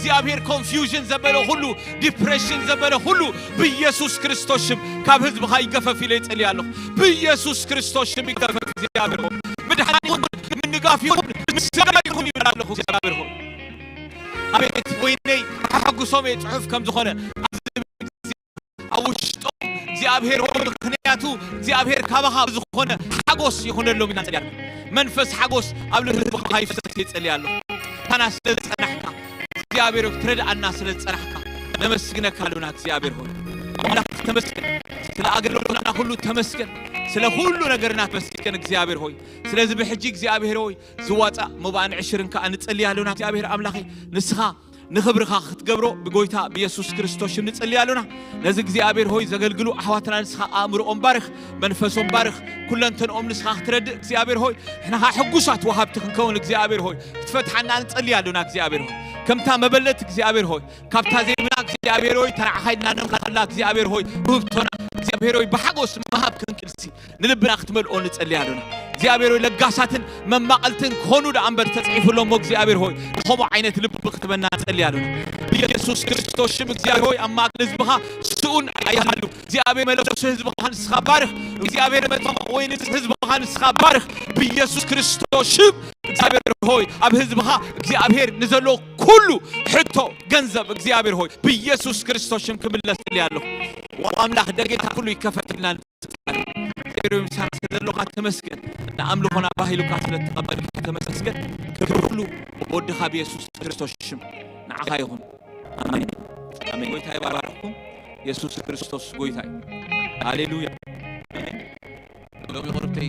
እግዚኣብሔር ኮንፊውዥን ዘበለ ኩሉ፣ ዲፕሬሽን ዘበለ ኩሉ ብኢየሱስ ክርስቶስ ሽም ካብ ህዝብኻ ይገፈፍ ኢለ ይጸሊ ኣለኹ። ብኢየሱስ ክርስቶስ ሽም ይገፈፍ እግዚኣብሔር ሆይ። ምድሓን ይኹን፣ ምንጋፍ ይኹን፣ ምስጋና ይኹን ይብል ኣለኹ እግዚኣብሔር ሆይ። ኣቤት ወይነይ ተሓጉሶም እየ ጽሑፍ ከም ዝኾነ ኣብ ውሽጦም እግዚኣብሔር ሆይ ምኽንያቱ እግዚኣብሔር ካባኻ ዝኾነ ሓጎስ ይኹነሎም ኢና ንጸልያለና። መንፈስ ሓጎስ ኣብ ልብኻ ይፍሰስ እየ ጸልያለሁ። ታና ስለ ዝጸናሕካ እግዚኣብሔር ሆይ ክትረድኣና ስለ ዝጸናሕካ ነመስግነካ ኣሉና እግዚኣብሔር ሆይ። ኣምላኽ ተመስገን። ስለ ኣገልግሎትና ሁሉ ተመስገን። ስለ ሁሉ ነገርና ተመስገን እግዚኣብሔር ሆይ። ስለዚ ብሕጂ እግዚኣብሔር ሆይ ዝዋጻእ መባእን ዕሽርን ከኣ ንጸልይ ኣሉና እግዚኣብሔር ኣምላኸይ። ንስኻ ንኽብርኻ ክትገብሮ ብጎይታ ብየሱስ ክርስቶስ ሽም ንጽሊ ኣሉና። ነዚ እግዚኣብሔር ሆይ ዘገልግሉ ኣሕዋትና ንስኻ ኣእምሮኦም ባርኽ፣ መንፈሶም ባርኽ፣ ኩለንተንኦም ንስኻ ክትረድእ እግዚኣብሔር ሆይ ንሕና ኸዓ ሕጉሳት ወሃብቲ ክንከውን እግዚኣብሔር ሆይ ክትፈትሓና ንጸሊ ኣሉና እግዚኣብሔር ሆይ። ከምታ መበለት እግዚኣብሔር ሆይ ካብታ ዘይብና እግዚኣብሔር ሆይ ተራዕኻይድና ነምላ እግዚኣብሔር ሆይ ውህብቶና እግዚኣብሔር ሆይ ብሓጎስ ምሃብ ክንክልሲ ንልብና ክትመልኦ ንጸሊ ኣሉና እግዚኣብሔር ሆይ። ለጋሳትን መማቐልትን ክኾኑ ደኣ እምበር ተጽሒፉ ኣሎ እሞ እግዚኣብሔር ሆይ ንኸምኡ ዓይነት ልቢ ክትበና ንጸሊ ኣሉና። ብየሱስ ክርስቶስ ሽም እግዚኣብሔር ሆይ ኣብ ማእከል ህዝብኻ ስኡን ኣይሃሉ። እግዚኣብሔር መለኮሲ ህዝብኻ ንስኻ ባርኽ። እግዚኣብሔር መጥፋ ወይ ህዝብኻ ንስኻ ባርኽ። ብየሱስ ክርስቶስ ሽም እግዚኣብሔር ሆይ ኣብ ህዝብኻ እግዚኣብሔር ንዘሎ ኩሉ ሕቶ ገንዘብ እግዚኣብሔር ሆይ ብየሱስ ክርስቶስ ሽም ክምለስ እጽሊ ኣለኹ። ኣምላኽ ደገታት ኩሉ ይከፈትልና። ዜሮ ምሳና ስለ ዘሎኻ ተመስገን። ንኣምልኾና ባህ ኢሉካ ስለ እተቐበልካ ተመስገን። ክብሪ ኩሉ ብወድኻ ብየሱስ ክርስቶስ ሽም ንዓኻ ይኹን። ኣሜን። ኣሜን። ጎይታ ይባርኽኩም። የሱስ ክርስቶስ ጎይታ እዩ። ሃሌሉያ። ኣሜን። ሎሚ ቁርብተይ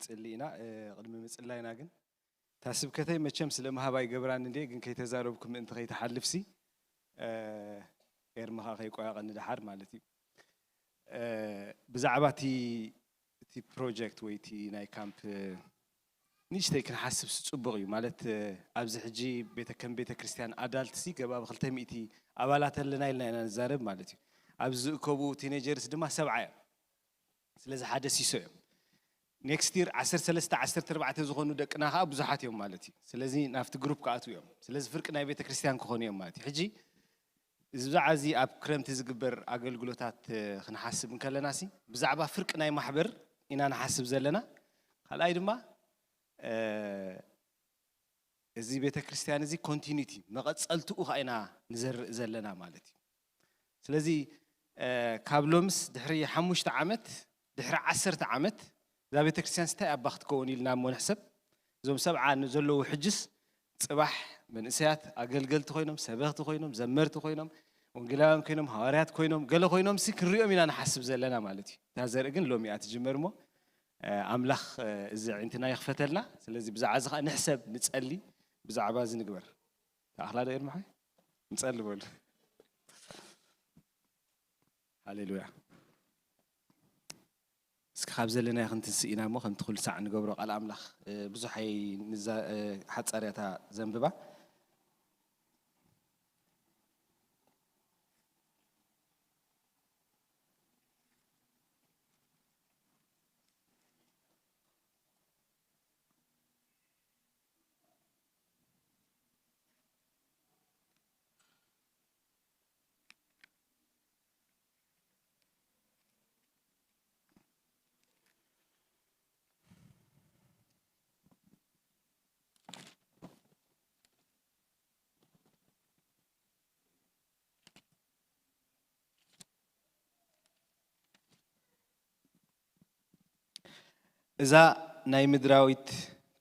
ክንጽሊ ኢና። እ፣ ቅድሚ ምጽላይና ግን፣ እታ ስብከተይ መቸም ስለ ምሃብ ኣይገብራን እንዴ፣ ግን ከይተዛረብኩ ምእንቲ ከይትሓልፍሲ፣ እ፣ ኤርሚ ኸኣ ከይቆያቐኒ ደሓር ማለት እዩ። እ፣ ብዛዕባ እቲ፣ እቲ ፕሮጀክት ወይ እቲ ናይ ካምፕ፣ እ፣ ንእሽተይ ክንሓስብ ጽቡቕ እዩ። ማለት፣ እ፣ ኣብዚ ሕጂ ቤተ፣ ከም ቤተ ክርስቲያን ኣዳልትሲ ገባ ብክልተ ሚእቲ ኣባላት ኣለና ኢልና ኢና ንዛረብ ማለት እዩ። ኣብዚ ዝእከቡ ቲኔጀርስ ድማ ሰብዓ እዮም። ስለዚ ሓደ ሲሶ እዮም። ኔክስት ይር ዓሰርተ ሰለስተ ዓሰርተ ኣርባዕተ ዝኾኑ ደቅና ኸዓ ብዙሓት እዮም ማለት እዩ። ስለዚ ናብቲ ግሩፕ ክኣትዉ እዮም። ስለዚ ፍርቂ ናይ ቤተ ክርስቲያን ክኾኑ እዮም ማለት እዩ። ሕጂ እዚ ብዛዕባ እዚ ኣብ ክረምቲ ዝግበር ኣገልግሎታት፣ እ፣ ክንሓስብ እንከለና ሲ ብዛዕባ ፍርቂ ናይ ማሕበር ኢና ንሓስብ ዘለና። ካልኣይ ድማ፣ እ፣ እዚ ቤተ ክርስቲያን እዚ ኮንቲኒቲ መቐጸልትኡ ኸዓ ኢና ንዘርእ ዘለና ማለት እዩ። ስለዚ፣ እ፣ ካብ ሎምስ ድሕሪ ሓሙሽተ ዓመት፣ ድሕሪ ዓሰርተ ዓመት እዛ ቤተ ክርስቲያን እንታይ ኣባ ክትከውን ኢልና እሞ ንሕሰብ። እዞም ሰብዓ ንዘለዉ ሕጅስ ጽባሕ መንእሰያት ኣገልገልቲ ኮይኖም፣ ሰበኽቲ ኮይኖም፣ ዘመርቲ ኮይኖም፣ ወንጌላውያን ኮይኖም፣ ሃዋርያት ኮይኖም፣ ገለ ኮይኖም ሲ ክንሪኦም ኢና ንሓስብ ዘለና ማለት እዩ። እታ ዘርኢ ግን ሎሚ እያ ትጅመር እሞ፣ እ፣ ኣምላኽ፣ እ፣ እዚ ኣዒንትና ይኽፈተልና። ስለዚ ብዛዕባ እዚ ኸዓ ንሕሰብ፣ ንጸሊ፣ ብዛዕባ እዚ ንግበር። ተኣኽላ ዶ ኤርምሓይ? ንጸሊ በሉ። ሃሌሉያ። እስኪ ካብ ዘለናዮ ክንትንስእ ኢና እሞ ከምቲ ኩሉ ሳዕ ንገብሮ ቃል ኣምላኽ፣ እ፣ ብዙሕ ኣይንዛ-፣ እ፣ ሓጻር እያ እታ ዘንብባ። እዛ ናይ ምድራዊት፣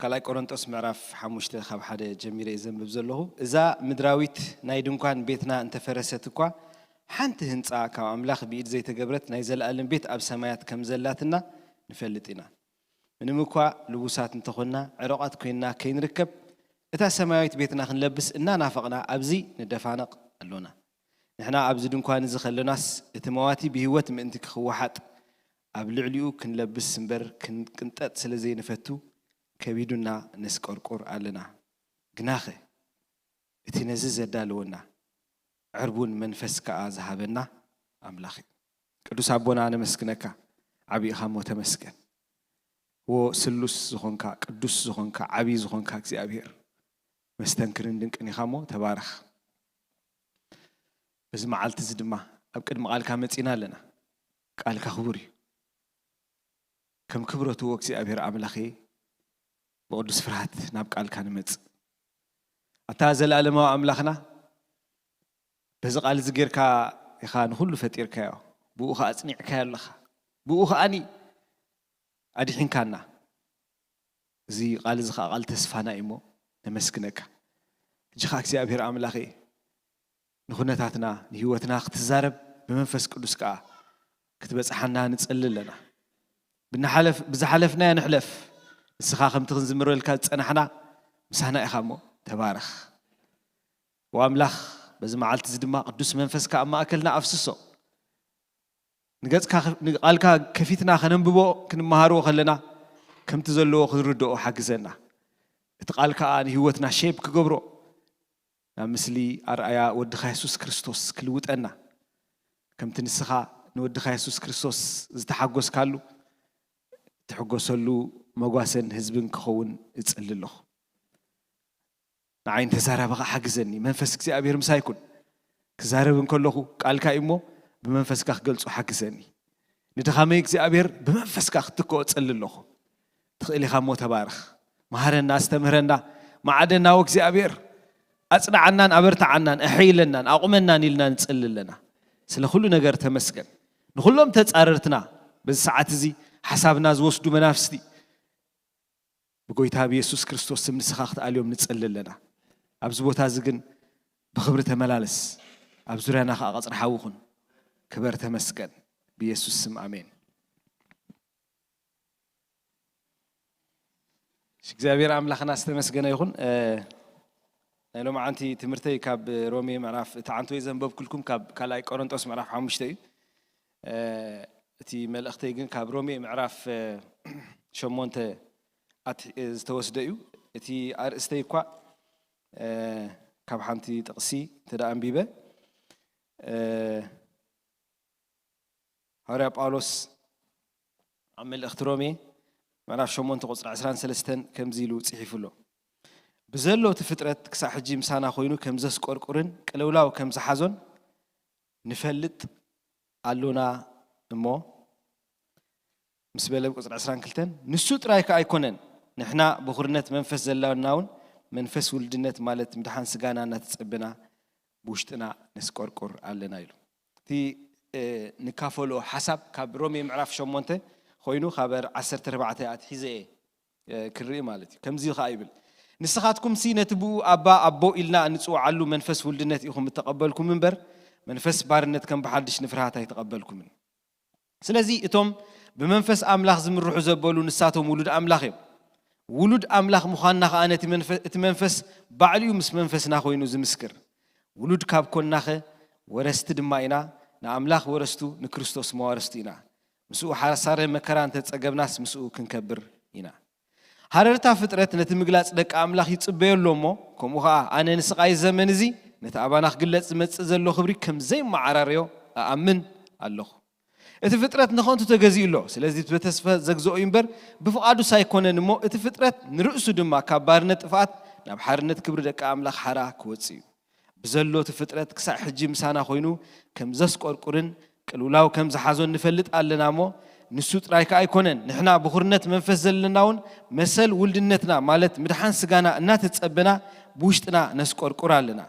ካልኣይ ቆሮንጦስ ምዕራፍ ሓሙሽተ ካብ ሓደ ጀሚረ እየ ዘንብብ ዘለኹ። እዛ ምድራዊት ናይ ድንኳን ቤትና እንተፈረሰት እኳ፣ ሓንቲ ህንጻ ካብ ኣምላኽ ብኢድ ዘይተገብረት ናይ ዘለኣለም ቤት ኣብ ሰማያት ከም ዘላትና ንፈልጥ ኢና። ምንም እኳ ልቡሳት እንተኾንና፣ ዕሩቓት ኮይንና ከይንርከብ፣ እታ ሰማያዊት ቤትና ክንለብስ እናናፈቕና ኣብዚ ንደፋነቕ ኣሎና። ንሕና ኣብዚ ድንኳን እዚ ከሎናስ፣ እቲ መዋቲ ብህይወት ምእንቲ ክኽወሓጥ፣ ኣብ ልዕሊኡ ክንለብስ እምበር ክንቅንጠጥ ስለ ዘይንፈቱ፣ ከቢዱና ነስቀርቁር ኣለና። ግናኸ፣ እቲ ነዚ ዘዳለወና፣ ዕርቡን መንፈስ ከኣ ዝሃበና ኣምላኽ እዩ። ቅዱስ ኣቦና፣ ነመስግነካ። ዓቢ ኢኻ እሞ ተመስገን። ዎ ስሉስ ዝኾንካ፣ ቅዱስ ዝኾንካ፣ ዓቢ ዝኾንካ እግዚኣብሔር፣ መስተንክርን ድንቅን ኢኻ እሞ ተባረኽ። በዚ መዓልቲ እዚ ድማ ኣብ ቅድሚ ቃልካ መጺና ኣለና። ቃልካ ክቡር እዩ። ከም ክብረቱ ዎ እግዚኣብሔር ኣምላኸ፣ ብቕዱስ ፍርሃት ናብ ቃልካ ንመጽእ። ኣታ ዘለኣለማዊ ኣምላኽና፣ በዚ ቃል እዚ ጌርካ ኢኻ ንኹሉ ፈጢርካዮ፣ ብኡ ኸኣ ኣጽኒዕካዮ ኣለኻ፣ ብኡ ኸኣኒ ኣድሒንካና። እዚ ቃል እዚ ኸኣ ቃል ተስፋና እዩ እሞ ነመስግነካ። ሕጂ ኸኣ እግዚኣብሔር ኣምላኸ፣ ንኹነታትና ንህይወትና ክትዛረብ ብመንፈስ ቅዱስ ከኣ ክትበጽሓና ንጸሊ ኣለና። ብናሓለፍ-፣ ብዝሓለፍናዮ ንሕለፍ፣ ንስኻ ከምቲ ክንዝምረልካ ዝጸናሕና ምሳና ኢኻ እሞ ተባረኽ። ወኣምላኽ፣ በዚ መዓልቲ እዚ ድማ ቅዱስ መንፈስካ ኣብ ማእከልና ኣፍስሶ። ንገጽካ ኸ-፣ ንቃልካ ከፊትና ከነንብቦ ክንመሃርዎ ከለና፣ ከምቲ ዘለዎ ክንርድኦ ሓግዘና። እቲ ቃል ከኣ ንህይወትና ሼፕ ክገብሮ፣ ናብ ምስሊ ኣርኣያ ወድኻ የሱስ ክርስቶስ ክልውጠና፣ ከምቲ ንስኻ ንወድኻ የሱስ ክርስቶስ ዝተሓጎስካሉ፣ ትሕጎሰሉ መጓሰን ህዝብን ክኸውን እጽሊ ኣለኹ። ንዓይ እንተዛራቢ ኸዓ ሓግዘኒ። መንፈስ እግዚኣብሔር ምሳይ ኩን። ክዛረብ እንከለኹ ቃልካ እዩ እሞ፣ ብመንፈስካ ክገልጾ ሓግዘኒ። ንድኻመይ እግዚኣብሔር ብመንፈስካ ክትክኦ እጸሊ ኣለኹ። ትኽእል ኢኻ እሞ ተባረኽ። መሃረና፣ ኣስተምህረና፣ መዓደና ወእግዚኣብሔር። ኣጽንዓናን ኣበርትዓናን፣ ኣሐይለናን፣ ኣቑመናን ኢልና ንጸሊ ኣለና። ስለ ኩሉ ነገር ተመስገን። ንኹሎም ተጻረርትና፣ በዚ ሰዓት እዚ ሓሳብና ዝወስዱ መናፍስቲ፣ ብጎይታ ብየሱስ ክርስቶስ ስም ንስኻ ክትኣልዮም ንጸሊ ኣለና። ኣብዚ ቦታ እዚ ግን ብኽብሪ ተመላለስ፣ ኣብ ዙርያና ኸኣ ቀጽሪ ሓዊ ኩን። ክበር ተመስገን። ብየሱስ ስም ኣሜን። እግዚኣብሔር ኣምላኽና ዝተመስገነ ይኹን። ናይ ሎማዓንቲ ትምህርተይ ካብ ሮሜ ምዕራፍ፣ እቲ ዓንተወይ ዘንበብኩልኩም ካብ ካልኣይ ቆሮንጦስ ምዕራፍ ሓሙሽተ እዩ። እቲ መልእኽተይ ግን ካብ ሮሜ ምዕራፍ ሸሞንተ ዝተወስደ እዩ። እቲ ኣርእስተይ እኳ ካብ ሓንቲ ጥቕሲ እንተ ደኣ ኣንቢበ፣ ሃዋርያ ጳውሎስ ኣብ መልእኽቲ ሮሜ ምዕራፍ ሸሞንተ ቁፅሪ ዕስራን ሰለስተን ከምዚ ኢሉ ጽሒፉ ኣሎ። ብዘሎ እቲ ፍጥረት ክሳዕ ሕጂ ምሳና ኮይኑ ከም ዘስቆርቁርን ቅልውላው ከም ዝሓዞን ንፈልጥ ኣሎና እሞ፣ ምስ በለ ቁፅሪ ዕስራን ክልተን፣ ንሱ ጥራይ ከኣ ኣይኮነን፣ ንሕና ብኹርነት መንፈስ ዘለና እውን መንፈስ ውልድነት ማለት ምድሓን ስጋና እናተጸበና ብውሽጥና ነስቆርቁር ኣለና ኢሉ። እቲ ንካፈሎ ሓሳብ ካብ ሮሜ ምዕራፍ ሸሞንተ ኮይኑ ካብ ዓሰርተ ኣርባዕተ ኣትሒዘ እየ ክርኢ ማለት እዩ። ከምዚ ከዓ ይብል፣ ንስኻትኩምሲ ነቲ ብኡ ኣባ ኣቦ ኢልና እንፅውዓሉ መንፈስ ውልድነት ኢኹም እተቐበልኩም እምበር መንፈስ ባርነት ከም ብሓድሽ ንፍርሃት ኣይተቐበልኩምን። ስለዚ እቶም ብመንፈስ ኣምላኽ ዝምርሑ ዘበሉ ንሳቶም ውሉድ ኣምላኽ እዮም። ውሉድ ኣምላኽ ምዃንና ከዓ ነቲ መንፈ-፣ እቲ መንፈስ ባዕሉ እዩ ምስ መንፈስና ኮይኑ ዝምስክር። ውሉድ ካብ ኮንናኸ ወረስቲ ድማ ኢና፣ ንኣምላኽ ወረስቱ ንክርስቶስ መዋርስቱ ኢና። ምስኡ ሓሳረ መከራ እንተጸገብናስ ምስኡ ክንከብር ኢና። ሃረርታ ፍጥረት ነቲ ምግላጽ ደቂ ኣምላኽ ይጽበዮ ኣሎ እሞ፣ ከምኡ ኸኣ ኣነ ንስቓይ ዘመን እዚ ነቲ ኣባና ክግለጽ ዝመጽእ ዘሎ ክብሪ ከም ዘይመዓራረዮ እኣምን ኣለኹ። እቲ ፍጥረት ንኸንቱ ተገዚኡ ኣሎ። ስለዚ ብተስፋ ዘግዝኦ እዩ እምበር ብፍቓዱስ ኣይኮነን እሞ፣ እቲ ፍጥረት ንርእሱ ድማ ካብ ባርነት ጥፍኣት ናብ ሓርነት ክብሪ ደቂ ኣምላኽ ሓራ ክወጽእ እዩ። ብዘሎ እቲ ፍጥረት ክሳዕ ሕጂ ምሳና ኮይኑ ከም ዘስቆርቁርን ቅልውላው ከም ዝሓዞን ንፈልጥ ኣለና እሞ፣ ንሱ ጥራይ ከኣ ኣይኮነን፣ ንሕና ብኹርነት መንፈስ ዘለና እውን መሰል ውልድነትና ማለት ምድሓን ስጋና እናተጸበና ብውሽጥና ነስቆርቁር ኣለና።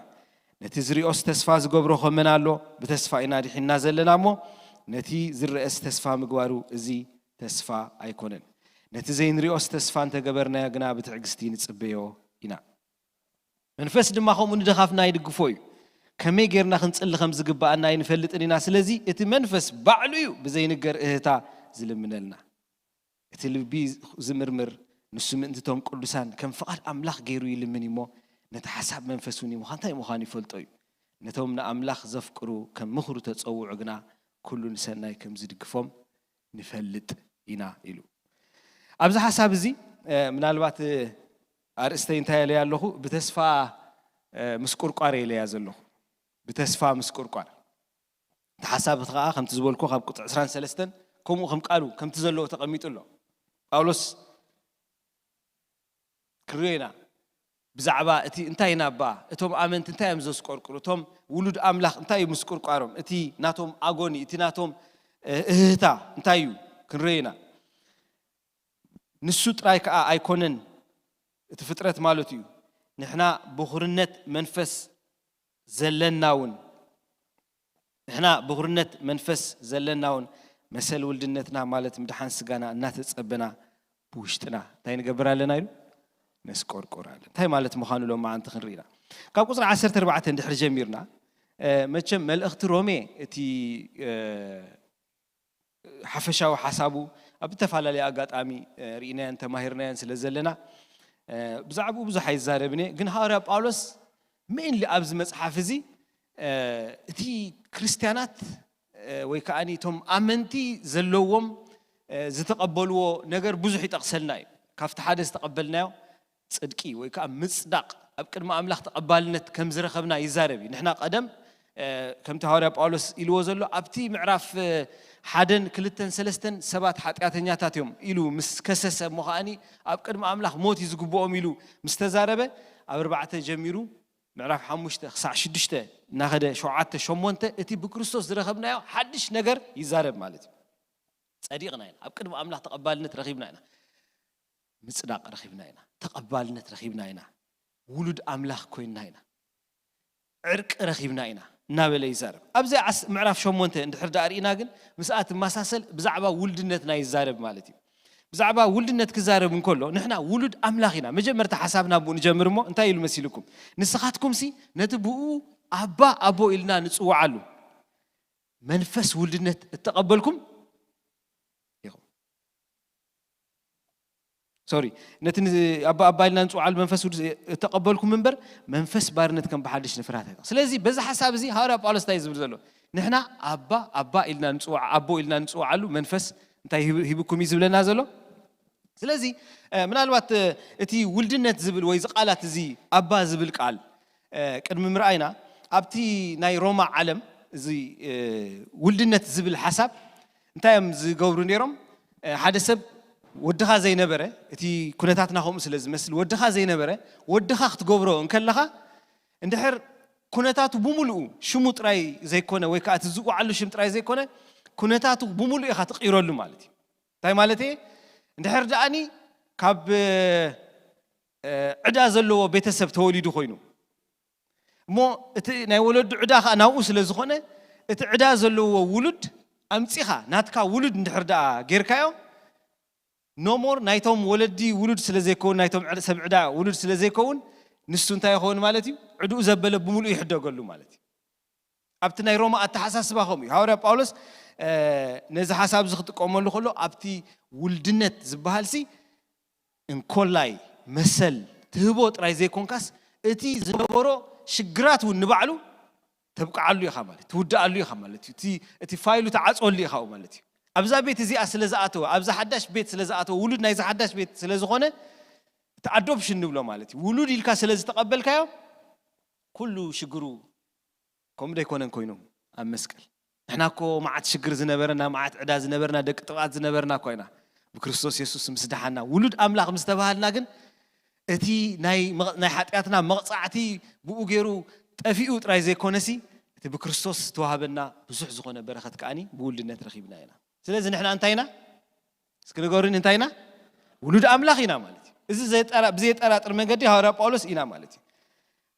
ነቲ ዝሪኦስ ተስፋ ዝገብሮ ኸመን ኣሎ? ብተስፋ ኢና ድሒንና ዘለና እሞ፣ ነቲ ዝረአስ ተስፋ ምግባሩ እዚ ተስፋ ኣይኮነን። ነቲ ዘይንሪኦስ ተስፋ እንተገበርናዮ ግና ብትዕግስቲ ንጽበዮ ኢና። መንፈስ ድማ ከምኡ ንደኻፍና ይድግፎ እዩ። ከመይ ጌርና ክንጽሊ ከም ዝግብኣና ኣይንፈልጥን ኢና። ስለዚ እቲ መንፈስ ባዕሉ እዩ ብዘይንገር እህታ ዝልምነልና። እቲ ልቢ ዝምርምር ንሱ ምእንቲ እቶም ቅዱሳን ከም ፍቓድ ኣምላኽ ገይሩ ይልምን እዩ እሞ፣ ነቲ ሓሳብ መንፈስ እውን ይምዃን እንታይ ምዃኑ ይፈልጦ እዩ። ነቶም ንኣምላኽ ዘፍቅሩ ከም ምኽሩ ተጸውዑ ግና ኩሉ ንሰናይ ከም ዝድግፎም ንፈልጥ ኢና ኢሉ። ኣብዚ ሓሳብ እዚ፣ እ፣ ምናልባት፣ እ፣ ኣርእስተይ እንታይ ኢለያ ኣለኹ? ብተስፋ፣ እ፣ ምስቁርቋር ኢለያ ዘለኹ። ብተስፋ ምስቁርቋር። እቲ ሓሳብ እቲ ኸዓ ከምቲ ዝበልኩ ካብ ቁፅሪ ዕስራን ሰለስተን ከምኡ ከም ቃሉ ከምቲ ዘለዎ ተቐሚጡ ኣሎ። ጳውሎስ ክንሪኦ ኢና። ብዛዕባ እቲ እንታይ ኢና እባ፣ እቶም ኣመንቲ እንታይ እዮም ዘስቆርቁሩ፣ እቶም ውሉድ ኣምላኽ እንታይ እዩ ምስቁርቋሮም፣ እቲ ናቶም ኣጎኒ፣ እቲ ናቶም፣ እ፣ እህህታ እንታይ እዩ ክንሪኦ ኢና። ንሱ ጥራይ ከኣ ኣይኮነን፣ እቲ ፍጥረት ማለት እዩ። ንሕና ብኹርነት መንፈስ ዘለና እውን፣ ንሕና ብኹርነት መንፈስ ዘለና እውን መሰል ውልድነትና ማለት ምድሓን ስጋና እናተጸበና ብውሽጥና እንታይ ንገብር ኣለና ኢሉ? ነስቆርቆር ኣለና። እንታይ ማለት ምዃኑ ሎማዓንቲ ክንርኢ ኢና። ካብ ቁጽሪ ዓሰርተ ኣርባዕተ እንድሕር ጀሚርና፣ እ፣ መቸም መልእኽቲ ሮሜ እቲ፣ እ፣ ሓፈሻዊ ሓሳቡ ኣብ ዝተፈላለየ ኣጋጣሚ፣ እ፣ ርኢናዮን ተማሂርናዮን ስለ ዘለና፣ እ፣ ብዛዕባኡ ብዙሕ ኣይዛረብን እየ። ግን ሃዋርያ ጳውሎስ ሜይንሊ ኣብዚ መጽሓፍ እዚ፣ እ፣ እቲ ክርስትያናት፣ እ፣ ወይ ከኣ እቶም ኣመንቲ ዘለዎም፣ እ፣ ዝተቐበልዎ ነገር ብዙሕ ይጠቕሰልና እዩ። ካብቲ ሓደ ዝተቐበልናዮ ጽድቂ ወይ ከኣ ምጽዳቕ ኣብ ቅድሚ ኣምላኽ ተቐባልነት ከም ዝረኸብና ይዛረብ እዩ። ንሕና ቀደም፣ እ፣ ከምቲ ሃዋርያ ጳውሎስ ኢልዎ ዘሎ ኣብቲ ምዕራፍ፣ እ፣ ሓደን ክልተን ሰለስተን ሰባት ሓጢኣተኛታት እዮም ኢሉ ምስ ከሰሰ እሞ ከኣኒ ኣብ ቅድሚ ኣምላኽ ሞት እዩ ዝግብኦም ኢሉ ምስ ተዛረበ ኣብ ኣርባዕተ ጀሚሩ ምዕራፍ ሓሙሽተ ክሳዕ ሽዱሽተ እናኸደ ሸውዓተ ሸሞንተ እቲ ብክርስቶስ ዝረኸብናዮ ሓድሽ ነገር ይዛረብ ማለት እዩ። ጸዲቕና ኢና፣ ኣብ ቅድሚ ኣምላኽ ተቐባልነት ረኺብና ኢና። ምጽዳቕ ረኺብና ኢና፣ ተቐባልነት ረኺብና ኢና፣ ውሉድ ኣምላኽ ኮይንና ኢና፣ ዕርቂ ረኺብና ኢና እናበለ ይዛረብ። ኣብዚ ዓስ-፣ ምዕራፍ ሸሞንተ እንድሕር ደኣ ርኢና ግን ምስኣ ትመሳሰል ብዛዕባ ውልድነትና ይዛረብ ማለት እዩ። ብዛዕባ ውልድነት ክዛረብ እንከሎ ንሕና ውሉድ ኣምላኽ ኢና። መጀመርታ ሓሳብና ብኡ ንጀምር እሞ እንታይ ኢሉ መሲልኩም? ንስኻትኩምሲ ነቲ ብኡ ኣባ ኣቦ ኢልና ንጽውዓሉ መንፈስ ውልድነት እተቐበልኩም ኢኹም። ሶሪ፣ ነቲ ን- ኣባ ኣባ ኢልና ንፅውዓሉ መንፈስ ቅዱስ እተቐበልኩም እምበር መንፈስ ባርነት ከም ብሓድሽ ንፍርሃት ኣይኮነ። ስለዚ በዚ ሓሳብ እዚ ሃዋርያ ጳውሎስ እንታይ እዩ ዝብል ዘሎ? ንሕና ኣባ ኣባ ኢልና ንፅውዓ ኣቦ ኢልና ንፅውዓሉ መንፈስ እንታይ ሂብ- ሂብኩም እዩ ዝብለና ዘሎ? ስለዚ እ፣ ምናልባት እ፣ እቲ ውልድነት ዝብል ወይ እዚ ቃላት እዚ ኣባ ዝብል ቃል እ፣ ቅድሚ ምርኣይና ኣብቲ ናይ ሮማ ዓለም እዚ እ፣ ውልድነት ዝብል ሓሳብ እንታይ እዮም ዝገብሩ ነይሮም? እ፣ ሓደ ሰብ ወድኻ ዘይነበረ፣ እቲ ኩነታትና ከምኡ ስለ ዝመስል ወድኻ ዘይነበረ ወድኻ ክትገብሮ እንከለኻ እንድሕር ኩነታቱ ብምሉኡ ሽሙ ጥራይ ዘይኮነ ወይ ከዓ እቲ ዝውዓሉ ሽም ጥራይ ዘይኮነ ኩነታቱ ብምሉኡ ኢኻ ትቕይረሉ ማለት እዩ። እንታይ ማለት እየ? እንድሕር ደኣኒ ካብ እ፣ ዕዳ ዘለዎ ቤተሰብ ተወሊዱ ኮይኑ እሞ እቲ ናይ ወለዱ ዕዳ ከዓ ናብኡ ስለ ዝኾነ እቲ ዕዳ ዘለዎ ውሉድ ኣምፂኻ ናትካ ውሉድ እንድሕር ደኣ ጌርካዮ ኖሞር ናይቶም ወለዲ ውሉድ ስለ ዘይከውን ናይቶም ዕድ- ሰብ ዕዳ ውሉድ ስለ ዘይከውን ንሱ እንታይ ይኸውን ማለት እዩ? ዕድኡ ዘበለ ብምሉእ ይሕደገሉ ማለት እዩ። ኣብቲ ናይ ሮማ ኣተሓሳስባ ከምኡ እዩ። ሃዋርያ ጳውሎስ እ፣ ነዚ ሓሳብ እዚ ክጥቀመሉ ከሎ ኣብቲ ውልድነት ዝበሃል ሲ እንኮላይ መሰል ትህቦ ጥራይ ዘይኮንካስ እቲ ዝነበሮ ሽግራት እውን ንባዕሉ ተብቅዓሉ ኢኻ ማለት ትውድኣሉ ኢኻ ማለት እዩ። እቲ- እቲ ፋይሉ ተዓፅወሉ ኢኻ ማለት እዩ። ኣብዛ ቤት እዚኣ ስለ ዝኣተወ ኣብዛ ሓዳሽ ቤት ስለ ዝኣተወ ውሉድ ናይዛ ሓዳሽ ቤት ስለ ዝኾነ እቲ ኣዶፕሽን ንብሎ ማለት እዩ። ውሉድ ኢልካ ስለ ዝተቐበልካዮ ኩሉ ሽግሩ ከምኡ ደይኮነን ኮይኑ ኣብ መስቀል ንሕና እኮ መዓት ሽግር ዝነበረና መዓት ዕዳ ዝነበርና ደቂ ጥብኣት ዝነበርና እኮ ኢና። ብክርስቶስ የሱስ ምስ ደሓና ውሉድ ኣምላኽ ምስ ተባሃልና ግን እቲ ናይ መቕ- ናይ ሓጢኣትና መቕፃዕቲ ብኡ ገይሩ ጠፊኡ ጥራይ ዘይኮነሲ እቲ ብክርስቶስ ዝተዋህበና ብዙሕ ዝኾነ በረኸት ከዓኒ ብውልድነት ረኺብና ኢና። ስለዚ ንሕና እንታይ ኢና? እስኪ ንገሩኒ እንታይ ኢና? ውሉድ ኣምላኽ ኢና ማለት እዩ። እዚ ዘየጠራ- ብዘየጠራጥር መንገዲ ሃዋርያ ጳውሎስ ኢና ማለት እዩ።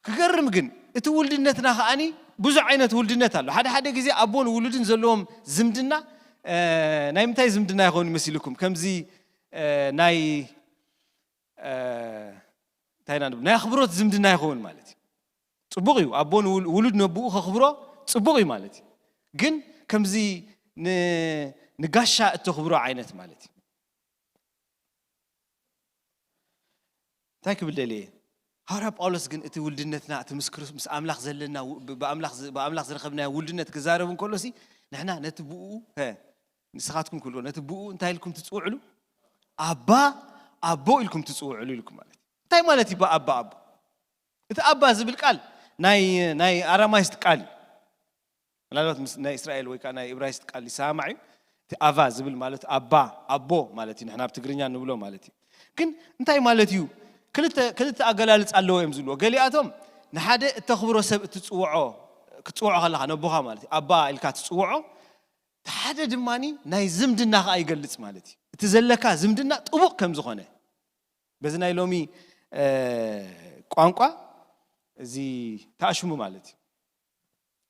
ክገርም ግን እቲ ውልድነትና ከዓኒ ብዙሕ ዓይነት ውልድነት ኣሎ። ሓደ ሓደ ግዜ ኣቦን ውሉድን ዘለዎም ዝምድና እ፣ ናይ ምንታይ ዝምድና ይኸውን ይመስልኩም? ከምዚ እ፣ ናይ እ፣ እንታይ ኢና ንብል? ናይ ኣኽብሮት ዝምድና ይኸውን ማለት እዩ። ፅቡቕ እዩ። ኣቦን ውል- ውሉድ ነብኡ ከኽብሮ ፅቡቕ እዩ ማለት እዩ። ግን ከምዚ ን- ንጋሻ እተኽብሮ ዓይነት ማለት እዩ። እንታይ ክብል ደልየ? ሃዋርያ ጳውሎስ ግን እቲ ውልድነትና እቲ ምስ ክርስ- ምስ ኣምላኽ ዘለና ው- ብ- ብኣምላኽ ዝ- ብኣምላኽ ዝረኸብናዮ ውልድነት ክዛረብ እንከሎ ሲ ንሕና ነቲ ብኡ ሀ፣ ንስኻትኩም ክብልዎ ነቲ ብኡ እንታይ ኢልኩም ትፅውዕሉ? ኣባ ኣቦ ኢልኩም ትፅውዕሉ ኢልኩም ማለት እዩ። እንታይ ማለት እዩ ብኣባ ኣቦ? እቲ ኣባ ዝብል ቃል ናይ ናይ ኣራማይስጥ ቃል እዩ። ምናልባት ምስ ናይ እስራኤል ወይ ከዓ ናይ እብራይስጥ ቃል ይሰማማዕ እዩ። እቲ ኣቫ ዝብል ማለት ኣባ ኣቦ ማለት እዩ። ንሕና ኣብ ትግርኛ ንብሎ ማለት እዩ። ግን እንታይ ማለት እዩ? ክልተ ክልተ ኣገላልፃ ኣለዎ እዮም ዝብልዎ። ገሊኣቶም ንሓደ እተኽብሮ ሰብ እትፅውዖ ክትፅውዖ ከለኻ ነቦኻ ማለት እዩ ኣባ ኢልካ ትፅውዖ እቲ ሓደ ድማ ናይ ዝምድና ከዓ ይገልፅ ማለት እዩ። እቲ ዘለካ ዝምድና ጥቡቕ ከም ዝኾነ በዚ ናይ ሎሚ እ፣ ቋንቋ እዚ ተኣሽሙ ማለት እዩ።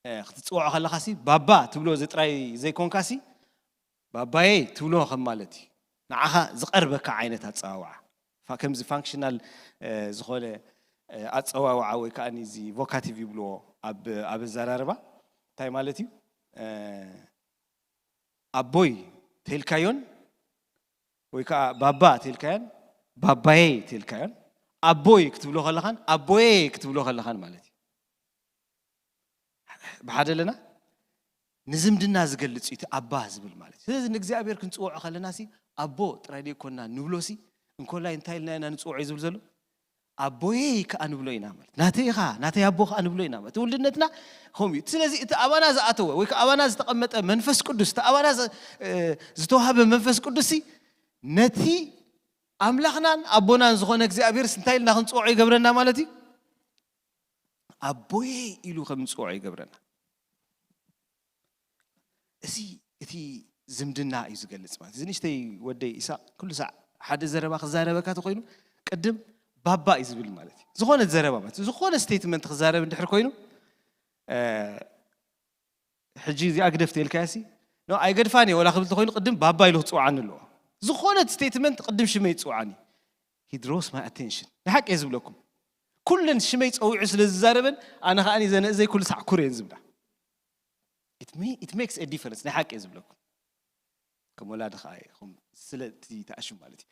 እ፣ ክትፅውዖ ከለኻ ሲ ባባ ትብሎ እዚ ጥራይ ዘይኮንካ ሲ ባባየ ትብሎ ከም ማለት እዩ። ንዓኻ ዝቐርበካ ዓይነት ኣፀዋውዓ ፋ- ከምዚ ፋንክሽናል እ፣ ዝኾነ እ፣ ኣፀዋውዓ ወይ ከዓ እዚ ቮካቲቭ ይብልዎ ኣብ ኣብ ኣዘራርባ እንታይ ማለት እዩ? እ፣ ኣቦይ ተልካዮን ወይ ከዓ ባባ ተልካዮን ባባየ ተልካዮን ኣቦይ ክትብሎ ከለኻን ኣቦየ ክትብሎ ከለኻን ማለት እዩ። ብሓደ ኣለና ንዝምድና ዝገልፅ እዩ እቲ ኣባ ዝብል ማለት እዩ። ስለዚ ንእግዚኣብሔር ክንፅውዖ ከለና ሲ ኣቦ ጥራይ ደይኮንና ንብሎ ሲ እንኮላይ እንታይ ኢልና ኢና ንፅውዖ እዩ ዝብል ዘሎ ኣቦየይ ከዓ ንብሎ ኢና ማለት ናተይ ኢኻ ናተይ ኣቦ ከዓ ንብሎ ኢና ማለት ውልድነትና ከምኡ እዩ። ስለዚ እቲ ኣባና ዝኣተወ ወይ ከዓ ኣባና ዝተቐመጠ መንፈስ ቅዱስ እቲ ኣባና ዝ- እ፣ ዝተዋህበ መንፈስ ቅዱስ ሲ ነቲ ኣምላኽናን ኣቦናን ዝኾነ እግዚኣብሔር እንታይ ኢልና ክንፅውዖ ይገብረና ማለት እዩ። ኣቦየይ ኢሉ ከም ንፅውዖ ይገብረና። እዚ እቲ ዝምድና እዩ ዝገልፅ ማለት እዚ ንእሽተይ ወደይ ኢሳቅ ኩሉ ሳዕ ሓደ ዘረባ ክዛረበካ ተኮይኑ ቅድም ባባ እዩ ዝብል ማለት እዩ። ዝኾነ ዘረባ ማለት ዝኾነ ስቴትመንት ክዛረብ እንድሕር ኮይኑ እ፣ ሕጂ እዚኣ ግደፍ ተልካያ ሲ ኖ ኣይገድፋን እየ ወላ ክብል ተኮይኑ ቅድም ባባ ኢሉ ክፅውዓኒ ኣለዎ። ዝኾነት ስቴትመንት ቅድም ሽመይ ይፅውዓኒ። He draws my attention ንሓቂ እየ ዝብለኩም ኩለን ሽመይ ፀዊዑ ስለ ዝዛረበን ኣነ ከዓ ዘነእዘይ ኩሉ ሳዕ ኩር እየን ዝብላ። It makes a difference ናይ ሓቂ እየ ዝብለኩም። ከም ወላዲ ከዓ ኢኹም ስለ እቲ ተኣሽም ማለት እዩ።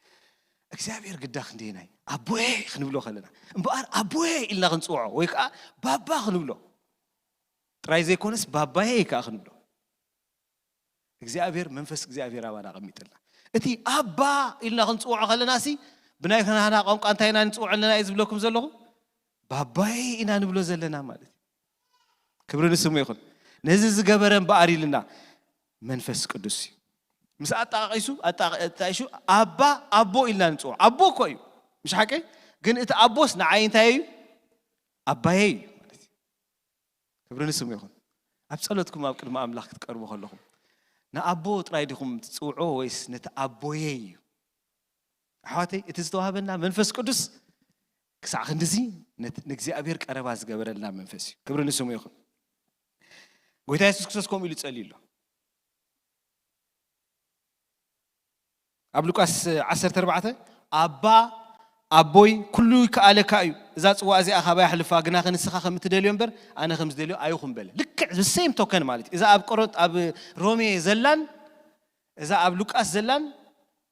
እግዚኣብሔር ግዳ ክንደየናይ ኣቦየ ክንብሎ ከለና፣ እምበኣር ኣቦየ ኢልና ክንፅውዖ ወይ ከዓ ባባ ክንብሎ ጥራይ ዘይኮነስ፣ ባባየ ከዓ ክንብሎ፣ እግዚኣብሔር መንፈስ እግዚኣብሔር ኣባና ኣቐሚጥልና። እቲ ኣባ ኢልና ክንፅውዖ ከለና ሲ፣ ብናይ ከናና ቋንቋ እንታይ ኢና ንፅውዖ ኣለና እየ ዝብለኩም ዘለኹ? ባባየ ኢና ንብሎ ዘለና ማለት እዩ። ክብሪ ንስሙ ይኹን። ነዚ ዝገበረ እምበኣር ኢልና መንፈስ ቅዱስ እዩ። ምስ ኣጣቃቂሱ ኣጣቂሱ ኣባ ኣቦ ኢልና ንፅውዖ። ኣቦ እኮ እዩ፣ ምሽ ሓቀይ? ግን እቲ ኣቦስ ንዓይ እንታይ እዩ? ኣባየ እዩ ማለት እዩ። ክብሪ ንስሙ ይኹን። ኣብ ጸሎትኩም ኣብ ቅድሚ ኣምላኽ ክትቀርቡ ከለኹም፣ ንኣቦ ጥራይ ዲኹም ትጽውዕዎ ወይስ ነቲ ኣቦየይ እዩ? ኣሕዋተይ፣ እቲ ዝተዋህበና መንፈስ ቅዱስ ክሳዕ ክንድዚ ነት-፣ ንእግዚኣብሔር ቀረባ ዝገበረልና መንፈስ እዩ። ክብሪ ንስሙ ይኹን። ጎይታ የሱስ ክርስቶስ ከምኡ ኢሉ ጸልዩ ኣሎ። ኣብ ሉቃስ ዓሰርተ ኣርባዕተ፣ ኣባ ኣቦይ፣ ኩሉ ይከኣለካ እዩ፣ እዛ ጽዋ እዚኣ ካባይ ኣሕልፋ፣ ግናኸ ንስኻ ከም እትደልዮ እምበር ኣነ ከም ዝደልዮ ኣይኹን በለ። ልክዕ the same token ማለት እዩ። እዛ ኣብ ቆሮንት-፣ ኣብ ሮሜ ዘላን እዛ ኣብ ሉቃስ ዘላን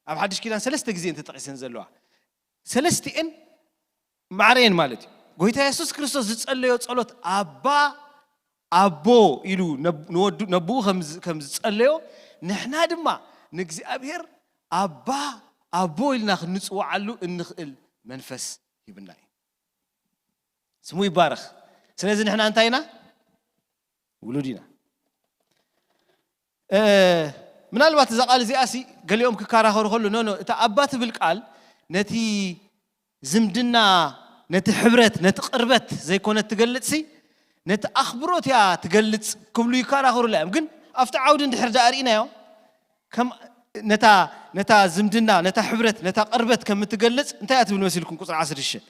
ኣብ ሓድሽ ኪዳን ሰለስተ ግዜ እየን ተጠቒሰን ዘለዋ። ሰለስቲኤን ማዕረየን ማለት እዩ። ጎይታ የሱስ ክርስቶስ ዝጸለዮ ጸሎት ኣባ ኣቦ ኢሉ ነብ-፣ ንወዱ-፣ ነብኡ ከም ዝ-፣ ከም ዝጸለዮ፣ ንሕና ድማ ንእግዚኣብሔር ኣባ ኣቦ ኢልና ክንጽውዓሉ እንኽእል መንፈስ ሂብና እዩ። ስሙ ይባረኽ። ስለዚ ንሕና እንታይ ኢና? ውሉድ ኢና። እ፣ ምናልባት እዛ ቃል እዚኣ ሲ ገሊኦም ክከራኸሩ ከሉ፣ ኖ፣ ኖ፣ እታ ኣባ ትብል ቃል ነቲ ዝምድና፣ ነቲ ሕብረት፣ ነቲ ቅርበት ዘይኮነት ትገልጽ ሲ፣ ነቲ ኣኽብሮት እያ ትገልጽ ክብሉ ይከራኸሩላ እዮም። ግን ኣብቲ ዓውዲ እንድሕር ደኣ ርኢናዮ፣ ከም ነታ፣ ነታ ዝምድና፣ ነታ ሕብረት፣ ነታ ቅርበት ከም እትገልጽ እንታይ እያ ትብል መሲልኩም? ቁጽሪ ዓሰርተ ሽዱሽተ፣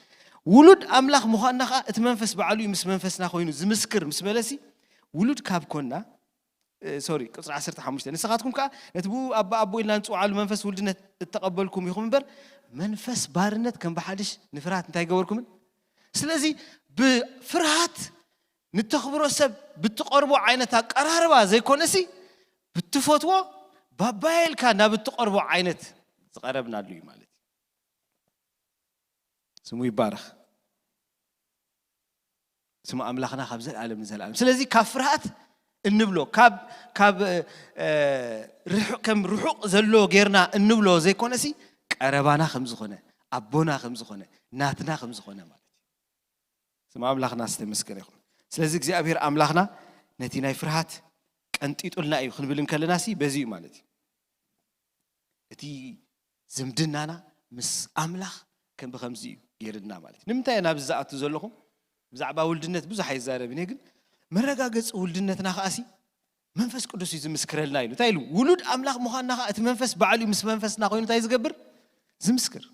ውሉድ ኣምላኽ ምዃንና ኸኣ እቲ መንፈስ ባዕሉ እዩ ምስ መንፈስና ኮይኑ ዝምስክር ምስ በለሲ፣ ውሉድ ካብ ኮና፣ እ፣ ሶሪ፣ ቁጽሪ ዓሰርተ ሓሙሽተ፣ ንስኻትኩም ከኣ ነቲ ብኡ ኣባ ኣቦ ኢልና ንጽውዓሉ መንፈስ ውልድነት እተቐበልኩም ኢኹም እምበር፣ መንፈስ ባርነት ከም ብሓድሽ ንፍርሃት እንታይ ገበርኩምን? ስለዚ ብፍርሃት ንተኽብሮ ሰብ ብትቐርቦ ዓይነት ኣቀራርባ ዘይኮነሲ፣ ብትፈትዎ ባባየ ኢልካ ናብ እትቐርቦ ዓይነት ዝቐረብናሉ እዩ ማለት እዩ። ስሙ ይባረኽ። ስሙ ኣምላኽና ካብ ዘለኣለም ንዘለኣለም። ስለዚ ካብ ፍርሃት እንብሎ፣ ካብ፣ ካብ፣ እ፣ ርሑ-፣ ከም ርሑቕ ዘሎ ጌርና እንብሎ ዘይኮነሲ፣ ቀረባና ከም ዝኾነ፣ ኣቦና ከም ዝኾነ፣ ናትና ከም ዝኾነ ማለት እዩ። ስም ኣምላኽና ዝተመስገነ ይኹን። ስለዚ እግዚኣብሔር ኣምላኽና ነቲ ናይ ፍርሃት ቀንጢጡልና እዩ ክንብል እንከለና ሲ በዚ እዩ ማለት እዩ። እቲ ዝምድናና ምስ ኣምላኽ ከም ብኸምዚ እዩ ገይርና ማለት እዩ። ንምንታይ እየ ናብዚ ዝኣቱ ዘለኹ? ብዛዕባ ውልድነት ብዙሕ ኣይዛረብን እየ፣ ግን መረጋገፂ ውልድነትና ከኣሲ መንፈስ ቅዱስ እዩ ዝምስክረልና ኢሉ። እንታይ ኢሉ? ውሉድ ኣምላኽ ምዃንና ከኣ እቲ መንፈስ ባዕሉ እዩ ምስ መንፈስና ኮይኑ እንታይ ዝገብር? ዝምስክር።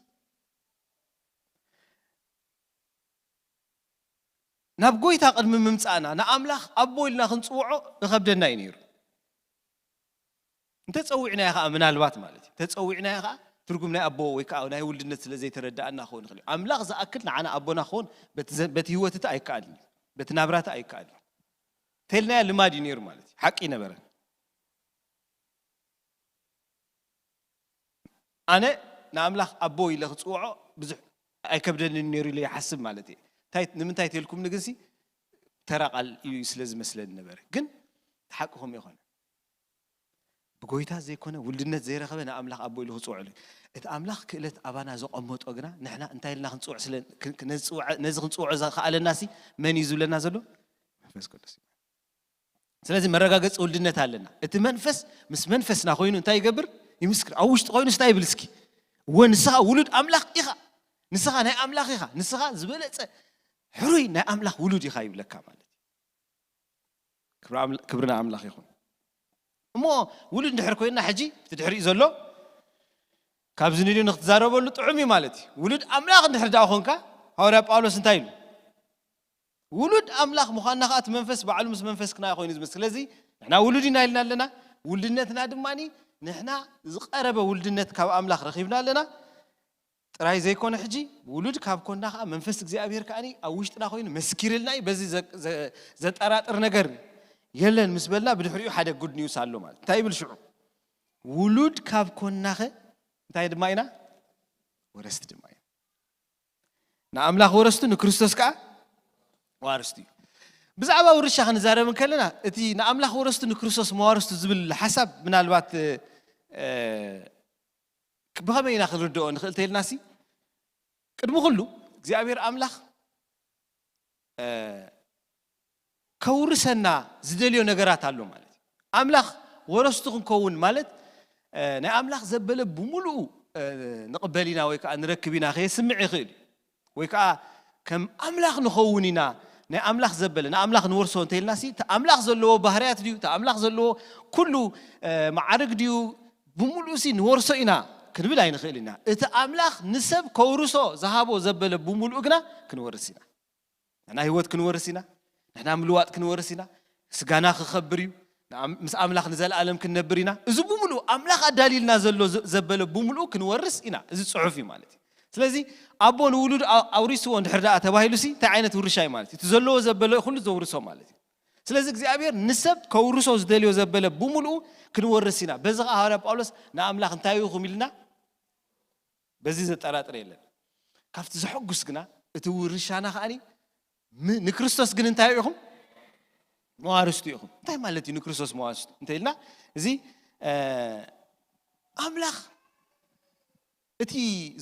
ናብ ጎይታ ቅድሚ ምምጻእና ንኣምላኽ ኣቦ ኢልና ክንጽውዖ ይኸብደና እዩ ነይሩ። እንተጸዊዕናዮ ኸኣ ምናልባት ማለት እዩ። እንተጸዊዕናዮ ኸኣ ትርጉም ናይ ኣቦ ወይ ከኣ ናይ ውልድነት ስለ ዘይተረዳእና ክኸውን ይኽእል እዩ። ኣምላኽ ዝኣክል ንዓና ኣቦና ክኸውን በቲ ዘ-፣ በቲ ህይወት እቲ ኣይከኣልን እዩ። በቲ ናብራ እቲ ኣይከኣልን እዩ። እንተኢልናዮ ልማድ እዩ ነይሩ ማለት እዩ። ሓቂ ይነበረን። ኣነ ንኣምላኽ ኣቦ ኢለ ክጽውዖ ብዙሕ ኣይከብደንን ነይሩ ኢለ ይሓስብ ማለት እየ። እንታይ፣ ንምንታይ ተልኩም ንግንሲ ተራ ቃል እዩ ስለ ዝመስለኒ ነበረ። ግን ሓቅኹም ይኾነ። ብጎይታ ዘይኮነ ውልድነት ዘይረኸበ ንኣምላኽ ኣቦ ኢሉ ክጽውዖ ኢሉ። እቲ ኣምላኽ ክእለት ኣባና ዘቐመጦ ግና ንሕና እንታይ ኢልና ክንጽውዕ ስለ፣ ክ-፣ ክ-፣ ነዚ ጽውዐ-፣ ነዚ ክንጽውዖ ዘኸኣለናሲ መን እዩ ዝብለና ዘሎ? መንፈስ ቅዱስ እዩ። ስለዚ መረጋገጺ ውልድነት ኣለና። እቲ መንፈስ ምስ መንፈስና ኮይኑ እንታይ ይገብር? ይምስክር። ኣብ ውሽጢ ኮይኑ እንታይ ይብል እስኪ? እወ ንስኻ ውሉድ ኣምላኽ ኢኻ። ንስኻ ናይ ኣምላኽ ኢኻ። ንስኻ ዝበለጸ ሕሩይ ናይ ኣምላኽ ውሉድ ኢኻ ይብለካ ማለት እዩ። ክብሪ ኣምላ-፣ ክብሪ ንኣምላኽ ይኹን። እሞ ውሉድ እንድሕር ኮይንና ሕጂ እቲ ድሕሪኡ ዘሎ ካብዚ ንልዩ ንክትዛረበሉ ጥዑም እዩ ማለት እዩ። ውሉድ ኣምላኽ እንድሕር ደኣ ኮንካ፣ ሃዋርያ ጳውሎስ እንታይ ኢሉ? ውሉድ ኣምላኽ ምዃንና ኸኣ እቲ መንፈስ ባዕሉ ምስ መንፈስና ኮይኑ ዝምስክር። ስለዚ ንሕና ውሉድ ኢና ኢልና ኣለና። ውልድነትና ድማ ንሕና ዝቐረበ ውልድነት ካብ ኣምላኽ ረኺብና ኣለና። ጥራይ ዘይኮነ ሕጂ ውሉድ ካብ ኮንና ኸኣ መንፈስ እግዚኣብሔር ከኣ ኣብ ውሽጥና ኮይኑ መስኪርልና እዩ። በዚ ዘ-፣ ዘ-፣ ዘጠራጥር ነገር የለን ምስ በልና ብድሕሪኡ ሓደ ጉድ ኒውስ ኣሎ ማለት። እንታይ ይብል ሽዑ? ውሉድ ካብ ኮንናኸ እንታይ ድማ ኢና? ወረስቲ ድማ እዩ። ንኣምላኽ ወረስቱ ንክርስቶስ ከዓ ዋርስቱ እዩ። ብዛዕባ ውርሻ ክንዛረብ እንከለና እቲ ንኣምላኽ ወረስቱ ንክርስቶስ መዋርስቱ ዝብል ሓሳብ ምናልባት ብኸመይ ኢና ክንርድኦ ንኽእል ተይልናሲ ቅድሚ ኩሉ እግዚኣብሔር ኣምላኽ ከውርሰና ዝደልዮ ነገራት ኣሎ ማለት እዩ። ኣምላኽ ወረስቱ ክንከውን ማለት ናይ ኣምላኽ ዘበለ ብምሉኡ ንቕበል ኢና ወይ ከዓ ንረክብ ኢና ከየስምዕ ይኽእል እዩ። ወይ ከዓ ከም ኣምላኽ ንኸውን ኢና ናይ ኣምላኽ ዘበለ ንኣምላኽ ንወርሶ እንተኢልና ሲ እቲ ኣምላኽ ዘለዎ ባህርያት ድዩ እቲ ኣምላኽ ዘለዎ ኩሉ መዓርግ ድዩ ብምሉኡ ሲ ንወርሶ ኢና ክንብል ኣይንኽእል ኢና። እቲ ኣምላኽ ንሰብ ከውርሶ ዝሃቦ ዘበለ ብምሉኡ ግና ክንወርስ ኢና። ንሕና ህይወት ክንወርስ ኢና። ንሕና ምልዋጥ ክንወርስ ኢና። ስጋና ክኸብር እዩ። ምስ ኣምላኽ ንዘለኣለም ክንነብር ኢና። እዚ ብምሉኡ ኣምላኽ ኣዳልዩልና ዘሎ ዘበለ ብምሉኡ ክንወርስ ኢና። እዚ ፅሑፍ እዩ ማለት እዩ። ስለዚ ኣቦ ንውሉድ ኣውሪስዎ እንድሕር ደኣ ተባሂሉ ሲ እንታይ ዓይነት ውርሻ እዩ ማለት እዩ? እቲ ዘለዎ ዘበለ ኩሉ ዘውርሶ ማለት እዩ። ስለዚ እግዚኣብሔር ንሰብ ከውርሶ ዝደልዮ ዘበለ ብምሉኡ ክንወርስ ኢና። በዚ ከዓ ሃዋርያ ጳውሎስ ንኣምላኽ እንታይ ኢኹም ኢልና በዚ ዘጠራጥር የለን። ካብቲ ዘሐጉስ ግና እቲ ውርሻና ከዓኒ ንክርስቶስ ግን እንታይ ኢኹም? መዋርስቱ ኢኹም። እንታይ ማለት እዩ ንክርስቶስ መዋርስቱ እንተ ኢልና እዚ ኣምላኽ እቲ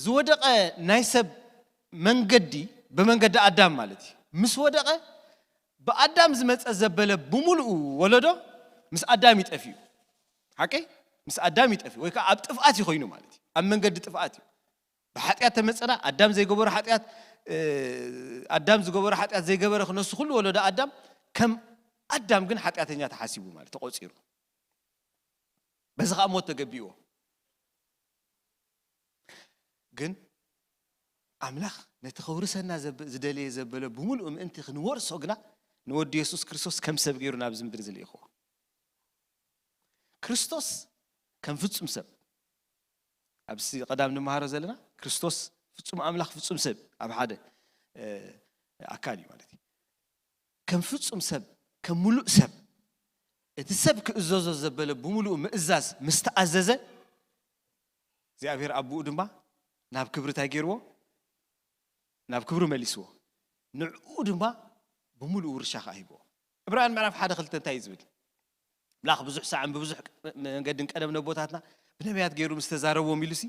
ዝወደቐ ናይ ሰብ መንገዲ ብመንገዲ ኣዳም ማለት እዩ ምስ ወደቐ ብኣዳም ዝመፀ ዘበለ ብምሉኡ ወለዶ ምስ ኣዳም ይጠፍዩ። ሓቀይ? ምስ ኣዳም ይጠፍዩ ወይ ከዓ ኣብ ጥፍኣት ይኮይኑ ማለት እዩ። ኣብ መንገዲ ጥፍኣት እዩ። ብሓጢኣት ተመፀና ኣዳም ዘይገበሮ ሓጢኣት ኣዳም ዝገበሮ ሓጢኣት ዘይገበረ ክነሱ ኩሉ ወለዶ ኣዳም ከም ኣዳም ግን ሓጢኣተኛ ተሓሲቡ ማለት ተቆፂሩ። በዚ ከዓ ሞት ተገቢዎ። ግን ኣምላኽ ነቲ ከውርሰና ዝደለየ ዘበለ ብምሉእ ምእንቲ ክንወርሶ ግና ንወዲ የሱስ ክርስቶስ ከም ሰብ ገይሩ ናብዚ ምድሪ ዝልኢኽዎ። ክርስቶስ ከም ፍጹም ሰብ ኣብዚ ቀዳም ንምሃሮ ዘለና ክርስቶስ ፍጹም ኣምላኽ ፍጹም ሰብ ኣብ ሓደ ኣካል እዩ ማለት እዩ። ከም ፍጹም ሰብ ከም ሙሉእ ሰብ እቲ ሰብ ክእዘዞ ዘበለ ብምሉእ ምእዛዝ ምስ ተኣዘዘ እግዚኣብሔር ኣቦኡ ድማ ናብ ክብሪ እንታይ ገይርዎ? ናብ ክብሪ መሊስዎ። ንዕኡ ድማ ብምሉእ ውርሻ ከዓ ሂብዎ። ዕብራውያን ምዕራፍ ሓደ ክልተ እንታይ እዩ ዝብል? ኣምላኽ ብዙሕ ሳዕን ብብዙሕ መንገድን ቀደም ነቦታትና ብነቢያት ገይሩ ምስ ተዛረብዎም ኢሉሲ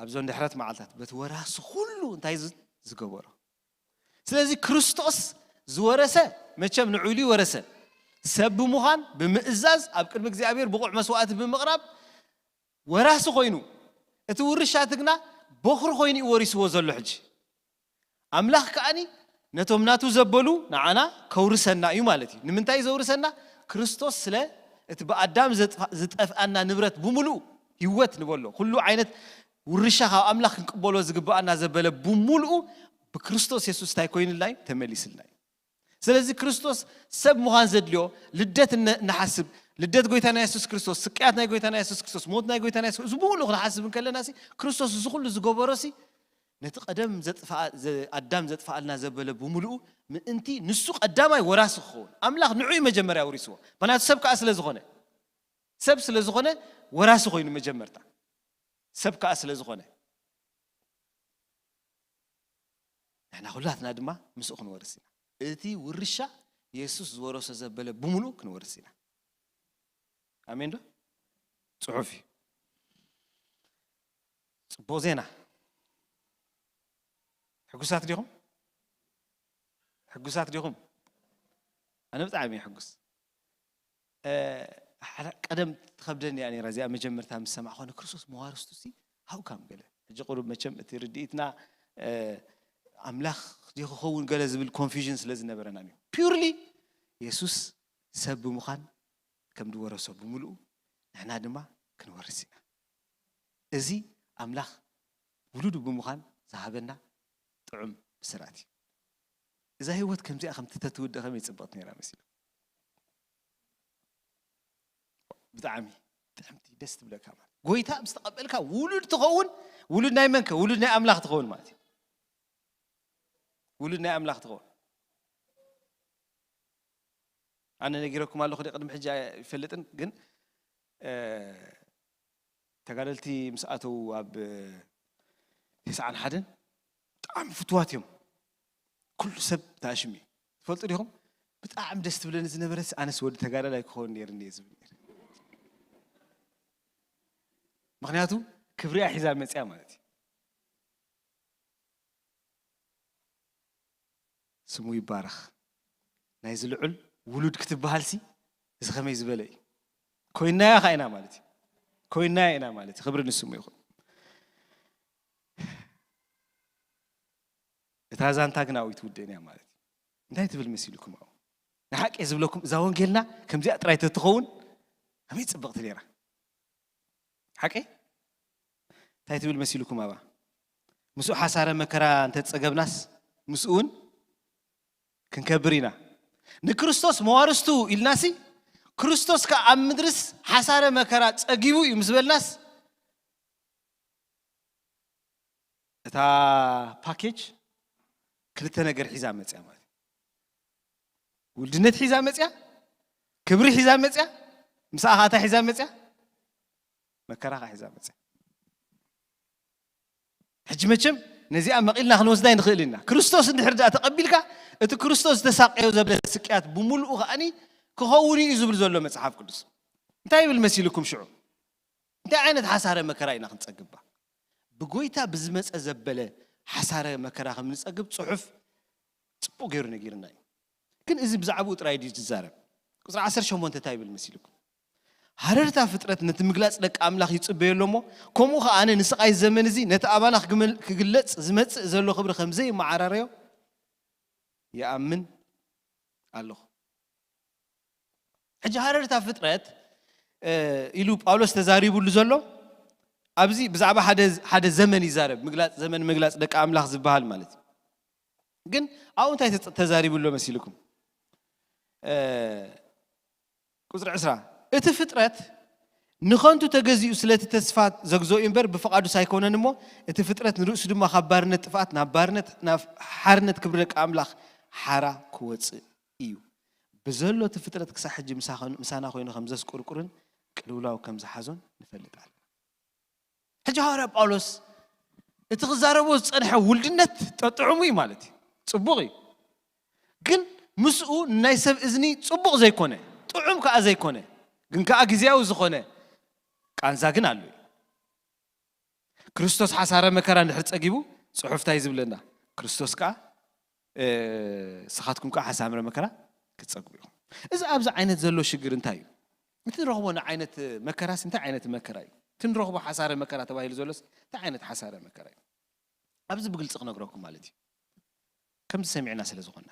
ኣብዞን ድሕረት መዓልታት በቲ ወራሲ ኩሉ እንታይ ዝገበሮ? ስለዚ ክርስቶስ ዝወረሰ መቸም ንዑ ኢሉ ይወረሰ ሰብ ብምዃን ብምእዛዝ ኣብ ቅድሚ እግዚኣብሔር ብቑዕ መስዋዕቲ ብምቕራብ ወራሲ ኮይኑ እቲ ውርሻ እቲ ግና በኹሪ ኮይኑ እዩ ወሪስዎ ዘሎ ሕጂ። ኣምላኽ ከኣኒ ነቶም ናቱ ዘበሉ ንዓና ከውርሰና እዩ ማለት እዩ። ንምንታይ እዩ ዘውርሰና? ክርስቶስ ስለ እቲ ብኣዳም ዝጠፍኣና ንብረት ብምሉኡ ህይወት ንበሎ ኩሉ ዓይነት ውርሻ ካብ ኣምላኽ ክንቅበሎ ዝግብኣና ዘበለ ብምሉኡ ብክርስቶስ የሱስ እንታይ ኮይንልና እዩ? ተመሊስልና እዩ። ስለዚ ክርስቶስ ሰብ ምዃን ዘድልዮ ልደት ንሓስብ ልደት ጎይታና የሱስ ክርስቶስ ስቅያት ናይ ጎይታና የሱስ ክርስቶስ ሞት ናይ ጎይታና የሱስ እዚ ብምሉኡ ክንሓስብ እንከለና ሲ ክርስቶስ እዚ ኩሉ ዝገበሮ ሲ ነቲ ቀደም ኣዳም ዘጥፍኣልና ዘበለ ብምሉኡ ምእንቲ ንሱ ቀዳማይ ወራሲ ክኸውን ኣምላኽ ንዑ መጀመርያ ውሪስዎ። ምክንያቱ ሰብ ከዓ ስለ ዝኾነ ሰብ ስለ ዝኾነ ወራሲ ኮይኑ መጀመርታ ሰብ ከዓ ስለ ዝኾነ ንሕና ኩላትና ድማ ምስኡ ክንወርስ ኢና። እቲ ውርሻ የሱስ ዝወረሶ ዘበለ ብምሉእ ክንወርስ ኢና። ኣሜን ዶ? ፅሑፍ እዩ። ፅቡቕ ዜና። ሕጉሳት ዲኹም? ሕጉሳት ዲኹም? ኣነ ብጣዕሚ እየ ሕጉስ። ቀደም ትኸብደኒ እያ ነራ እዚኣ መጀመርታ ምስ ሰማዕኮ ንክርስቶስ መዋርስቱ ሲ ሃውካም ገለ ሕጂ ቁሩብ መቸም እቲ ርድኢትና ኣምላኽ ዲ ክኸውን ገለ ዝብል ኮንፊዥን ስለ ዝነበረና እዩ። ፒርሊ የሱስ ሰብ ብምዃን ከም ዝወረሶ ብምልኡ ንሕና ድማ ክንወርስ ኢና። እዚ ኣምላኽ ውሉዱ ብምዃን ዝሃበና ጥዑም ብስራት እዩ። እዛ ህይወት ከምዚኣ ከምቲ ተትውደ ከመይ ጽብቕቲ ነይራ መሲሉ። ብጣዕሚ ጥዕምቲ ደስ ትብለካ ማለት ጎይታ ምስ ተቐበልካ ውሉድ ትኸውን። ውሉድ ናይ መንከ ውሉድ ናይ ኣምላኽ ትኸውን ማለት እዩ። ውሉድ ናይ ኣምላኽ ትኸውን። ኣነ ነጊረኩም ኣለኹ ቅድሚ ሕጂ ኣይፈልጥን ግን ተጋደልቲ ምስ ኣተዉ ኣብ ተስዓን ሓደን ብጣዕሚ ፍትዋት እዮም። ኩሉ ሰብ ተኣሽሙ እዩ። ትፈልጡ ዲኹም? ብጣዕሚ ደስ ትብለኒ ዝነበረት ኣነስ ወዲ ተጋዳላይ ክኸውን ነይርኒ እየ ዝብል ነይረ። ምኽንያቱ ክብሪኣ ሒዛ መፅያ ማለት እዩ። ስሙ ይባረኽ። ናይዚ ልዑል ውሉድ ክትበሃልሲ እዚ ከመይ ዝበለ እዩ? ኮይናያ ኸዓ ኢና ማለት እዩ። ኮይናያ ኢና ማለት እዩ። ክብሪ ንስሙ ይኹን። እታ ዛንታ ግን ኣብኡ ትውድእን እያ ማለት እዩ። እንታይ ትብል መሲልኩም? ኣብኡ ንሓቂ እየ ዝብለኩም፣ እዛ ወንጌልና ከምዚኣ ጥራይ ተትኸውን ከመይ ጽብቕቲ ነይራ። ሓቂ እንታይ ትብል መሲልኩም? ኣባ ምስኡ ሓሳረ መከራ እንተጸገብናስ ምስኡ እውን ክንከብር ኢና። ንክርስቶስ መዋርስቱ ኢልናሲ፣ ክርስቶስ ከኣ ኣብ ምድርስ ሓሳረ መከራ ጸጊቡ እዩ ምስ በልናስ፣ እታ ፓኬጅ ክልተ ነገር ሒዛ መጽያ ማለት እዩ። ውልድነት ሒዛ መጽያ፣ ክብሪ ሒዛ መጽያ፣ ምስኣ ኸኣ እንታይ ሒዛ መጽያ? መከራ ኸኣ ሒዛ መጽያ። ሕጂ መቸም ነዚኣ መቒልና ክንወስዳ ኣይንኽእል ኢና። ክርስቶስ እንድሕር ደኣ ተቐቢልካ፣ እቲ ክርስቶስ ዝተሳቀዮ ዘበለ ስቅያት ብምሉኡ ከኣኒ ክኸውን እዩ ዝብል ዘሎ መጽሓፍ ቅዱስ። እንታይ ይብል መሲልኩም ሽዑ? እንታይ ዓይነት ሓሳረ መከራ ኢና ክንጸግባ? ብጎይታ ብዝመጸ ዘበለ ሓሳረ መከራ ከም ንጸግብ ጽሑፍ ጽቡቕ ገይሩ ነጊርና እዩ። ግን እዚ ብዛዕባኡ ጥራይ ድዩ ዝዛረብ? ቁጽሪ ዓሰርተ ሸሞንተ እንታይ ይብል መሲልኩም? ሃረርታ ፍጥረት ነቲ ምግላጽ ደቂ ኣምላኽ ይጽበዮ ኣሎ እሞ፣ ከምኡ ኸኣ ኣነ ንስቓይ ዘመን እዚ ነቲ ኣባና ክግመል-፣ ክግለጽ ዝመጽእ ዘሎ ክብሪ ከም ዘይመዓራረዮ ይኣምን ኣለኹ። ሕጂ ሃረርታ ፍጥረት፣ እ፣ ኢሉ ጳውሎስ ተዛሪቡሉ ዘሎ ኣብዚ ብዛዕባ ሓደ፣ ሓደ ዘመን ይዛረብ። ምግላጽ፣ ዘመን ምግላጽ ደቂ ኣምላኽ ዝበሃል ማለት እዩ። ግን ኣብኡ እንታይ ተጸ-፣ ተዛሪቡ ኣሎ መሲልኩም? እ፣ ቁጽሪ ዕስራ፣ እቲ ፍጥረት ንኸንቱ ተገዚኡ ስለቲ ተስፋ ዘግዝኦ እዩ እምበር ብፍቓዱስ ኣይኮነን እሞ፣ እቲ ፍጥረት ንርእሱ ድማ ካብ ባርነት ጥፍኣት ናብ ባርነት፣ ናብ ሓርነት ክብሪ ደቂ ኣምላኽ ሓራ ክወጽእ እዩ። ብዘሎ እቲ ፍጥረት ክሳብ ሕጂ ምሳኸ-፣ ምሳና ኮይኑ ከም ዘስቁርቁርን ቅልውላው ከም ዝሓዞን ንፈልጥ ኣለና። ሕጂ ሃዋርያ ጳውሎስ እቲ ክዛረቦ ዝጸንሐ ውልድነት ጠጥዑሙ እዩ ማለት እዩ። ጽቡቕ እዩ። ግን ምስኡ ናይ ሰብ እዝኒ ጽቡቕ ዘይኮነ፣ ጥዑም ከኣ ዘይኮነ፣ ግን ከኣ ግዝያዊ ዝኾነ ቃንዛ ግን ኣሎ እዩ። ክርስቶስ ሓሳረ መከራ እንድሕር ጸጊቡ፣ ጽሑፍ እንታይ ዝብለና? ክርስቶስ ከኣ፣ እ፣ ንስኻትኩም ከኣ ሓሳረ መከራ ክትጸግቡ ኢኹም። እዚ ኣብዚ ዓይነት ዘሎ ሽግር እንታይ እዩ? እቲ ንረኽቦ ዓይነት መከራስ እንታይ ዓይነት መከራ እዩ? እቲ ንረኽቦ ሓሳረ መከራ ተባሂሉ ዘሎስ እንታይ ዓይነት ሓሳረ መከራ እዩ? ኣብዚ ብግልጺ ክነግረኩም ማለት እዩ። ከምዚ ሰሚዕና ስለ ዝኾንና።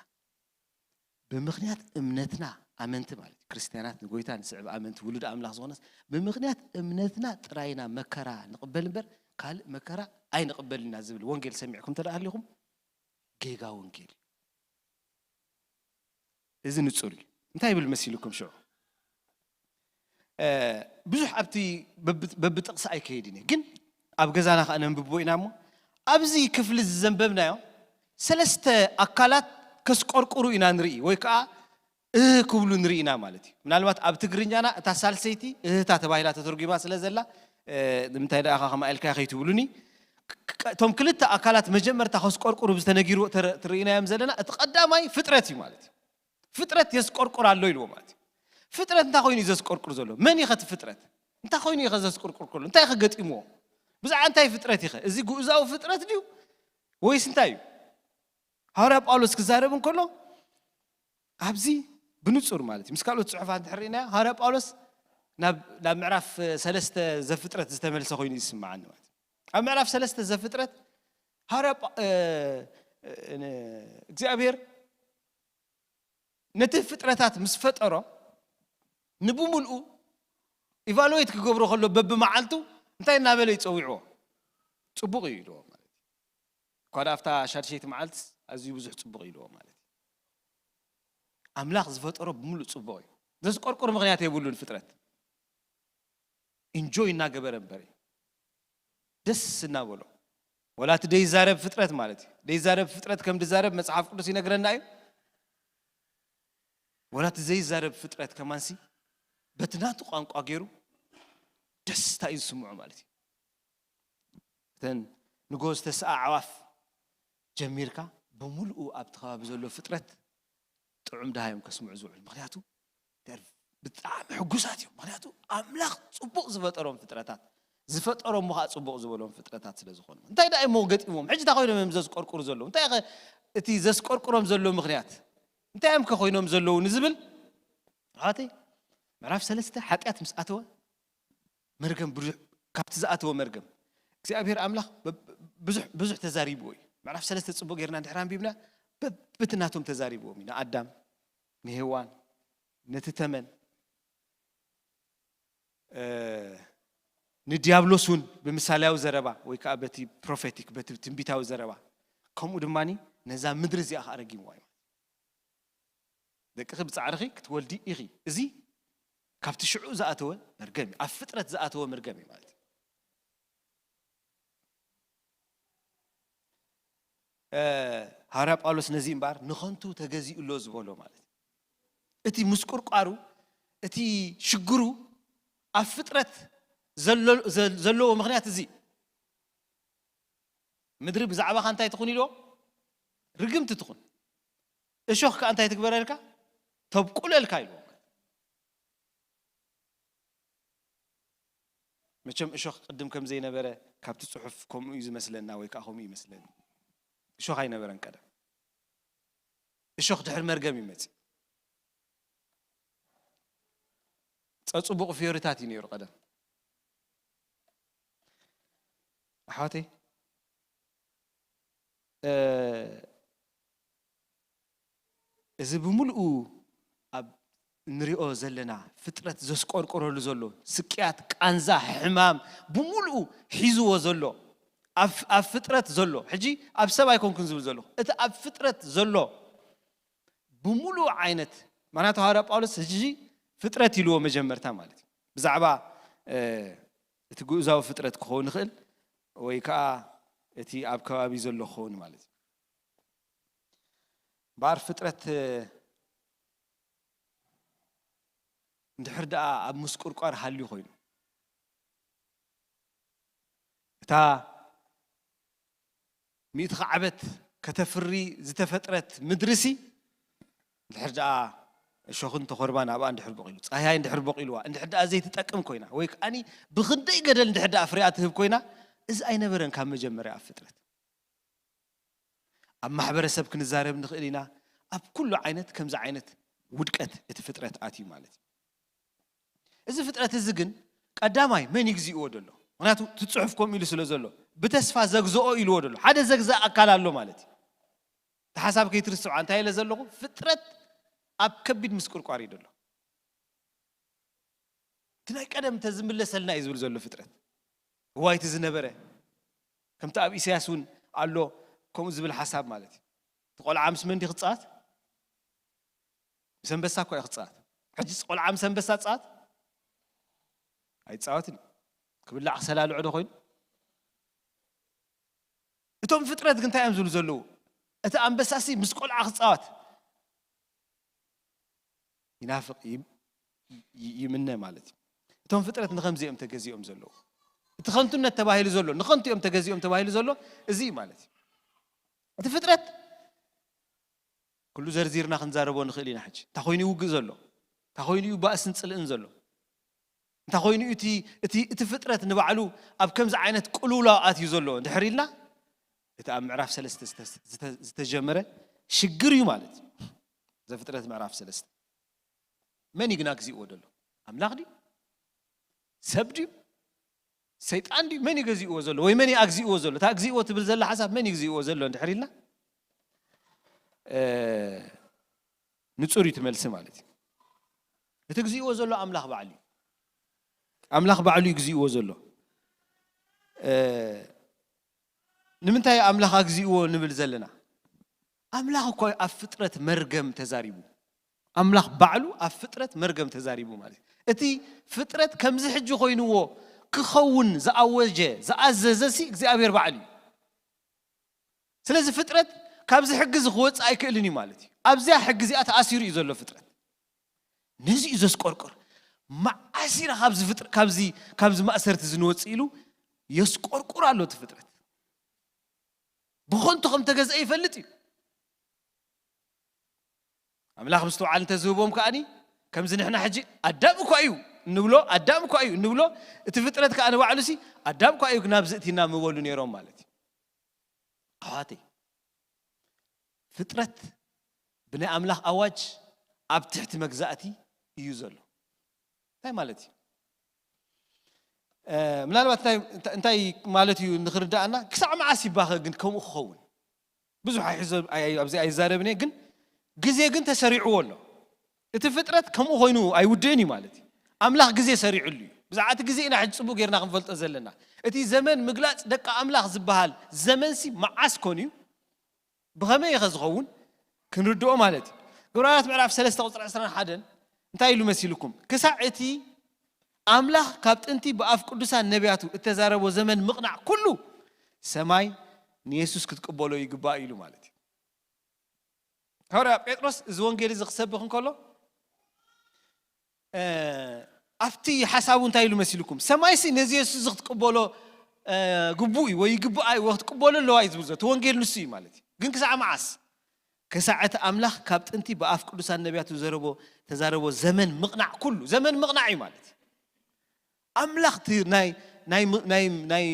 ብምኽንያት እምነትና ኣመንቲ ማለት እዩ። ክርስትያናት፣ ንጎይታ ንስዕብ ኣመንቲ፣ ውሉድ ኣምላኽ ዝኾነስ፣ ብምኽንያት እምነትና ጥራይ ኢና መከራ ንቕበል እምበር፣ ካልእ መከራ ኣይንቕበልን ኢና ዝብል ወንጌል ሰሚዕኩም እንተ ደኣ ሃሊኹም፣ ጌጋ ወንጌል እዩ። እዚ ንጹር እዩ። እንታይ ይብል መሲልኩም ሽዑ? እ፣ ብዙሕ ኣብቲ በብ-፣ በብጥቕሲ ኣይከይድን እየ። ግን ኣብ ገዛና ከኣ ነንብቦ ኢና እሞ፣ ኣብዚ ክፍሊ እዚ ዘንበብናዮ፣ ሰለስተ ኣካላት ከስቆርቁሩ ኢና ንርኢ፣ ወይ ከኣ እህ ክብሉ ንርኢ ኢና ማለት እዩ። ምናልባት ኣብ ትግርኛና እታ ሳልሰይቲ እህታ ተባሂላ ተተርጒማ ስለ ዘላ፣ እ፣ ንምንታይ ደኣ ከምኣ ኢልካ ከይትብሉኒ፣ ክ-፣ ክ-፣ እቶም ክልተ ኣካላት መጀመርታ ከስቆርቁሩ ዝተነጊሩ ትር-፣ ትርኢናዮም ዘለና፣ እቲ ቀዳማይ ፍጥረት እዩ ማለት እዩ። ፍጥረት የስቆርቁር ኣሎ ኢልዎ ማለት እዩ። ፍጥረት እንታይ ኮይኑ እዩ ዘስቆርቁር ዘሎ? መን እዩ ኸ እቲ ፍጥረት? እንታይ ኮይኑ እዩ ኸ ዘስቆርቁር ከሎ? እንታይ ኸ ገጢምዎ? ብዛዕባ እንታይ ፍጥረት እዩ ኸ? እዚ ግኡዛዊ ፍጥረት ድዩ? ወይስ እንታይ እዩ? ሃዋርያ ጳውሎስ ክዛረብ እንከሎ ኣብዚ ብንጹር ማለት እዩ። ምስ ካልኦት ጽሑፋት እንድሕር ርኢናዮ፣ ሃዋርያ ጳውሎስ ናብ፣ ናብ ምዕራፍ ሰለስተ ዘፍጥረት ዝተመልሰ ኮይኑ እዩ ዝስምዓኒ ማለት እዩ። ኣብ ምዕራፍ ሰለስተ ዘፍጥረት ሃዋርያ ጳ-፣ እ፣ እ፣ ን-፣ እግዚኣብሔር ነቲ ፍጥረታት ምስ ፈጠሮ፣ ንብምልኡ ኢቫሉዌት ክገብሮ ከሎ በብመዓልቱ እንታይ እናበለ ይጸውዕዎ? ጽቡቕ እዩ ኢልዎ ማለት እዩ። እኳ ደኣ ኣብታ ሻድሸይቲ መዓልትስ ኣዝዩ ብዙሕ ጽቡቕ ኢልዎ ማለት እዩ። ኣምላኽ ዝፈጠሮ ብምሉእ ጽቡቕ እዩ። ዘስቆርቁር ምኽንያት የብሉን ፍጥረት። ኢንጆይ እናገበረ እምበር እዩ። ደስ እናበሎ። ወላ እቲ ደይዛረብ ፍጥረት ማለት እዩ። ደይዛረብ ፍጥረት ከም ድዛረብ መጽሓፍ ቅዱስ ይነግረና እዩ። ወላ እቲ ዘይዛረብ ፍጥረት ከማንሲ በቲ ናቱ ቋንቋ ገይሩ ደስታ እዩ ዝስምዖ ማለት እዩ። እተን ንጎ ዝተስኣ ኣዕዋፍ ጀሚርካ ብምሉኡ ኣብቲ ከባቢ ዘሎ ፍጥረት ጥዑም ድሃዮም ከስምዑ ዝውዕሉ። ምኽንያቱ they're ብጣዕሚ ሕጉሳት እዮም። ምኽንያቱ ኣምላኽ ጽቡቕ ዝፈጠሮም ፍጥረታት፣ ዝፈጠሮም ከዓ ጽቡቕ ዝበሎም ፍጥረታት ስለ ዝኾኑ። እንታይ ደኣ እሞ ገጢሞም? ሕጂ እንታይ ኮይኖም እዮም ዘስቆርቁሩ ዘለዉ? እንታይ ኸ እቲ ዘስቆርቁሮም ዘሎ ምኽንያት? እንታይ እዮም ከ ኮይኖም ዘለዉ ንዝብል፣ ኣሕዋተይ፣ ምዕራፍ ሰለስተ ሓጢኣት ምስ ኣተወ፣ መርገም ብዙሕ፣ ካብቲ ዝኣተወ መርገም እግዚኣብሔር ኣምላኽ ብ-፣ ብዙሕ፣ ብዙሕ ተዛሪብዎ እዩ። ምዕራፍ ሰለስተ ጽቡቕ ጌርና እንድሕር ኣንቢብና፣ በብቲ ናቶም ተዛሪብዎም እዩ። ንኣዳም፣ ንሄዋን፣ ነቲ ተመን፣ እ፣ ንዲያብሎስ እውን ብምሳልያዊ ዘረባ ወይ ከዓ በቲ ፕሮፌቲክ፣ በቲ ትንቢታዊ ዘረባ፣ ከምኡ ድማ ነዛ ምድሪ እዚኣ ከዓ ረጊምዋ እዩ። ደቅኺ ብጻዕርኺ ክትወልዲ ኢኺ። እዚ ካብቲ ሽዑ ዝኣተወ መርገም እዩ። ኣብ ፍጥረት ዝኣተወ መርገም እዩ ማለት እዩ። እ፣ ሃዋርያ ጳውሎስ ነዚ እምበኣር ንኸንቱ ተገዚኡ ኣሎ ዝበሎ ማለት እዩ። እቲ ምስቁርቋሩ፣ እቲ ሽግሩ ኣብ ፍጥረት ዘሎ-፣ ዘ-፣ ዘለዎ ምኽንያት እዚ እዩ። ምድሪ ብዛዕባኻ እንታይ ትኹን ኢልዎ? ርግምቲ ትኹን። እሾኽ ከኣ እንታይ ትግበረልካ? ተብቁለልካ ኢልዎ። መቸም እሾኽ ቅድም ከም ዘይነበረ ካብቲ ጽሑፍ ከምኡ እዩ ዝመስለና፣ ወይ ከኣ ከምኡ ይመስለኒ። እሾኽ ኣይነበረን ቀደም። እሾኽ ድሕሪ መርገም እዩ መጺኡ። ጸጽቡቕ ፍዮሪታት እዩ ነይሩ ቀደም። ኣሕዋተይ፣ እ፣ እዚ ብምልኡ ኣብ እንሪኦ ዘለና ፍጥረት ዘስቆርቆረሉ ዘሎ ስቅያት፣ ቃንዛ፣ ሕማም ብምልኡ ሒዝዎ ዘሎ ኣብ፣ ኣብ ፍጥረት ዘሎ፣ ሕጂ ኣብ ሰብ ኣይኮንኩን ዝብል ዘለኹ፣ እቲ ኣብ ፍጥረት ዘሎ ብምሉኡ ዓይነት፣ ምኽንያቱ ሃዋርያ ጳውሎስ ሕጂ ፍጥረት ኢልዎ መጀመርታ ማለት እዩ። ብዛዕባ፣ እ፣ እቲ ግኡዛዊ ፍጥረት ክኸውን ይኽእል ወይ ከዓ እቲ ኣብ ከባቢ ዘሎ ክኸውን ማለት እዩ። እምበኣር ፍጥረት፣ እ፣ እንድሕር ደኣ ኣብ ምስቁርቋር ሃልዩ ኮይኑ፣ እታ ሚእቲ ዓመት ከተፍሪ ዝተፈጥረት ምድርሲ፣ እንድሕር ደኣ እሾኽን ተኾርባን ኣብኣ እንድሕር በቂሉ፣ ጻህያይ እንድሕር በቂልዋ፣ እንድሕር ደኣ ዘይትጠቅም ኮይና፣ ወይ ከኣኒ ብኽንደይ ገደል እንድሕር ደኣ ፍሬኣ ትህብ ኮይና፣ እዚ ኣይነበረን ካብ መጀመርያ ኣብ ፍጥረት። ኣብ ማሕበረሰብ ክንዛረብ ንኽእል ኢና። ኣብ ኩሉ ዓይነት ከምዚ ዓይነት ውድቀት እቲ ፍጥረት ኣትዩ ማለት እዩ። እዚ ፍጥረት እዚ ግን ቀዳማይ መን ይግዚእዎ ዘሎ? ምኽንያቱ እቲ ጽሑፍ ከምኡ ኢሉ ስለ ዘሎ፣ ብተስፋ ዘግዝኦ ኢልዎ ዘሎ። ሓደ ዘግዝእ ኣካል ኣሎ ማለት እዩ። እቲ ሓሳብ ከይትርስዑ፣ እንታይ ኢለ ዘለኹ? ፍጥረት ኣብ ከቢድ ምስቁርቋር እዩ ዘሎ። እቲ ናይ ቀደም እንተዝምለሰልና እዩ ዝብል ዘሎ ፍጥረት። እዋይ እቲ ዝነበረ፣ ከምቲ ኣብ ኢሳያስ እውን ኣሎ ከምኡ ዝብል ሓሳብ ማለት እዩ። እቲ ቆልዓ ምስ መን ድዩ ክጻወት? ምስ ኣንበሳ እኮ እዩ ክጻወት። ሕጂስ ቆልዓ ምስ ኣንበሳ ጻወት? ኣይጻወትን እዩ። ክብላዕ ክሰላልዖ ዶ ኮይኑ? እቶም ፍጥረት ግን እንታይ እዮም ዝብሉ ዘለዉ? እቲ ኣንበሳሲ ምስ ቆልዓ ክጻወት ይናፍቕ፣ ይ-፣ ይ-፣ ይምነ ማለት እዩ። እቶም ፍጥረት ንኸምዚ እዮም ተገዚኦም ዘለዉ። እቲ ኸንቱነት ተባሂሉ ዘሎ፣ ንኸንቱ እዮም ተገዚኦም ተባሂሉ ዘሎ፣ እዚ እዩ ማለት እዩ። እቲ ፍጥረት ኩሉ ዘርዚርና ክንዛረቦ ንኽእል ኢና። ሕጂ እንታይ ኮይኑ ይውግእ ዘሎ? እንታይ ኮይኑ እዩ ባእስን ጽልእን ዘሎ? እንታይ ኮይኑ እቲ፣ እቲ፣ እቲ ፍጥረት ንባዕሉ ኣብ ከምዚ ዓይነት ቅልውላው ኣትዩ ዘሎ እንድሕር ኢልና፣ እቲ ኣብ ምዕራፍ ሰለስተ ዝተ-፣ ዝተ-፣ ዝተጀመረ ሽግር እዩ ማለት እዩ። ዘፍጥረት ምዕራፍ ሰለስተ። መን እዩ ግን ኣግዚእዎ ዘሎ? ኣምላኽ ድዩ? ሰብ ድዩ? ሰይጣን ድዩ? መን እዩ ገዚእዎ ዘሎ? ወይ መን እዩ ኣግዚእዎ ዘሎ? እታ ኣግዚእዎ ትብል ዘላ ሓሳብ መን እዩግዚእዎ ዘሎ እንድሕር ኢልና፣ እ፣ ንጹር እዩ እቲ መልሲ ማለት እዩ። እቲግዚእዎ ዘሎ ኣምላኽ ባዕሉ እዩ። ኣምላኽ ባዕሉ እዩግዚእዎ ዘሎ። እ፣ ንምንታይ ኣምላኽ ኣግዚእዎ ንብል ዘለና? ኣምላኽ እኮ ኣብ ፍጥረት መርገም ተዛሪቡ። ኣምላኽ ባዕሉ ኣብ ፍጥረት መርገም ተዛሪቡ ማለት እዩ። እቲ ፍጥረት ከምዚ ሕጂ ኮይንዎ ክኸውን ዝኣወጀ፣ ዝኣዘዘ ሲ እግዚኣብሔር ባዕሉ እዩ። ስለዚ ፍጥረት ካብዚ ሕጊ እዚ ክወጽእ ኣይክእልን እዩ ማለት እዩ። ኣብዚኣ ሕጊ እዚኣ ተኣሲሩ እዩ ዘሎ ፍጥረት። ነዚ እዩ ዘስቆርቁር። መዓስ ኢና ካብዚ ፍጥረ-፣ ካብዚ፣ ካብዚ ማእሰርቲ እዚ ንወጽእ ኢሉ የስቆርቁር ኣሎ እቲ ፍጥረት። ብኾንቱ ከም ተገዝአ ይፈልጥ እዩ። ኣምላኽ ምስትውዓል እንተዝህቦም ከኣኒ ከምዚ ንሕና ሕጂ ኣዳም እኳ እዩ እንብሎ ኣዳም እኳ እዩ እንብሎ፣ እቲ ፍጥረት ከኣ ንባዕሉ ሲ ኣዳም እኳ እዩ ናብ ዝእቲና ምበሉ ነይሮም ማለት እዩ። ኣሕዋተይ፣ ፍጥረት ብናይ ኣምላኽ ኣዋጅ ኣብ ትሕቲ መግዛእቲ እዩ ዘሎ። እንታይ ማለት እዩ? ምናልባት እንታይ ማለት እዩ ንክርዳእና? ክሳዕ መዓስ ይባኸ ግን ከምኡ ክኸውን? ብዙሕ ኣይሕዘ ኣብዚ ኣይዛረብን እየ፣ ግን ግዜ ግን ተሰሪዕዎ ኣሎ። እቲ ፍጥረት ከምኡ ኮይኑ ኣይውድእን እዩ ማለት እዩ። ኣምላኽ ግዜ ሰሪዕሉ እዩ። ብዛዕባቲ ግዜ ኢና ሕጂ ጽቡቅ ጌርና ክንፈልጦ ዘለና። እቲ ዘመን ምግላጽ ደቂ ኣምላኽ ዝበሃል ዘመንሲ መዓስ ኮን እዩ? ብኸመይ ኢኸ ዝኸውን? ክንርድኦ ማለት እዩ። ግብራውያት ምዕራፍ ሰለስተ ቁፅሪ ዕስራን ሓደን እንታይ ኢሉ መሲልኩም? ክሳዕ እቲ ኣምላኽ ካብ ጥንቲ ብኣፍ ቅዱሳን ነቢያቱ እተዛረቦ ዘመን ምቕናዕ ኩሉ ሰማይ ንየሱስ ክትቅበሎ ይግባእ ኢሉ ማለት እዩ። ሃዋርያ ጴጥሮስ እዚ ወንጌል እዚ ክሰብኽ እንከሎ ኣብቲ ሓሳቡ እንታይ ኢሉ መሲልኩም? ሰማይሲ ነዚ የሱስ እዚ ክትቅበሎ ግቡእ እዩ ወይ ይግብኣ እዩ ወይ ክትቅበሎ ኣለዋ እዩ ዝብል ዘሎ። እቲ ወንጌል ንሱ እዩ ማለት እዩ። ግን ክሳዕ መዓስ? ክሳዕ እቲ ኣምላኽ ካብ ጥንቲ ብኣፍ ቅዱሳን ነቢያቱ ዘረቦ ተዛረቦ ዘመን ምቕናዕ ኩሉ ዘመን ምቕናዕ እዩ ማለት እዩ። ኣምላኽ ናይ ናይ ናይ ናይ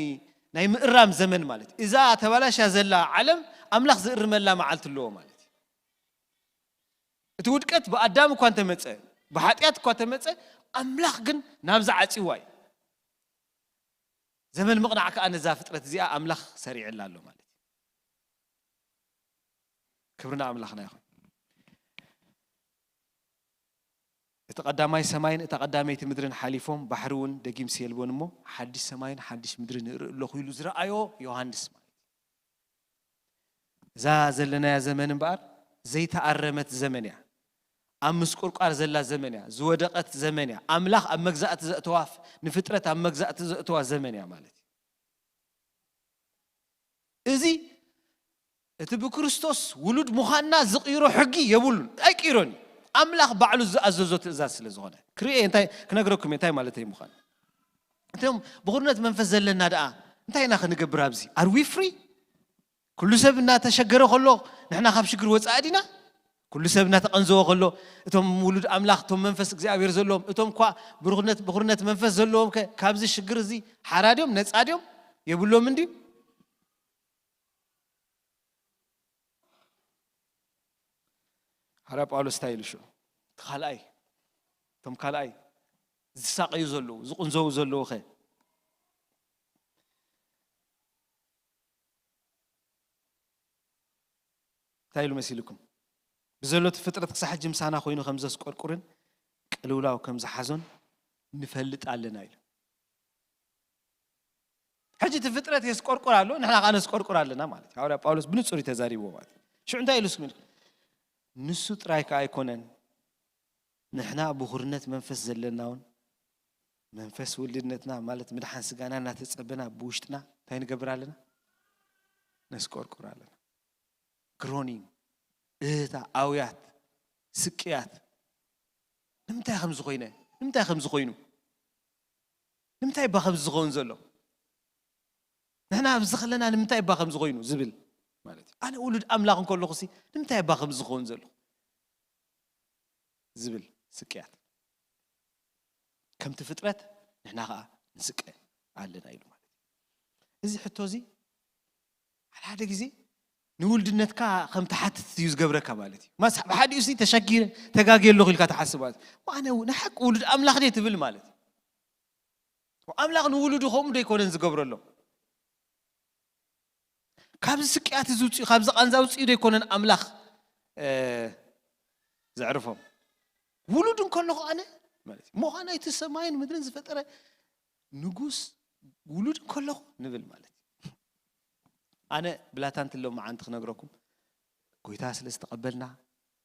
ናይ ምእራም ዘመን ማለት እዩ። እዛ ተባላሻ ዘላ ዓለም ኣምላኽ ዝእርመላ መዓልቲ ኣለዎ ማለት እዩ። እቲ ውድቀት ብኣዳም እኳ እንተመፀ ብሓጢኣት እኳ ተመፀ ኣምላኽ ግን ናብዛ ዓፂዋ እዩ። ዘመን ምቕናዕ ከዓ ነዛ ፍጥረት እዚኣ ኣምላኽ ሰሪዕላ ኣሎ ማለት እዩ። ክብርና ኣምላኽና ይኹን። እቲ ቀዳማይ ሰማይን እታ ቀዳመይቲ ምድርን ሓሊፎም ባሕሪ እውን ደጊም ሲየልቦን እሞ ሓድሽ ሰማይን ሓድሽ ምድርን እርኢ ኣለኹ ኢሉ ዝረኣዮ ዮሃንስ ማለት እዩ። እዛ ዘለናያ ዘመን እምበኣር ዘይተኣረመት ዘመን እያ። ኣብ ምስቁርቋር ዘላ ዘመን እያ። ዝወደቐት ዘመን እያ። ኣምላኽ ኣብ መግዛእቲ ዘእተዋ፣ ንፍጥረት ኣብ መግዛእቲ ዘእተዋ ዘመን እያ ማለት እዩ። እዚ እቲ ብክርስቶስ ውሉድ ምዃንና ዝቕይሮ ሕጊ የብሉን፣ ኣይቅይሮን እዩ። ኣምላኽ ባዕሉ ዝኣዘዞ ትእዛዝ ስለ ዝኾነ ክርኢ እንታይ ክነግረኩም እየ እንታይ ማለት እዩ ምዃን። እቶም ብኹርነት መንፈስ ዘለና ደኣ እንታይ ኢና ክንገብር ኣብዚ? Are we free? ኩሉ ሰብ እናተሸገረ ከሎ ንሕና ካብ ሽግር ወፃኢ ዲና? ኩሉ ሰብ እናተቐንዘወ ከሎ እቶም ውሉድ ኣምላኽ እቶም መንፈስ እግዚኣብሔር ዘለዎም እቶም እኳ ብሩኽነት ብኹርነት መንፈስ ዘለዎም ከ ካብዚ ሽግር እዚ ሓራ ድዮም ነፃ ድዮም? የብሎም እንድዩ። ሓራ ጳውሎስ እንታይ ኢሉ ሽዑ? እቲ ካልኣይ እቶም ካልኣይ ዝሳቐዩ ዘለዉ ዝቕንዘዉ ዘለዉ ኸ እንታይ ኢሉ መሲልኩም? ብዘሎ እቲ ፍጥረት ክሳብ ሕጂ ምሳና ኮይኑ ከም ዘስቆርቁርን ቅልውላው ከም ዝሓዞን ንፈልጥ ኣለና ኢሉ። ሕጂ እቲ ፍጥረት የስቆርቁር ኣሎ፣ ንሕና ከዓ ነስቆርቁር ኣለና ማለት እዩ። ሃዋርያ ጳውሎስ ብንጹር እዩ ተዛሪብዎ ማለት እዩ። ሽዑ እንታይ ኢሉ ስሚል? ንሱ ጥራይ ከዓ ኣይኮነን፣ ንሕና ብኹርነት መንፈስ ዘለና እውን መንፈስ ውልድነትና ማለት ምድሓን ስጋና እናተጸበና ብውሽጥና እንታይ ንገብር ኣለና? ነስቆርቁር ኣለና። ግሮኒንግ እህታ ኣውያት ስቅያት ንምንታይ ከም ዝኾይነ ንምንታይ ከም ዝኾይኑ ንምንታይ እባ ከም ዝኸውን ዘሎ ንሕና ኣብዚ ከለና ንምንታይ እባ ከም ዝኾይኑ ዝብል ማለት እዩ። ኣነ ውሉድ ኣምላኽ እንከለኹ ሲ ንምንታይ እባ ከም ዝኸውን ዘሎ ዝብል ስቅያት ከምቲ ፍጥረት ንሕና ከዓ ንስቀ ኣለና ኢሉ ማለት እዩ። እዚ ሕቶ እዚ ሓደ ሓደ ግዜ ንውልድነትካ ከም ትሓትት እዩ ዝገብረካ ማለት እዩ። ማስ ብሓዲኡ ሲ ተሸጊረ ተጋግየ ኣለኹ ኢልካ ትሓስብ ማለት እዩ። ኣነ ንሓቂ ውሉድ ኣምላኽ ድየ ትብል ማለት እዩ። ኣምላኽ ንውሉዱ ከምኡ ዶ ኣይኮነን ዝገብረሎም? ካብዚ ስቅያት እዚ ውፅኡ ካብዚ ቃንዛ ውፅኡ ዶ ኣይኮነን ኣምላኽ ዘዕርፎም? ውሉድ እንከለኹ ኣነ ማለት እዩ። ምዃን እቲ ሰማይን ምድርን ዝፈጠረ ንጉስ ውሉድ እንከለኹ ንብል ማለት እዩ። ኣነ ብላታ እንተሎ መዓንቲ ክነግረኩም ጎይታ ስለ ዝተቐበልና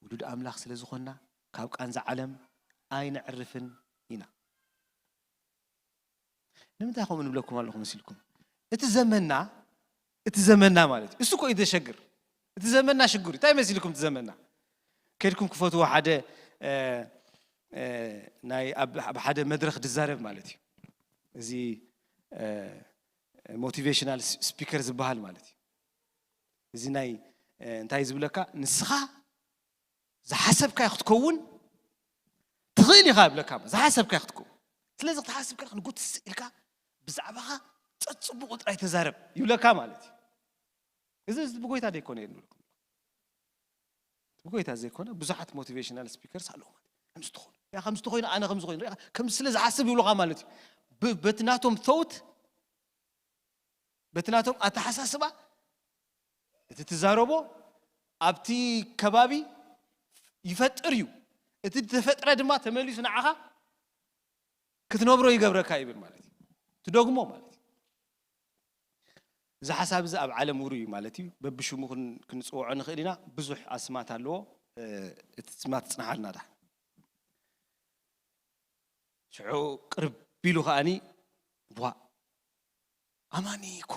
ውሉድ ኣምላኽ ስለ ዝኾንና ካብ ቃንዛ ዓለም ኣይነዕርፍን ኢና። ንምንታይ ከምኡ ንብለኩም ኣለኹ መሲልኩም? እቲ ዘመንና እቲ ዘመንና ማለት እዩ። እሱ እኮ እዩ ዘሸግር። እቲ ዘመንና ሽግር እዩ። እንታይ መሲልኩም እቲ ዘመንና? ከድኩም ክፈትዎ ሓደ እ፣ እ፣ ናይ ኣብ ኣብ ሓደ መድረኽ ዝዛረብ ማለት እዩ። እዚ እ፣ ሞቲቬሽናል ስ- ስፒከር ዝበሃል ማለት እዩ። እዚ ናይ እንታይ ዝብለካ ንስኻ ዝሓሰብካዮ ክትከውን ትኽእል ኢኻ ይብለካ። ዝሓሰብካዮ ክትከውን ስለዚ ክትሓስብ ከለካ ንጉትስ ኢልካ ብዛዕባኻ ጸጽቡቑ ጥራይ ተዛረብ ይብለካ ማለት እዩ። እዚ እዚ ብጎይታ ዘይኮነ የንብለኩም ብጎይታ ዘይኮነ ብዙሓት ሞቲቬሽናል ስፒከርስ ኣለዉ ማለት ከምዚ ትኾኑ ያ ከምዚ ትኾይኑ ኣነ ከምዚ ኮይኑ ከም ስለ ዝሓስብ ይብሉኻ ማለት እዩ። በቲ ናቶም ተውት በቲ ናቶም ኣተሓሳስባ እቲ ትዛረቦ ኣብቲ ከባቢ ይፈጥር እዩ። እቲ ዝተፈጥረ ድማ ተመሊሱ ንዓኻ ክትነብሮ ይገብረካ ይብል ማለት እዩ። ትደግሞ ማለት እዩ። እዚ ሓሳብ እዚ ኣብ ዓለም ውሩ እዩ ማለት እዩ። በብሽሙ ክንፅውዖ ንኽእል ኢና። ብዙሕ ኣስማት ኣለዎ። እቲ ስማት ፅንሓልና ዳ ሽዑ ቅርብ ኢሉ ከኣኒ ቧ ኣማኒ እኮ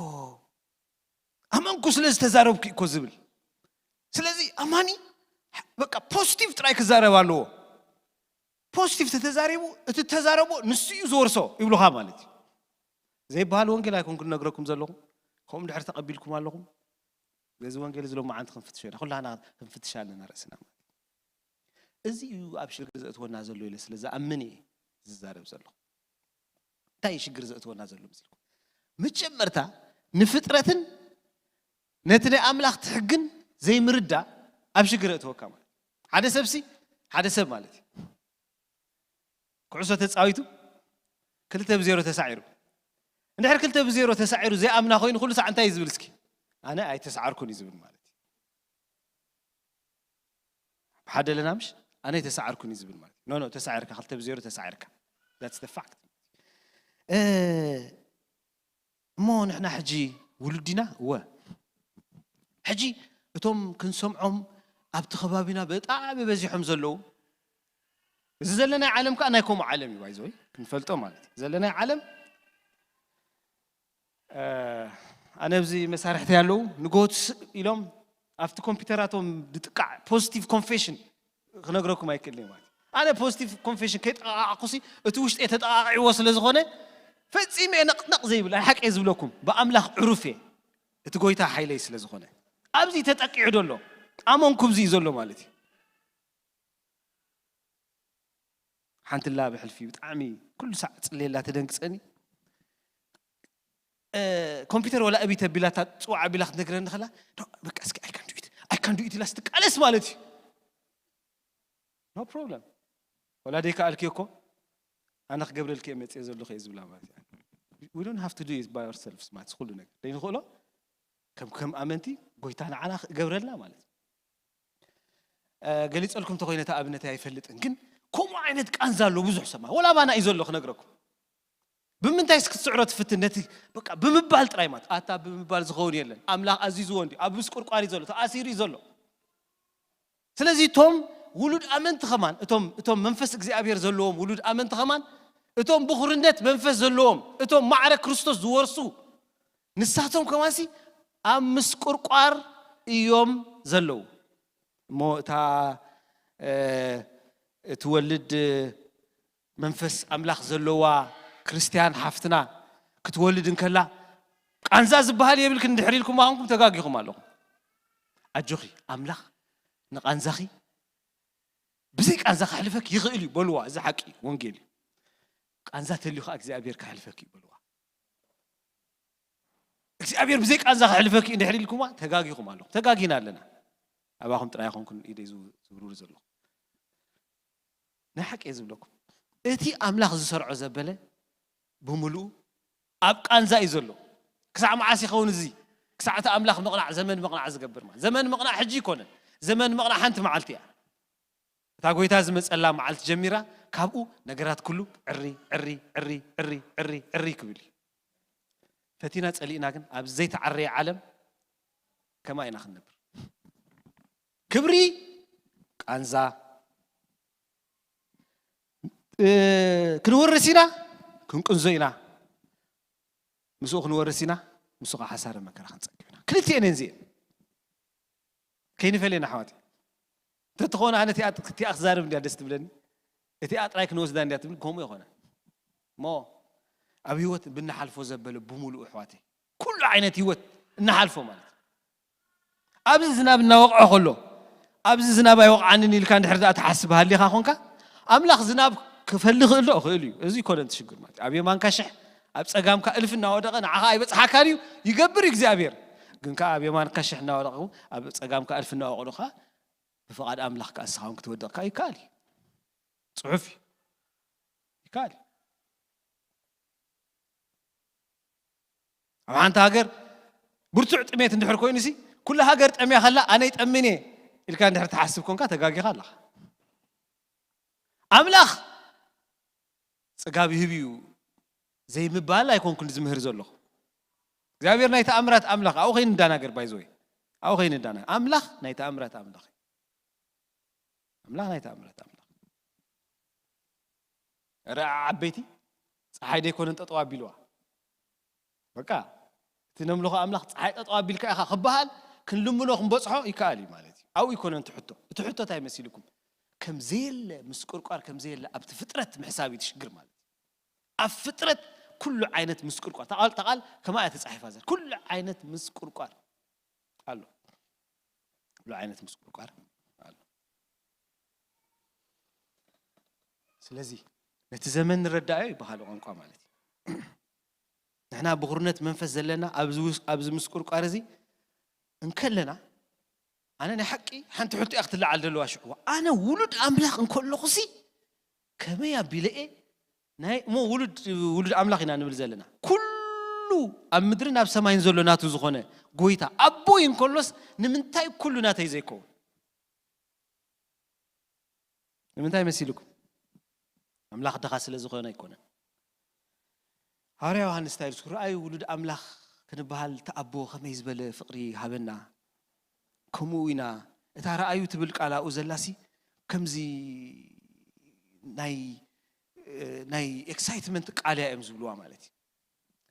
ኣመንኩ ስለ ዝተዛረብኩ እኮ ዝብል ስለዚ ኣማኒ በቃ ፖዚቲቭ ጥራይ ክዛረብ ኣለዎ። ፖዚቲቭ ተተዛሪቡ እቲ ተዛረቦ ንሱ እዩ ዝወርሶ ይብሉኻ ማለት እዩ። ዘይበሃል ወንጌል ኣይኮንኩ ነግረኩም ዘለኹም። ከምኡ ድሕር ተቐቢልኩም ኣለኹም። በዚ ወንጌል እዚ ሎመዓንቲ ክንፍትሾ ኢና። ኩላና ክንፍትሽ ኣለና ርእስና ማለት እዩ። እዚ እዩ ኣብ ሽግር ዘእትወና ዘሎ ኢለ ስለ ዝኣምን እየ ዝዛረብ ዘለኹ። እንታይ ሽግር ዘእትወና ዘሎ መሲልኩም? መጀመርታ ንፍጥረትን ነቲ ናይ ኣምላኽ ትሕግን ዘይምርዳእ ኣብ ሽግር የእትወካ ማለት ሓደ ሰብሲ ሓደ ሰብ ማለት እዩ። ኩዕሶ ተፃዊቱ ክልተ ብዜሮ ተሳዒሩ እንድሕር ክልተ ብዜሮ ተሳዒሩ ዘይኣምና ኮይኑ ኩሉ ሳዕ እንታይ እዩ ዝብል እስኪ ኣነ ኣይተሳዓርኩን እዩ ዝብል ማለት እዩ። ሓደ ለና ምሽ ኣነ ኣይተሳዓርኩን እዩ ዝብል ማለት ኖ ኖ ተሳዒርካ ክልተ ብዜሮ ተሳዒርካ that's the fact እሞ ንሕና ሕጂ ውሉድ ዲና እወ ሕጂ እቶም ክንሰምዖም ኣብቲ ከባቢና ብጣዕሚ በዚሖም ዘለዉ እዚ ዘለናይ ዓለም ከዓ ናይ ከምኡ ዓለም እዩ ባይዘወይ ክንፈልጦ ማለት እዩ ዘለናይ ዓለም ኣነ ኣብዚ መሳርሕቲ ኣለዉ ንጎት ኢሎም ኣብቲ ኮምፒውተራቶም ዝጥቃዕ ፖዚቲቭ ኮንፌሽን ክነግረኩም ኣይክእልን ማለት ኣነ ፖዚቲቭ ኮንፌሽን ከይጠቃቃዕኩሲ እቲ ውሽጢ ተጠቃቂዕዎ ስለ ዝኾነ ፈፂመ ነቅነቅ ዘይብል ኣይ ሓቂ ዝብለኩም ብኣምላኽ ዕሩፍ እየ እቲ ጎይታ ሓይለይ ስለ ዝኾነ ኣብዚ ተጠቂዑ ደሎ ኣመንኩ ብዚ እዩ ዘሎ ማለት እዩ ሓንቲ ላ ብሕልፊ ብጣዕሚ ኩሉ ሳዕ ፅሌላ ተደንግፀኒ ኮምፒውተር ወላ እቢ ተቢላ እታ ፅዋዕ ኣቢላ ክትነግረኒ ከላ በቃ እስኪ ኣይካን ዱኢት ኣይካን ዱኢት ኢላ ስትቃለስ ማለት እዩ no problem ወላ ደይከኣልኪ እኮ ኣነ ክገብረልኪ እየ መፅየ ዘለኹ እየ ዝብላ ማለት እዩ we don't have to do it by ourselves ማለት ኩሉ ነገር ዘይንኽእሎ ከም ከም ኣመንቲ ጎይታ ንዓና ክገብረልና ማለት እዩ ገሊፀልኩም ተኮይነ ኣብነት ኣይፈልጥን ግን ከምኡ ዓይነት ቃንዛ ኣሎ ብዙሕ ሰማ ወላ ባና እዩ ዘሎ ክነግረኩም ብምንታይ ክትስዕሮ ትፍትን ነቲ በቃ ብምባል ጥራይ ማለት ኣታ ብምባል ዝኸውን የለን ኣምላኽ ኣዚዝዎ እንዲ ኣብ ምስ ቁርቋሪ ዘሎ ተኣሲሩ እዩ ዘሎ ስለዚ እቶም ውሉድ ኣመንቲ ከማን እቶም እቶም መንፈስ እግዚኣብሔር ዘለዎም ውሉድ ኣመንቲ ከማን እቶም ብኹርነት መንፈስ ዘለዎም እቶም ማዕረ ክርስቶስ ዝወርሱ ንሳቶም ከማንሲ ኣብ ምስቁርቋር እዮም ዘለዉ እሞ እታ ትወልድ መንፈስ ኣምላኽ ዘለዋ ክርስትያን ሓፍትና ክትወልድ እንከላ ቃንዛ ዝበሃል የብልክን ድሕር ኢልኩም ኣኹንኩም ተጋጊኹም ኣለኹም ኣጆኺ ኣምላኽ ንቃንዛኺ ብዘይ ቃንዛ ክሕልፈክ ይኽእል እዩ በልዋ እዚ ሓቂ ወንጌል እዩ ቃንዛ ተልዩ ከዓ እግዚኣብሔር ክሕልፈክ እዩ በልዋ እግዚኣብሔር ብዘይ ቃንዛ ክሕልፈክ እዩ እንድሕር ኢልኩማ ተጋጊኹም ኣለኹም ተጋጊና ኣለና ኣባኹም ጥራይ ይኾንኩን ኢደይ ዝብርብር ዘለኹ ናይ ሓቂ እየ ዝብለኩም እቲ ኣምላኽ ዝሰርዖ ዘበለ ብምሉኡ ኣብ ቃንዛ እዩ ዘሎ ክሳዕ መዓስ ይኸውን እዚ ክሳዕ እቲ ኣምላኽ ምቕናዕ ዘመን ምቕናዕ ዝገብር ማለት ዘመን ምቕናዕ ሕጂ ይኮነን ዘመን ምቕናዕ ሓንቲ መዓልቲ እያ እታ ጎይታ ዝመፀላ መዓልቲ ጀሚራ ካብኡ ነገራት ኩሉ ዕሪ ዕሪ ዕሪ ዕሪ ዕሪ ዕሪ ክብል እዩ ፈቲና ፀሊእና ግን ኣብ ዘይተዓረየ ዓለም ከማ ኢና ክንነብር ክብሪ ቃንዛ ክንወርስ ኢና ክንቅንዞ ኢና ምስኡ ክንወርስ ኢና ምስኡ ከዓ ሓሳረ መከራ ክንፀግብ ኢና ክልቲኤን እየን እዚኤን ከይንፈልየን ኣሕዋት እንተትኾነ ኣነ እቲኣ ክዛረብ እንዲያ ደስ ትብለኒ እቲኣ ጥራይ ክንወስዳ እንዲያ ትብል ከምኡ ይኾነ እሞ ኣብ ህይወት ብንሓልፎ ዘበለ ብምሉእ ኣሕዋተይ ኩሉ ዓይነት ህይወት እንሓልፎ ማለት ኣብዚ ዝናብ እናወቕዖ ከሎ፣ ኣብዚ ዝናብ ኣይወቕዓንን ኢልካ እንድሕር ደኣ ትሓስብ ሃሊኻ ኾንካ፣ ኣምላኽ ዝናብ ክፈሊ ይኽእል ዶ? ይኽእል እዩ። እዚ ይኮነን እቲ ሽግር ማለት እዩ። ኣብ የማንካ ሽሕ፣ ኣብ ጸጋምካ እልፊ እናወደቐ ንዓኻ ኣይበጽሓካን እዩ፣ ይገብር እግዚኣብሔር። ግን ከኣ ኣብ የማንካ ሽሕ እናወደቑ፣ ኣብ ጸጋምካ እልፊ እናወቕዑ ከኣ ብፍቓድ ኣምላኽ ከኣ ንስኻ እውን ክትወድቕ ከኣ ይከኣል እዩ። ጽሑፍ እዩ። ይከኣል እዩ። ኣብ ሓንቲ ሃገር ብርቱዕ ጥሜት እንድሕር ኮይኑ ሲ፣ ኩላ ሃገር ጠምያ ከላ ኣነ ይጠምን እየ ኢልካ እንድሕር ትሓስብ ኮንካ ተጋጊኻ ኣለኻ። ኣምላኽ ጽጋብ ይህብ እዩ ዘይምባል ኣይኮንኩን ዝምህር ዘለኹ። እግዚኣብሔር ናይ ተኣምራት ኣምላኽ ኣብኡ ከይንዳናገር ባይዘወይ ኣብኡ ከይንዳና ኣምላኽ ናይ ተኣምራት ኣምላኽ ኣምላኽ ናይ ተኣምራት ኣምላኽ ረኣ ዓበይቲ ፀሓይ ደይኮነን ጠጠው ኣቢልዋ በቃ እቲ ነምልኾ ኣምላኽ ፀሓይ ጠጠው ኣቢልካ ኢኻ ክበሃል ክንልምኖ ክንበፅሖ ይከኣል እዩ ማለት እዩ ኣብኡ ይኮነን እቲ ሕቶ እቲ ሕቶ እንታይ መሲልኩም ከም ዘየለ ምስ ቁርቋር ከም ዘየለ ኣብቲ ፍጥረት ምሕሳብ እዩ ትሽግር ማለት እዩ ኣብ ፍጥረት ኩሉ ዓይነት ምስ ቁርቋር ተቓል ተቓል ከማ እያ ተፃሒፋ ዘር ኩሉ ዓይነት ምስ ቁርቋር ኣሎ ኩሉ ዓይነት ምስ ቁርቋር ኣሎ ስለዚ ነቲ ዘመን ንረዳኣዮ ይበሃሉ ቋንቋ ማለት እዩ ንሕና ብኹርነት መንፈስ ዘለና ኣብዚ ምስ ቁርቋር እዚ እንከለና ኣነ ናይ ሓቂ ሓንቲ ሕቶ እያ ክትለዓል ዘለዋ ሽዑ ኣነ ውሉድ ኣምላኽ እንከለኹሲ ከመይ ኣቢለ እየ ናይ እሞ ውሉድ ውሉድ ኣምላኽ ኢና ንብል ዘለና ኩሉ ኣብ ምድርን ኣብ ሰማይን ዘሎ ናቱ ዝኾነ ጎይታ ኣቦይ እንከሎስ ንምንታይ ኩሉ ናተይ ዘይከውን ንምንታይ መሲልኩም ኣምላኽ ድኻ ስለ ዝኾነ ኣይኮነን ሃዋርያ ዮሃንስ እንታይ ኢሉ ረኣዩ ውሉድ ኣምላኽ ክንበሃል ተኣቦ ከመይ ዝበለ ፍቕሪ ሃበና ከምኡ ኢና እታ ረኣዩ ትብል ቃል ኣብኡ ዘላሲ ከምዚ ናይ ናይ ኤክሳይትመንት ቃል እያ እዮም ዝብልዋ ማለት እዩ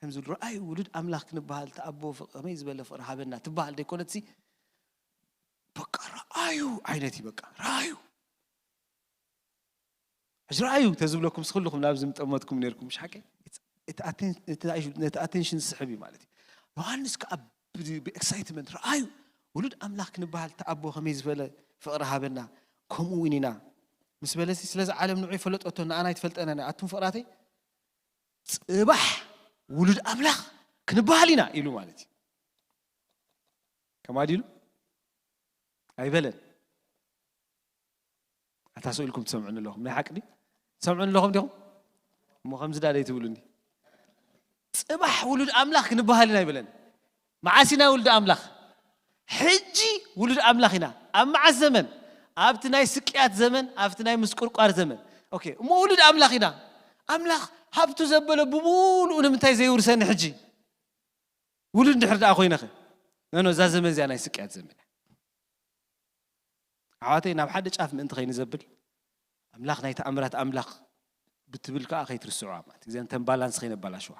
ከምዚ ረኣዩ ውሉድ ኣምላኽ ክንበሃል ተኣቦ ከመይ ዝበለ ፍቕሪ ሃበና ትበሃል ዘይኮነትሲ በቃ ረኣዩ ዓይነት እዩ በቃ ረኣዩ ሕጂ ረኣዩ ተዝብለኩም ስክልኹም ናብዚ ምጠመትኩም ነርኩም ምሽ ሓቂ ነቲ ኣቴንሽን ዝስሕብ እዩ ማለት እዩ ዮሃንስ ከዓ ብኤክሳይትመንት ረኣዩ ውሉድ ኣምላኽ ክንበሃል ተኣቦ ከመይ ዝበለ ፍቕሪ ሃበና ከምኡ እውን ኢና ምስ በለሲ ስለዚ ዓለም ንዑ ይፈለጠቶ ንኣና ይትፈልጠና ኣቱም ፍቕራተይ ፅባሕ ውሉድ ኣምላኽ ክንበሃል ኢና ኢሉ ማለት እዩ ከማድ ኢሉ ኣይበለን ኣታ ስኢልኩም ትሰምዑኒ ኣለኹም ናይ ሓቂ ትሰምዑኒ ኣለኹም ዲኹም እሞ ከምዚ ዳደይ ትብሉኒ ፅባሕ ውሉድ ኣምላኽ ክንበሃል ኢና ይብለን መዓስ ኢና ውሉድ ኣምላኽ ሕጂ ውሉድ ኣምላኽ ኢና ኣብ መዓስ ዘመን ኣብቲ ናይ ስቅያት ዘመን ኣብቲ ናይ ምስቁርቋር ዘመን ኦኬ እሞ ውሉድ ኣምላኽ ኢና ኣምላኽ ሃብቱ ዘበለ ብሙሉኡ ንምንታይ ዘይውርሰኒ ሕጂ ውሉድ እንድሕር ደኣ ኮይነኸ ነኖ እዛ ዘመን እዚኣ ናይ ስቅያት ዘመን ኣሕዋተይ ናብ ሓደ ጫፍ ምእንቲ ከይንዘብል ኣምላኽ ናይ ተኣምራት ኣምላኽ ብትብል ከዓ ከይትርስዑ ማለት እዚኣን ተን ባላንስ ከይነባላሽዋ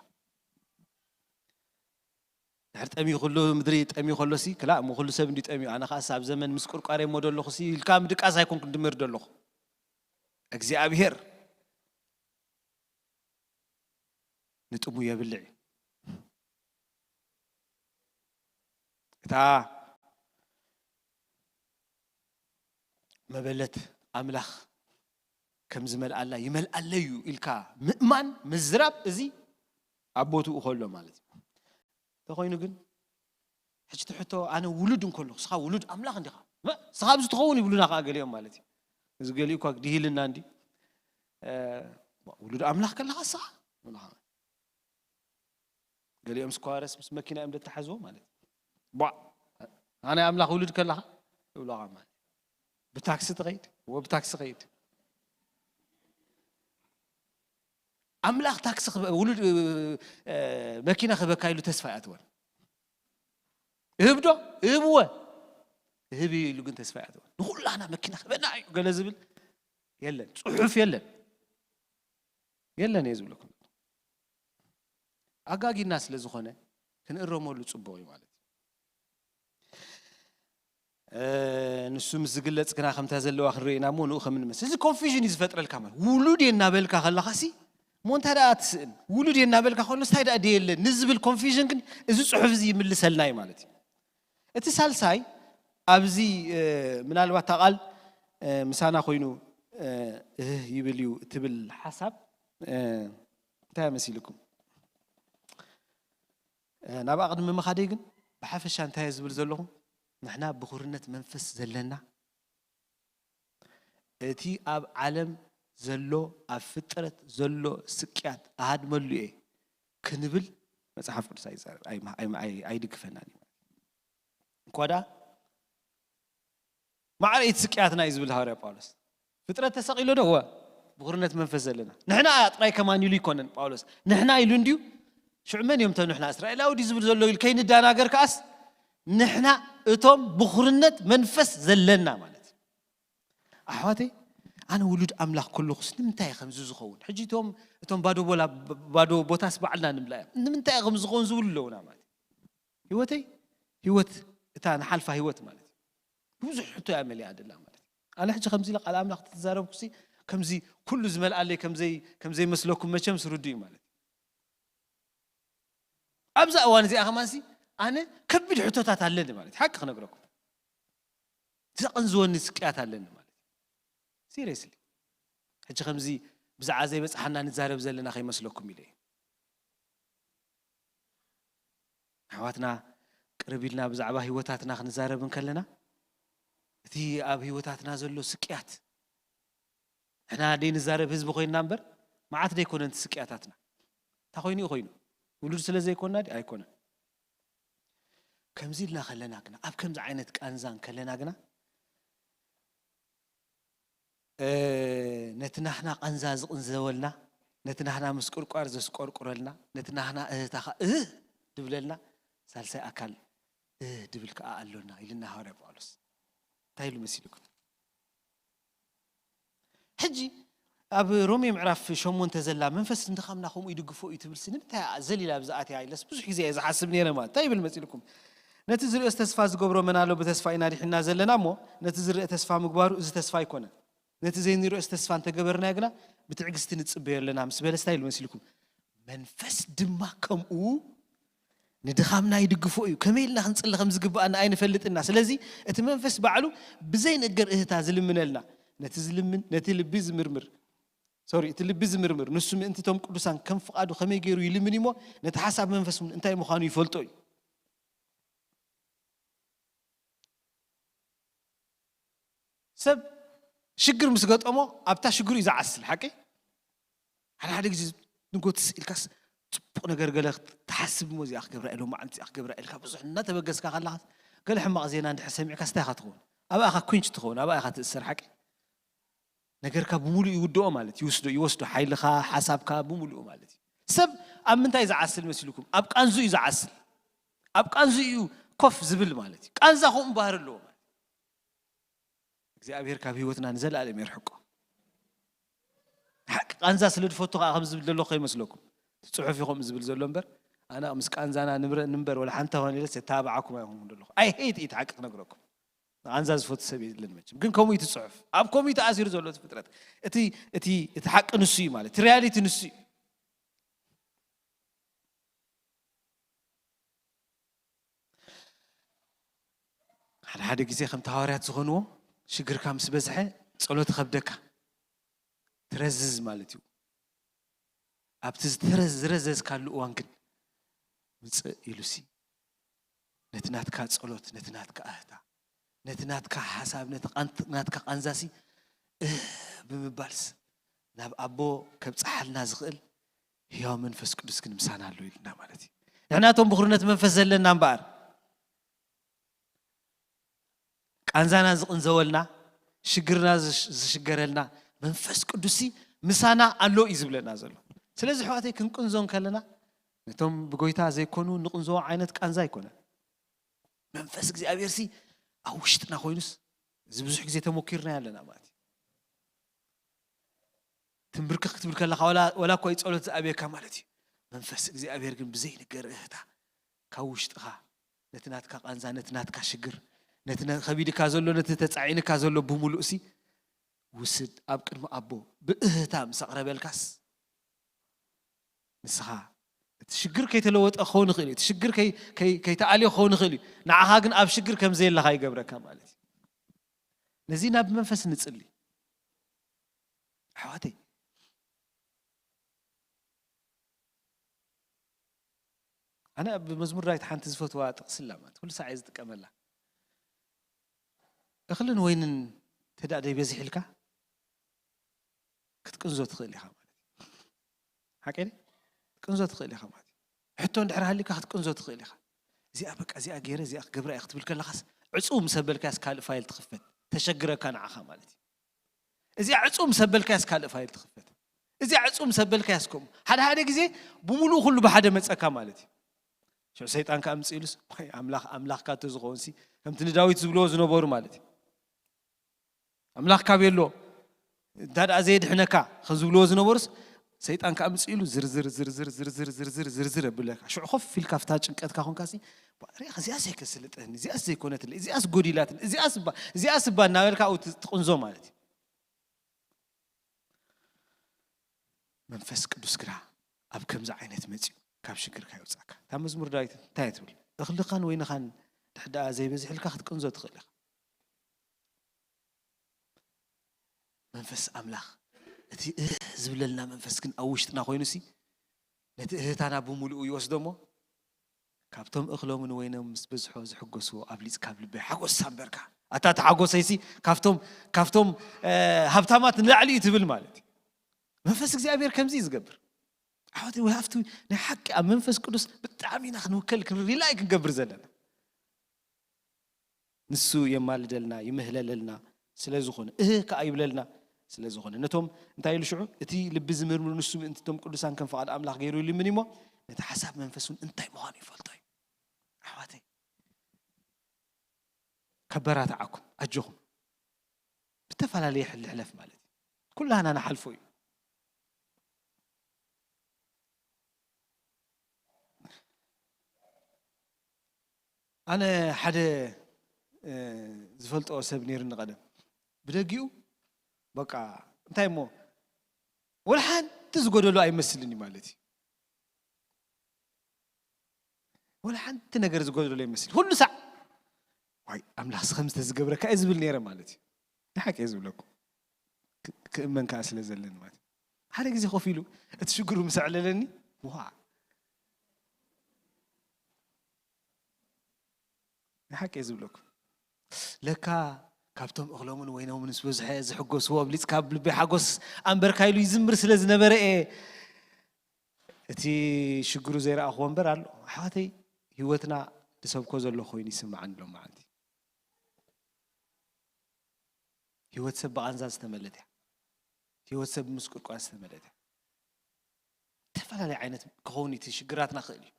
ድሕር ጠምዩ ኩሉ ምድሪ ጠምዩ ከሎሲ ክላ እሞ ኩሉ ሰብ እንዲ ጠምዩ ኣነ ከዓ ኣብ ዘመን ምስ ቁርቋር እሞ ደለኹሲ ኢልካ ምድቃስ ኣይኮንኩ ድምር ደለኹ እግዚኣብሄር ንጥሙ የብልዕ እዩ እታ መበለት ኣምላኽ ከም ዝመልኣላ ይመልኣለይ እዩ ኢልካ ምእማን ምዝራብ እዚ ኣብ ቦትኡ ከሎ ማለት እዩ እንተኾይኑ ግን ሕጂ ትሕቶ ኣነ ውሉድ እንከለኹ ስኻ ውሉድ ኣምላኽ እንዲኻ ስኻ ኣብዚ ትኸውን ይብሉና ከዓ ገሊኦም ማለት እዩ እዚ ገሊኡ እኳ ድሂልና እንዲ ውሉድ ኣምላኽ ከለኻ ስኻ ገሊኦም ስኳረስ ምስ መኪና እዮም ደተሓዝዎ ማለት እዩ ኣነ ኣምላኽ ውሉድ ከለኻ ይብሉኻ ማለት ብታክሲ ትኸይድ እዎ ብታክሲ ኸይድ ኣምላኽ ታክሲ ውሉድ መኪና ክበካ ኢሉ ተስፋ ይኣትወን እህብ ዶ እህብወ እህብ ኢሉ ግን ተስፋ ይኣትወን ንኩላና መኪና ክበና እዩ ገለ ዝብል የለን ፅሑፍ የለን የለን እየ ዝብለኩም ኣጋጊና ስለ ዝኾነ ክንእረመሉ ፅቡቕ እዩ ማለት እዩ ንሱ ምስ ዝግለፅ ግና ከምታ ዘለዋ ክንርኢ ኢና እሞ ንኡ ከም ንመስል እዚ ኮንፊዥን እዩ ዝፈጥረልካ ማለት ውሉድ እየ እናበልካ ከለኻ ሲ እሞ እንታይ ደኣ ትስእን ውሉድ እየ እናበልካ ከሎ እንታይ ደኣ ደየለ ንዝብል ኮንፊዥን ግን እዚ ፅሑፍ እዚ ይምልሰልና እዩ ማለት እዩ እቲ ሳልሳይ ኣብዚ ምናልባት እታ ቃል ምሳና ኮይኑ እህ ይብል እዩ እትብል ሓሳብ እንታይ መሲልኩም? ናብኣ ቅድሚ ምኻደይ ግን ብሓፈሻ እንታይ እየ ዝብል ዘለኹ? ንሕና ብኹርነት መንፈስ ዘለና እቲ ኣብ ዓለም ዘሎ ኣብ ፍጥረት ዘሎ ስቅያት ኣሃድመሉ እየ ክንብል መፅሓፍ ቅዱስ ኣይድግፈናን እዩ። እንኳ ደኣ ማዕረ ኢቲ ስቅያትና እዩ ዝብል ሃዋርያ ጳውሎስ። ፍጥረት ተሰቒሎ ዶ? እወ፣ ብኹርነት መንፈስ ዘለና ንሕና ጥራይ ከማን ኢሉ ኣይኮነን ጳውሎስ። ንሕና ኢሉ እንድዩ። ሽዑ መን እዮም እቶም ንሕና? እስራኤላዊ ድዩ ዝብል ዘሎ ኢሉ ከይንደናገር ከኣስ ንሕና እቶም ብኹርነት መንፈስ ዘለና ማለት እዩ። ኣሕዋተይ፣ ኣነ ውሉድ ኣምላኽ ከለኹስ ንምንታይ ከምዚ ዝኸውን? ሕጂ እቶም እቶም ባዶ ቦላ ባዶ ቦታስ ባዕልና ንምላ እዮም። ንምንታይ ከምዚ ዝኸውን ዝብሉ ኣለውና ማለት እዩ። ህይወተይ ህይወት እታ ንሓልፋ ህይወት ማለት እዩ። ብዙሕ ሕቶ እያ መሊኣ ደላ ማለት እዩ። ኣነ ሕጂ ከምዚ ኢለ ቃል ኣምላኽ ተዛረብኩሲ ከምዚ ኩሉ ዝመልኣለይ ከምዘይ ከምዘይመስለኩም መቸም ስርዱ እዩ ማለት እዩ። ኣብዛ እዋን እዚኣ ከማንሲ ኣነ ከቢድ ሕቶታት ኣለኒ ማለት እዩ። ሓቂ ክነግረኩም ዘቐንዝወኒ ስቅያት ኣለኒ ማለት እዩ። ሲሪየስሊ ሕጂ ከምዚ ብዛዕባ ዘይበፅሓና ንዛረብ ዘለና ከይመስለኩም ኢለ እዩ። ኣሕዋትና ቅርብ ኢልና ብዛዕባ ህይወታትና ክንዛረብ እንከለና እቲ ኣብ ህይወታትና ዘሎ ስቅያት ንሕና ደይ ንዛረብ ህዝቢ ኮይንና እምበር መዓት ደይኮነን እቲ ስቅያታትና። እንታይ ኮይኑ እዩ ኮይኑ? ውሉድ ስለ ዘይኮንና ድዩ? ኣይኮነን። ከምዚ ኢልና ከለና ግና ኣብ ከምዚ ዓይነት ቃንዛ እንከለና ግና ነቲ ናህና ቃንዛ ዝቕንዘወልና፣ ነቲ ናህና ምስቁርቋር ዘስቆርቁረልና፣ ነቲ ናህና እህታኻ እህ ድብለልና ሳልሳይ ኣካል እህ ድብል ከኣ ኣሎና ኢልና ሃዋርያ ጳውሎስ እንታይ ኢሉ መሲልኩም? ሕጂ ኣብ ሮሜ ምዕራፍ ሸሞንተ ዘላ መንፈስ ንድኻምና ከምኡ ይድግፎ እዩ ትብል ስኒ እንታይ ዘሊላ ብዛኣት እያ ኢለስ ብዙሕ ግዜ እየ ዝሓስብ ነይረ ማለት እንታይ ይብል መፂልኩም? ነቲ ዝርእስ ተስፋ ዝገብሮ መን ኣሎ ብተስፋ ኢና ዲሕና ዘለና እሞ ነቲ ዝርእ ተስፋ ምግባሩ እዚ ተስፋ ኣይኮነን። ነቲ ዘይንርእስ ተስፋ እንተገበርናዮ ግና ብትዕግስቲ ንጽበዮ ኣለና ምስ በለስ እንታይ ኢሉ መሲልኩም? መንፈስ ድማ ከምኡ ንድኻምና ይድግፎ እዩ። ከመይ ኢልና ክንጽሊ ከም ዝግብኣና ኣይንፈልጥና። ስለዚ እቲ መንፈስ ባዕሉ ብዘይነገር እህታ ዝልምነልና ነቲ ዝልምን ነቲ ልቢ ዝምርምር ሶሪ እቲ ልቢ ዝምርምር ንሱ ምእንቲ እቶም ቅዱሳን ከም ፍቓዱ ከመይ ገይሩ ይልምን እሞ ነቲ ሓሳብ መንፈስ እውን እንታይ ምዃኑ ይፈልጦ እዩ። ሰብ ሽግር ምስ ገጠሞ ኣብታ ሽግር እዩ ዝዓስል ሓቂ ሓደ ሓደ ግዜ ንጎትስ ኢልካስ ፅቡቅ ነገር ገለ ትሓስብ እሞ እዚኣ ክገብራ ኢሎም መዓልቲ እዚኣ ክገብራ ኢልካ ብዙሕ እናተበገስካ ከለካ ገለ ሕማቅ ዜና እንድሕር ሰሚዕካ ስታይ ኢካ ትኸውን ኣብኣ ኢካ ኩንች ትኸውን ኣብኣ ኢካ ትእሰር ሓቂ ነገርካ ብምሉእ ይውድኦ ማለት ይውስዶ ይወስዶ ሓይልካ ሓሳብካ ብምሉኡ ማለት እዩ ሰብ ኣብ ምንታይ ዝዓስል መሲልኩም ኣብ ቃንዙ እዩ ዝዓስል ኣብ ቃንዙ እዩ ኮፍ ዝብል ማለት እዩ ቃንዛ ከምኡ ባህር ኣለዎ ማለት እግዚኣብሔር ካብ ህይወትና ንዘለኣለም የርሕቆ ሓቂ ቃንዛ ስለ ዝፈቱ ከዓ ከም ዝብል ዘሎ ከይመስለኩም እቲ ፅሑፍ ይኸም ዝብል ዘሎ እምበር ኣነ ምስ ቃንዛና ንብረ ንንበር ወላ ሓንቲ ሆን ኢለስ የታባዓኩም ኣይኹም ዘለኹ ኣይ ሄት ኢት ሓቂ ክነግረኩም ንቃንዛ ዝፈቱ ሰብ የለን መቸም ግን ከምኡ እቲ ፅሑፍ ኣብ ከምኡ ተኣሲሩ ዘሎ እቲ ፍጥረት እቲ እቲ እቲ ሓቂ ንሱ እዩ ማለት እቲ ሪያሊቲ ንሱ እዩ ሓደ ሓደ ግዜ ከምቲ ሃዋርያት ዝኾንዎ ሽግርካ ምስ በዝሐ ጸሎት ይኸብደካ ትረዝዝ ማለት እዩ ኣብቲ ዝረዘዝካሉ እዋን ግን ምፅእ ኢሉሲ ነቲ ናትካ ጸሎት ነቲ ናትካ ኣህታ ነቲ ናትካ ሓሳብ ነቲ ናትካ ቃንዛሲ እህ ብምባልስ ናብ ኣቦ ከብፀሓልና ዝኽእል ህያው መንፈስ ቅዱስ ግን ምሳና ኣሎ ኢልና ማለት እዩ ንሕናቶም ብኩርነት መንፈስ ዘለና እምበኣር ቃንዛና ዝቕንዘወልና ሽግርና ዝሽገረልና መንፈስ ቅዱስ ምሳና ኣሎ እዩ ዝብለና ዘሎ ስለዚ ሕዋተይ ክንቅንዞ ከለና ነቶም ብጎይታ ዘይኮኑ ንቕንዞ ዓይነት ቃንዛ ኣይኮነን መንፈስ እግዚኣብሔር ሲ ኣብ ውሽጥና ኮይኑስ እዚ ብዙሕ ግዜ ተሞኪርና ኣለና ማለት እዩ ትንብርክኽ ክትብል ከለኻ ወላ እኮ ጸሎት ዝኣብየካ ማለት እዩ መንፈስ እግዚኣብሔር ግን ብዘይንገር እህታ ካብ ውሽጥኻ ነቲ ናትካ ቃንዛ ነቲ ናትካ ሽግር ነቲ ከቢድካ ዘሎ ነቲ ተጻዒንካ ዘሎ ብምሉእ ሲ ውስድ ኣብ ቅድሚ ኣቦ ብእህታ ምስ ኣቕረበልካስ ንስኻ እቲ እቲ ሽግር ከይተለወጠ ክኸውን ይኽእል እዩ። እቲ ሽግር ከይ- ከይ- ከይተኣልዮ ክኸውን ይኽእል እዩ። ንዓኻ ግን ኣብ ሽግር ከም ዘየለኻ ይገብረካ ማለት እዩ። ነዚ ናብ መንፈስ ንጽሊ። ኣሕዋተይ፣ ኣነ ኣብ መዝሙር ዳዊት ሓንቲ ዝፈትዋ ጥቕሲ ኣላ ማለት ኩሉ ሳዕ እየ ዝጥቀመላ። እኽልን ወይንን እንተ ደኣ ደይበዚሕልካ ክትቅንዞ ትኽእል ኢኻ ማለት እዩ። ሓቂ ድዩ? ክትቅንዞ ትኽእል ኢኻ ማለት እዩ። ሕቶ እንድሕር ሃሊካ ክትቅንዞ ትኽእል ኢኻ። እዚኣ በቃ እዚኣ ገይረ እዚኣ ክገብራ እየ ክትብል ከለኻስ ዕጹው ምስ ኣበልካያስ ካልእ ፋይል ትኽፈት። ተሸግረካ ንዓኻ ማለት እዩ። እዚኣ ዕጹው ምስ ኣበልካያስ ካልእ ፋይል ትኽፈት። እዚኣ ዕጹው ምስ ኣበልካያስ ከምኡ። ሓደ ሓደ ግዜ ብምሉኡ ኩሉ ብሓደ መጸካ ማለት እዩ። ሽዑ ሰይጣን ከኣ ምጽእ ኢሉስ፣ ዋይ ኣምላኽ ኣምላኽ ካቶ ዝኸውን ሲ ከምቲ ንዳዊት ዝብልዎ ዝነበሩ ማለት እዩ። ኣምላኽ ካበይ ኣሎ እንታ ደኣ ዘየድሕነካ ከም ዝብልዎ ዝነበሩስ ሰይጣን ከኣ ምጽእ ኢሉ ዝርዝር ዝርዝር ዝርዝር ዝርዝር ዝርዝር የብለካ። ሽዑ ኮፍ ኢልካ ፍታ ጭንቀትካ ኮንካ ሲ ሪኻ እዚኣስ ኣይከስልጠኒ እዚኣስ ዘይኮነትለይ እዚኣስ ጎዲላትኒ እዚኣስ እባ እዚኣስ እባ እናበልካ ኣብኡ ትቕንዞ ማለት እዩ። መንፈስ ቅዱስ ግና ኣብ ከምዚ ዓይነት መጺኡ ካብ ሽግርካ የውጻእካ። እታ መዝሙር ዳዊት እንታይ እያ ትብል? እኽልኻን ወይንኻን ድሕር ደኣ ዘይበዝሕልካ ክትቅንዞ ትኽእል ኢኻ። መንፈስ ኣምላኽ እቲ እህ ዝብለልና መንፈስ ግን ኣብ ውሽጥና ኮይኑሲ ነቲ እህታና ብምሉኡ ይወስዶ እሞ ካብቶም እኽሎምን ወይኖም ምስ በዝሖ ዝሕጎስዎ ኣብሊጽካ ኣብ ልበይ ሓጎስ ኣንበርካ። ኣታ እቲ ሓጎሰይሲ ካብቶም ካብቶም እ፣ ሃብታማት ንላዕሊ እዩ ትብል ማለት እዩ። መንፈስ እግዚኣብሔር ከምዚ እዩ ዝገብር። ኣሕዋተይ ወይ ሃፍቲ ናይ ሓቂ ኣብ መንፈስ ቅዱስ ብጣዕሚ ኢና ክንውከል ክንሪላይ ክንገብር ዘለና። ንሱ የማልደልና ይምህለለልና ስለ ዝኾነ እህ ከኣ ይብለልና ስለ ዝኾነ ነቶም እንታይ ኢሉ ሽዑ እቲ ልቢ ዝምርምር ንሱ ምእንቲ እቶም ቅዱሳን ከም ፍቓድ ኣምላኽ ገይሩ ይልምን እሞ ነቲ ሓሳብ መንፈስ እውን እንታይ ምዃኑ ይፈልጦ እዩ። ኣሕዋተይ ከበራትዓኩም ኣጆኹም ብተፈላለየ ሕልሕለፍ ማለት እዩ። ኩላህና ንሓልፎ እዩ። ኣነ ሓደ እ፣ ዝፈልጦ ሰብ ነይርኒ ቀደም ብደጊኡ በቃ እንታይ እሞ ወላ ሓንቲ ዝጎደሎ ኣይመስልን እዩ ማለት እዩ። ወላ ሓንቲ ነገር ዝጎደሎ ይመስል ኩሉ ሳዕ ዋይ ኣምላኽ ስኸም ዝተዝገብረካ እየ ዝብል ነይረ ማለት እዩ። ንሓቂ እየ ዝብለኩም ክ- ክእመን ከዓ ስለ ዘለኒ ማለት እዩ። ሓደ ግዜ ኮፍ ኢሉ እቲ ሽግሩ ምስ ኣዕለለኒ ዋ ንሓቂ እየ ዝብለኩም ለካ ካብቶም እኽሎምን ወይኖምን ምስ በዝሐ ዝሕጎስዎ ኣብሊጽካ ኣብ ልበይ ሓጎስ ኣንበርካ ኢሉ ይዝምር ስለ ዝነበረ እየ እቲ ሽግሩ ዘይረኣኽዎ እምበር ኣሎ ኣሕዋተይ ህይወትና ዝሰብኮ ዘሎ ኮይኑ ይስምዓኒ ሎም መዓልቲ ህይወት ሰብ ብቓንዛ ዝተመለት እያ ህይወት ሰብ ምስ ቁርቋን ዝተመለት እያ ዝተፈላለየ ዓይነት ክኸውን እቲ ሽግራትና ክእል እዩ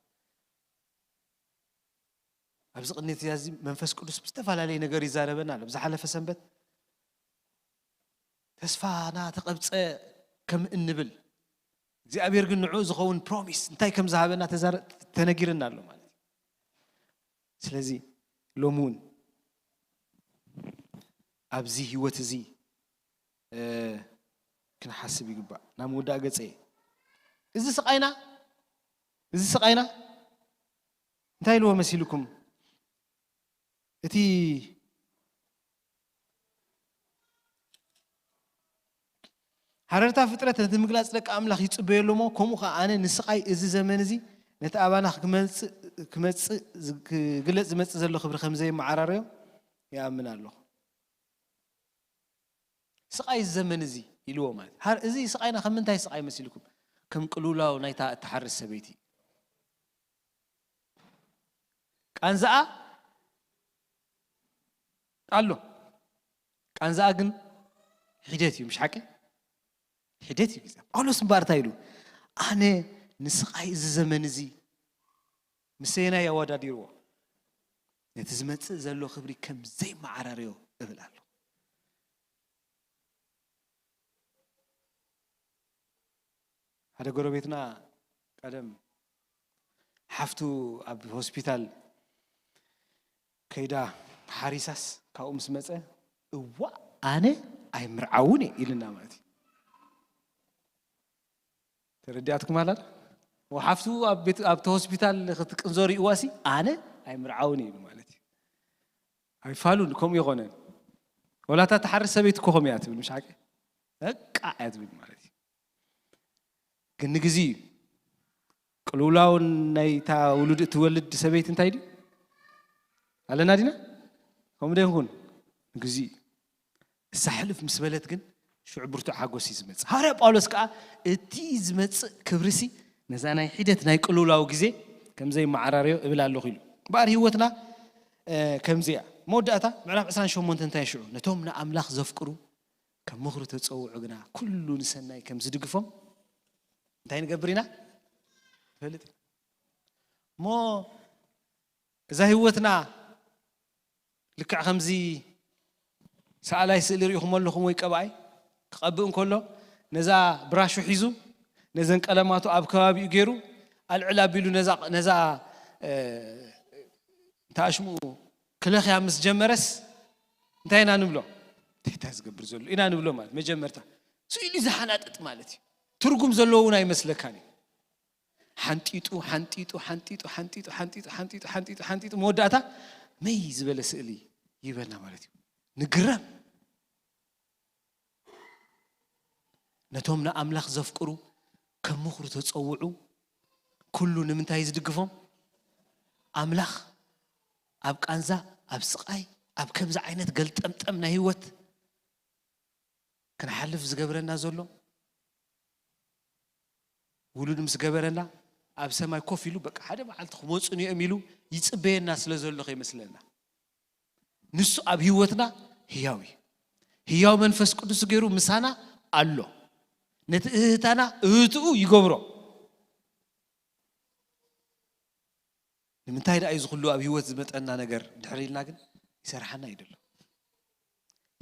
ኣብዚ ቅድሚት እዚ መንፈስ ቅዱስ ብዝተፈላለየ ነገር ይዛረበና ኣሎ ብዝሓለፈ ሰንበት ተስፋና ተቐብፀ ከም እንብል እግዚኣብሔር ግን ንዕኡ ዝኸውን ፕሮሚስ እንታይ ከም ዝሃበና ተነጊርና ኣሎ ማለት እዩ ስለዚ ሎም እውን ኣብዚ ህይወት እዚ ክንሓስብ ይግባእ ናብ ምውዳእ ገፀ እዚ ስቃይና እዚ ስቃይና እንታይ ኢልዎ መሲልኩም እቲ ሓረርታ ፍጥረት ነቲ ምግላፅ ደቂ ኣምላኽ ይፅበየሉ እሞ ከምኡ ከዓ ኣነ ንስቃይ እዚ ዘመን እዚ ነቲ ኣባና ክመፅእ ክመፅእ ክግለፅ ዝመፅእ ዘሎ ክብሪ ከም ዘይመዓራረዮ ይኣምን ኣለኹ ስቃይ እዚ ዘመን እዚ ኢልዎ ማለት እዚ ስቃይና ከም ምንታይ ስቃይ መሲልኩም ከም ቅልውላው ናይታ እትሓርስ ሰበይቲ ቃንዛኣ ኣሎ ቃንዛኣ ግን ሒደት እዩ ምሽ ሓቂ ሒደት እዩ ግዜ ጳውሎስ እምበኣር እንታይ ኢሉ ኣነ ንስቃይ እዚ ዘመን እዚ ምሰየናይ ኣወዳዲርዎ ነቲ ዝመፅእ ዘሎ ክብሪ ከም ዘይመዓራርዮ እብል ኣሎ ሓደ ጎረቤትና ቀደም ሓፍቱ ኣብ ሆስፒታል ከይዳ ሓሪሳስ ካብኡ ምስ መፀ እዋ ኣነ ኣይምርዓውን እየ ኢልና ማለት እዩ ተረዲኣትኩም ኣላ ሓፍቱ ኣብ ቤት ኣብቲ ሆስፒታል ክትቅንዞ ሪእዋሲ ኣነ ኣይምርዓውን እዩ ማለት እዩ። ኣይፋሉን። ከምኡ ይኾነን። ወላታ ትሓርስ ሰበይቲ እኮ ከምኡ እያ ትብል፣ ምሽ ሓቂ? በቃ እያ ትብል ማለት እዩ። ግን ንግዜ እዩ። ቅልውላውን ናይታ ውሉድ እትወልድ ሰበይቲ እንታይ ድዩ? ኣለና ዲና? ከምኡ ዶ ይኹን? ንግዜ እዩ። እሳ ሕልፍ ምስ በለት ግን ሽዑ ብርቱዕ ሓጎስ እዩ ዝመጽእ። ሃዋርያ ጳውሎስ ከኣ እቲ ዝመጽእ ክብሪሲ ነዛ ናይ ሒደት ናይ ቅልውላው ግዜ ከም ዘይመዓራረዮ እብል ኣለኹ ኢሉ። እምበኣር ህይወትና ከምዚ እያ። መወዳእታ ምዕራፍ ዕስራን ሸሞንተን እንታይ ሽዑ ነቶም ንኣምላኽ ዘፍቅሩ ከም ምኽሩ ተጸውዑ ግና ኩሉ ንሰናይ ከም ዝድግፎም እንታይ ንገብር ኢና? ንፈልጥ ኢና። እሞ እዛ ህይወትና ልክዕ ከምዚ ሰኣላይ ስእሊ ርኢኹም ኣለኹም ወይ ቀባኣይ ክቐብእ እንከሎ ነዛ ብራሹ ሒዙ ነዘን ቀለማቱ ኣብ ከባቢኡ ገይሩ ኣልዕል ኣቢሉ ነዛ ነዛ እንታይ ሽሙ ክለኽያ ምስ ጀመረስ እንታይ ኢና ንብሎ? እንታይ ዝገብር ዘሎ ኢና ንብሎ ማለት መጀመርታ ስእሊ ዝሓናጥጥ ማለት እዩ። ትርጉም ዘለዎ እውን ኣይመስለካን እዩ። ሓንጢጡ ሓንጢጡ ሓንጢጡ ሓንጢጡ ሓንጢጡ ሓንጢጡ ሓንጢጡ ሓንጢጡ መወዳእታ መይ ዝበለ ስእሊ ይበና ማለት እዩ። ንግረም። ነቶም ንኣምላኽ ዘፍቅሩ ከም ምኽሩ ተጸውዑ ኩሉ ንምንታይ ዝድግፎም? ኣምላኽ ኣብ ቃንዛ ኣብ ስቓይ ኣብ ከምዚ ዓይነት ገልጠምጠም ናይ ህይወት ክንሓልፍ ዝገብረና ዘሎ ውሉድ ምስ ገበረና ኣብ ሰማይ ኮፍ ኢሉ በቃ ሓደ መዓልቲ ክመፁን እዮም ኢሉ ይፅበየና ስለ ዘሎ ከይመስለና። ንሱ ኣብ ህይወትና ህያው እዩ። ህያው መንፈስ ቅዱስ ገይሩ ምሳና ኣሎ። ነቲ እህታና እህትኡ ይገብሮ። ንምንታይ ደኣ እዩ ዝኽሉ ኣብ ህይወት ዝመጠና ነገር ድሕር ኢልና ግን ይሰርሓና እዩ ዘሎ።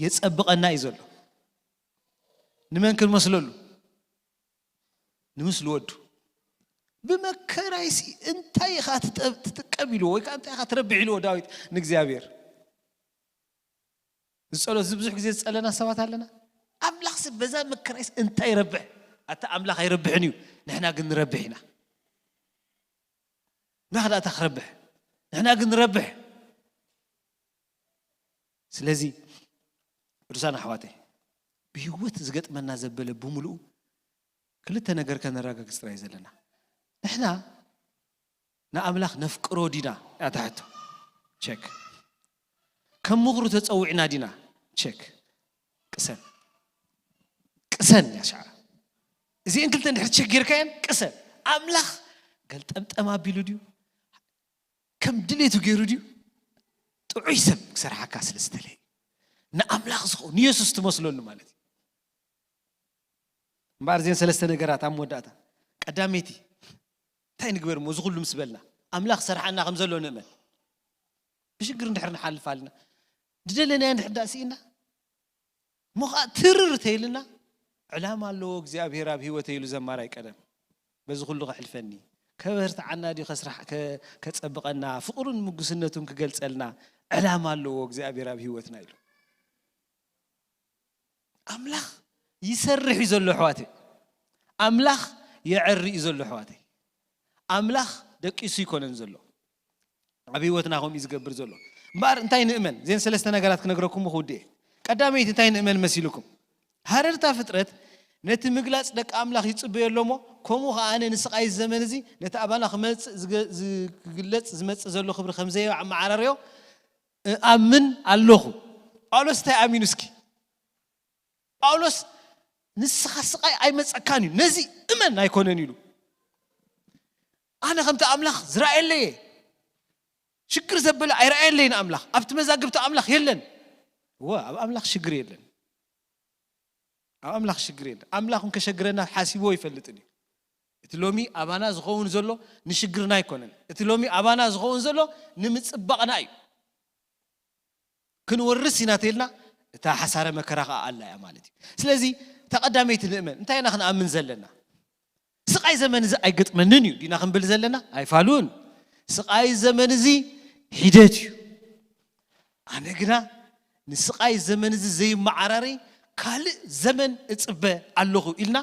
የጸብቐና እዩ ዘሎ። ንመን ክንመስለሉ? ንምስሊ ወዱ። ብመከራይሲ እንታይ ኢኻ ትጠብ- ትጥቀም ኢልዎ ወይ ከዓ እንታይ ኢኻ ትረብሕ ኢልዎ ዳዊት ንእግዚኣብሔር። ዝጸሎ እዚ ብዙሕ ግዜ ዝጸለና ሰባት ኣለና። ኣምላኽ ሰብ በዛ መከራይስ እንታይ ይረብሕ? ኣታ ኣምላኽ ኣይረብሕን እዩ፣ ንሕና ግን ንረብሕ ኢና። ኣምላኽ ደኣ እንታይ ክረብሕ? ንሕና ግን ንረብሕ። ስለዚ ቅዱሳን ኣሕዋተይ ብህይወት ዝገጥመና ዘበለ ብምልኡ ክልተ ነገር ከነረጋግጽ ጥራይ ዘለና። ንሕና ንኣምላኽ ነፍቅሮ ዲና? እያ እታ ሕቶ። ቸክ። ከም ምኽሩ ተጸዊዕና ዲና? ቸክ። ቅሰን። ቅሰን እያ ሸዓ። እዚአን ክልተ እንድሕር ቸክ ጌርካየን ቅሰን። ኣምላኽ ገልጠምጠም ኣቢሉ ድዩ? ከም ድሌቱ ገይሩ ድዩ? ጥዑይ ሰብ ክሰርሓካ ስለ ዝተለየ። ንኣምላኽ ዝኸውን ንየሱስ ትመስለሉ ማለት እዩ። እምበኣር እዚአን ሰለስተ ነገራት ኣብ መወዳእታ ቀዳመይቲ እንታይ ንግበር እሞ እዚ ኩሉ ምስ በልና ኣምላኽ ሰርሓና ከም ዘሎ ንእመን። ብሽግር እንድሕር ንሓልፍ ኣልና ድደለናዮ እንድሕር ዳእ ስኢና እሞ ኸዓ ትርር ተይልና ዕላማ ኣለዎ እግዚኣብሔር ኣብ ህይወተይ ኢሉ ዘማራይ ቀደም በዚ ኩሉ ከሕልፈኒ ከበርትዓና ድዩ ከስራሕ ከ- ከጸብቐና ፍቕሩን ምጉስነቱን ክገልጸልና ዕላማ ኣለዎ እግዚኣብሔር ኣብ ህይወትና ኢሉ። ኣምላኽ ይሰርሕ እዩ ዘሎ ኣሕዋተይ። ኣምላኽ የዐሪ እዩ ዘሎ ኣሕዋተይ። ኣምላኽ ደቂሱ ይኮነን ዘሎ ኣብ ህይወትና ከምኡ እዩ ዝገብር ዘሎ። እምበኣር እንታይ ንእመን? እዘን ሰለስተ ነገራት ክነግረኩም ክውድእ እየ። ቀዳመይቲ እንታይ ንእመን መሲልኩም? ሃረርታ ፍጥረት ነቲ ምግላጽ ደቂ ኣምላኽ ይጽበዮ ኣሎ እሞ ከምኡ ኸዓ ኣነ ንስቓይ ዘመን እዚ ነቲ ኣባና ክመጽእ ዝገ- ዝግለጽ ዝመጽእ ዘሎ ክብሪ ከም ዘየመዓራርዮ እኣምን ኣለኹ። ጳውሎስ እንታይ ኣሚኑ እስኪ? ጳውሎስ ንስኻ ስቓይ ኣይመጸካን እዩ ነዚ እመን ኣይኮነን ኢሉ። ኣነ ከምቲ ኣምላኽ ዝረኣየለየ ሽግር ዘበለ ኣይረኣየለይን ኣምላኽ ኣብቲ መዛግብቲ ኣምላኽ የለን። እወ ኣብ ኣምላኽ ሽግር የለን። ኣብ ኣምላኽ ሽግር የለን። ኣምላኽ እውን ከሸግረና ሓሲብዎ ይፈልጥን እዩ። እቲ ሎሚ ኣባና ዝኸውን ዘሎ ንሽግርና ኣይኮነን። እቲ ሎሚ ኣባና ዝኸውን ዘሎ ንምጽባቕና እዩ። ክንወርስ ኢና ተልና እታ ሓሳረ መከራ ከዓ ኣላ እያ ማለት እዩ። ስለዚ እታ ቀዳመይቲ ንእመን እንታይ ኢና ክንኣምን ዘለና? ስቓይ ዘመን እዚ ኣይገጥመንን እዩ ዲና ክንብል ዘለና ኣይፋሉን። ስቓይ ዘመን እዚ ሒደት እዩ። ኣነ ግና ንስቓይ ዘመን እዚ ዘይመዓራረይ ካልእ ዘመን እጽበ ኣለኹ ኢልና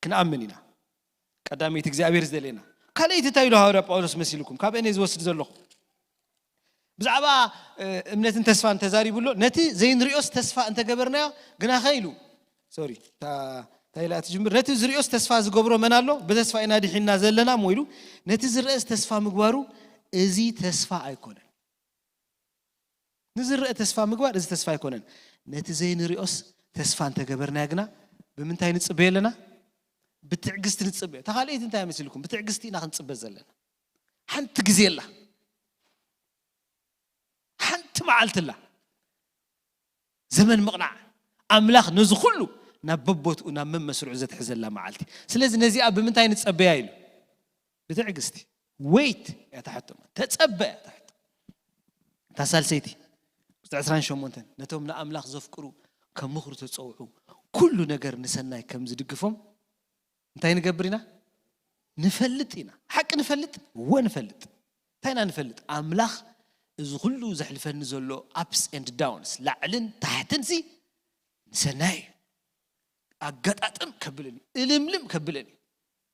ክንኣምን ኢና። ቀዳመይቲ እግዚኣብሔር ዝደልየና። ካልኣይቲ እንታይ ኢሉ ሃዋርያ ጳውሎስ መሲልኩም? ካብ እኔ ዝወስድ ዘለኹ። ብዛዕባ፣ እ፣ እምነትን ተስፋን ተዛሪቡ ኣሎ። ነቲ ዘይንሪኦስ ተስፋ እንተገበርናዮ፣ ግናኸ ኢሉ። ሶሪ፣ እታ፣ እንታይ ኢላ ትጅምር? ነቲ ዝሪኦስ ተስፋ ዝገብሮ መን ኣሎ? ብተስፋ ኢና ድሒንና ዘለና እሞ ኢሉ። ነቲ ዝረአስ ተስፋ ምግባሩ፣ እዚ ተስፋ ኣይኮነን። ንዝረአ ተስፋ ምግባር፣ እዚ ተስፋ ኣይኮነን። ነቲ ዘይንሪኦስ ተስፋ እንተገበርናዮ ግና፣ ብምንታይ ንጽበዮ ኣለና? ብትዕግስቲ ንጽበዮ። እታ ካልኣይቲ እንታይ መሲልኩም? ብትዕግስቲ ኢና ክንጽበ ዘለና። ሓንቲ ግዜ ኣላ። ሓንቲ መዓልቲ ኣላ። ዘመን ምቕናዕ። ኣምላኽ ነዚ ኩሉ ናብ በቦትኡ፣ ናብ መመስርዑ ዘትሕዘላ መዓልቲ። ስለዚ ነዚኣ ብምንታይ ንጸበያ ኢሉ? ብትዕግስቲ። ወይት እያ ትሓቶ። ተጸበ እያ ትሓቶ። እታ ሳልሰይቲ፣ ቁጽሪ ዕስራን ሸሞንተን፣ ነቶም ንኣምላኽ ዘፍቅሩ ከም ምኽሩ ተጸውዑ፣ ኩሉ ነገር ንሰናይ ከም ዝድግፎም እንታይ ንገብር ኢና? ንፈልጥ ኢና። ሓቂ ንፈልጥ? እወ ንፈልጥ። እንታይ ኢና ንፈልጥ? ኣምላኽ እዚ ኩሉ ዘሕልፈኒ ዘሎ ups and downs፣ ላዕልን ታሕትን ሲ ንሰናይ እዩ። ኣገጣጥም ከብለኒ፣ እልምልም ከብለኒ።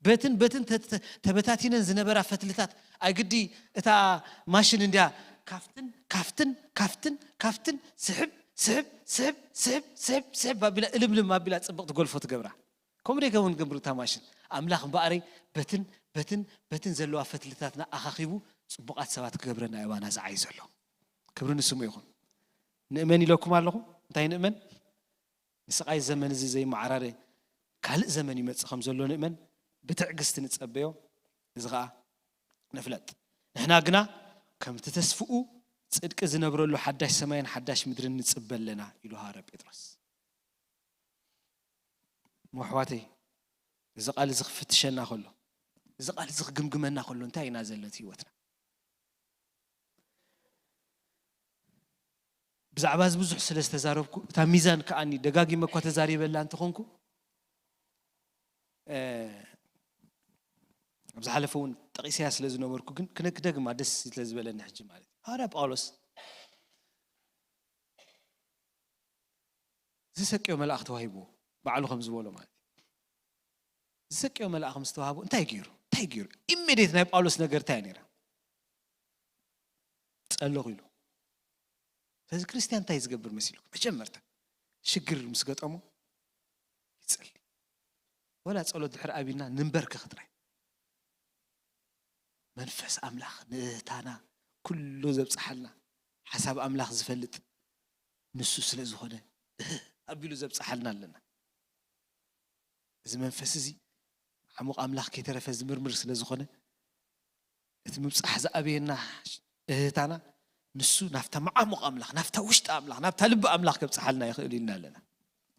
በትን በትን ተ-፣ ተ-፣ ተበታቲነን ዝነበራ ፈትልታት፣ ኣይግዲ እታ ማሽን እንድያ ካፍትን፣ ካፍትን፣ ካፍትን፣ ካፍትን፣ ስሕብ፣ ስሕብ፣ ስሕብ፣ ስሕብ፣ ስሕብ፣ ስሕብ ኣቢላ፣ እልምልም ኣቢላ ጽብቕ ትጎልፎ ትገብራ። ከምኡ ደይ ከውን ገብሩ እታ ማሽን። ኣምላኽ እምበኣረይ በትን፣ በትን፣ በትን ዘለዋ ፈትልታትና ኣኻኺቡ ጽቡቓት ሰባት ክገብረና እዩ ኣባና ዝዓይ ዘሎ። ክብሪ ንስሙ ይኹን። ንእመን ኢለኩም ኣለኹ። እንታይ ንእመን? ንስቓይ ዘመን እዚ ዘይመዓራረ ካልእ ዘመን ይመጽእ ከም ዘሎ ንእመን። ብትዕግስቲ ንጸበዮ። እዚ ኸኣ ንፍለጥ። ንሕና ግና ከምቲ ተስፍኡ ጽድቂ ዝነብረሉ ሓዳሽ ሰማይን ሓዳሽ ምድርን ንጽበ ኣለና ኢሉ ሃዋርያ ጴጥሮስ። እሞ ኣሕዋተይ፣ እዚ ቃል እዚ ክፍትሸና ከሎ፣ እዚ ቃል እዚ ክግምግመና ከሎ እንታይ ኢና ዘሎ እቲ ህይወትና? ብዛዕባ እዚ ብዙሕ ስለ ዝተዛረብኩ፣ እታ ሚዛን ከኣኒ ደጋጊመ እኳ ተዛሪበላ እንተኾንኩ፣ እ፣ ኣብ ዝሓለፈ እውን ጠቒሰያ ስለ ዝነበርኩ፣ ግን ክነ-፣ ክደግማ ደስ ስለ ዝበለኒ ሕጂ ማለት እዩ። ሃዋርያ ጳውሎስ ዝሰቅዮ መልኣኽ ተዋሂብዎ፣ ባዕሉ ከም ዝበሎ ማለት እዩ። ዝሰቅዮ መልኣኽ ምስ ተዋህቦ እንታይ ገይሩ? እንታይ ገይሩ? ኢሚድየት ናይ ጳውሎስ ነገር እንታይ እያ ነይራ? ጸለኹ ኢሉ። ስለዚ ክርስትያን እንታይ ዝገብር መሲልኩም? መጀመርታ ሽግር ምስ ገጠሞ ይጸሊ። ወላ ጸሎት ድሕር ኣቢልና ንንበርከኽ ጥራይ። መንፈስ ኣምላኽ ንእህታና ኩሉ ዘብጽሓልና፣ ሓሳብ ኣምላኽ ዝፈልጥ ንሱ ስለ ዝኾነ፣ እህ ኣቢሉ ዘብጽሓልና ኣለና። እዚ መንፈስ እዚ ዓሙቕ ኣምላኽ ከይተረፈ ዝምርምር ስለ ዝኾነ፣ እቲ ምብጻሕ ዝኣበየና እህታና፣ ንሱ ናብታ መዓሙቕ ኣምላኽ፣ ናብታ ውሽጢ ኣምላኽ፣ ናብታ ልቢ ኣምላኽ ከብጽሓልና ይኽእል ኢልና ኣለና።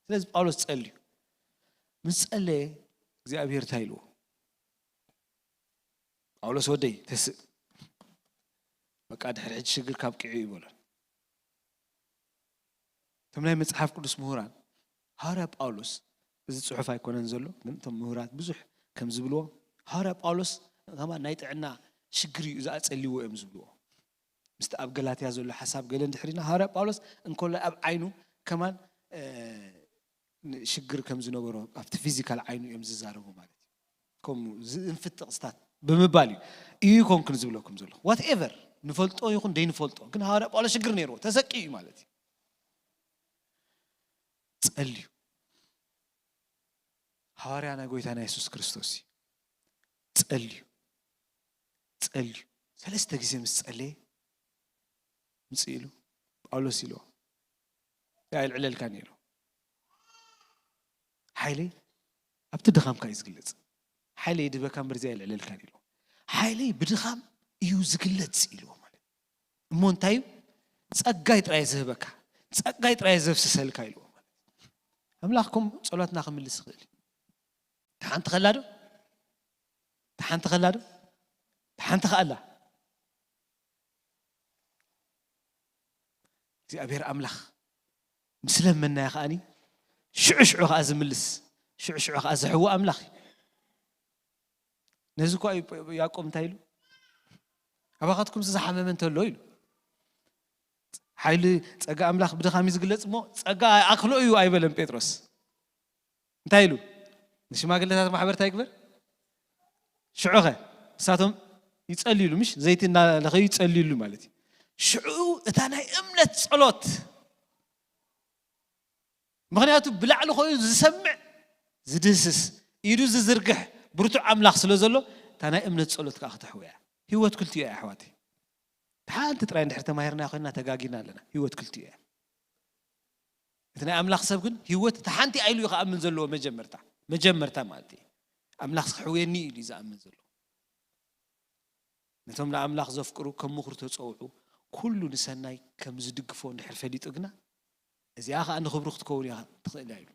ስለዚ ጳውሎስ ጸልዩ። ምስ ጸለየ እግዚኣብሔር እንታይ ኢልዎ? ጳውሎስ ወደይ ተስእ፣ በቃ ድሕሪ ሕጂ ሽግር ካብ ቂዑ እዩ በሎ። እቶም ናይ መጽሓፍ ቅዱስ ምሁራን፣ ሃዋርያ ጳውሎስ፣ እዚ ጽሑፍ ኣይኮነን ዘሎ፣ ግን እቶም ምሁራት ብዙሕ ከም ዝብልዎ፣ ሃዋርያ ጳውሎስ ከማን ናይ ጥዕና ሽግር እዩ፣ እዚ ኣጸልይዎ እዮም ዝብልዎ። ምስቲ ኣብ ገላትያ ዘሎ ሓሳብ ገለ እንድሕር ኢና፣ ሃዋርያ ጳውሎስ እንኮላይ ኣብ ዓይኑ ከማን፣ እ፣ ሽግር ከም ዝነበሮ ኣብቲ ፊዚካል ዓይኑ እዮም ዝዛረቡ ማለት እዩ። ከምኡ ዝእንፍት ጥቕስታት ብምባል እዩ። እዩ ይኮንኩን ዝብለኩም ዘለኹ። ዋትኤቨር፣ ንፈልጦ ይኹን ደይንፈልጦ፣ ግን ሃዋርያ ጳውሎስ ሽግር ነይርዎ፣ ተሰቂዩ እዩ ማለት እዩ። ጸልዩ። ሃዋርያ ናይ ጎይታና የሱስ ክርስቶስ እዩ። ጸልዩ። ጸልዩ። ሰለስተ ግዜ ምስ ጸለየ፣ ምጽእ ኢሉ፣ ጳውሎስ ኢልዎ፣ "እዚኣ ኣይልዕለልካን" ኢሉ። "ሓይለይ ኣብቲ ድኻምካ እዩ ዝግለጽ። ሓይለይ ድበካ እምበር እዚኣ ኣይልዕለልካን" ኢልዎ። "ሓይለይ ብድኻም እዩ ዝግለጽ" ኢልዎ ማለት። እሞ እንታይ እዩ? "ጸጋይ ጥራይ ዝህበካ፣ ጸጋይ ጥራይ ዘፍስሰልካ" ኢልዎ ማለት። ኣምላኽ ከምኡ ጸሎትና ክምልስ ይኽእል እዩ። ተሓንቲ ከላ ዶ? ተሓንቲ ከላ ዶ? ተሓንቲ ከኣላ። እግዚኣብሔር ኣምላኽ ምስ ለመናዮ ከኣኒ ሽዑ ሽዑ ከኣ ዝምልስ፣ ሽዑ ሽዑ ከኣ ዝሕዊ ኣምላኽ እዩ። ነዚ እኳ እዩ ያዕቆብ እንታይ ኢሉ? "ኣባኻትኩም ዝሓመመ እንተሎ" ኢሉ። ሓይሊ ጸጋ ኣምላኽ ብድኻም እዩ ዝግለጽ እሞ፣ "ጸጋ ኣክሎ እዩ" ኣይበለን ጴጥሮስ። እንታይ ኢሉ? ንሽማግለታት ማሕበር እንታይ ይግበር? ሽዑኸ እሳቶም ይጸልዩሉ፣ ምሽ ዘይቲ እናለኸዩ ይጸልዩሉ ማለት እዩ። ሽዑ እታ ናይ እምነት ጸሎት፣ ምኽንያቱ ብላዕሊ ኮይኑ ዝሰምዕ፣ ዝድህስስ፣ ኢዱ ዝዝርግሕ ብርቱዕ ኣምላኽ ስለ ዘሎ፣ እታ ናይ እምነት ጸሎት ከዓ ክትሕውያ። ህይወት ክልቲኡ እያ ኣሕዋተይ። ሓንቲ ጥራይ እንድሕር ተማሂርና ኮይና ተጋጊና ኣለና። ህይወት ክልቲኡ እያ። እቲ ናይ ኣምላኽ ሰብ ግን ህይወት እታ ሓንቲ ኢሉ እዩ ክኣምን ዘለዎ መጀመርታ። መጀመርታ ማለት እዩ። ኣምላኽ ክሕውየኒ ኢሉ እዩ ዝኣምን ዘሎ። ነቶም ንኣምላኽ ዘፍቅሩ ከም ምኽሩ ተጸውዑ፣ ኩሉ ንሰናይ ከም ዝድግፎ እንድሕር ፈሊጡ ግና፣ እዚኣ ኸኣ ንኽብሩ ክትከውን እያ ትኽእል እያ ኢሉ።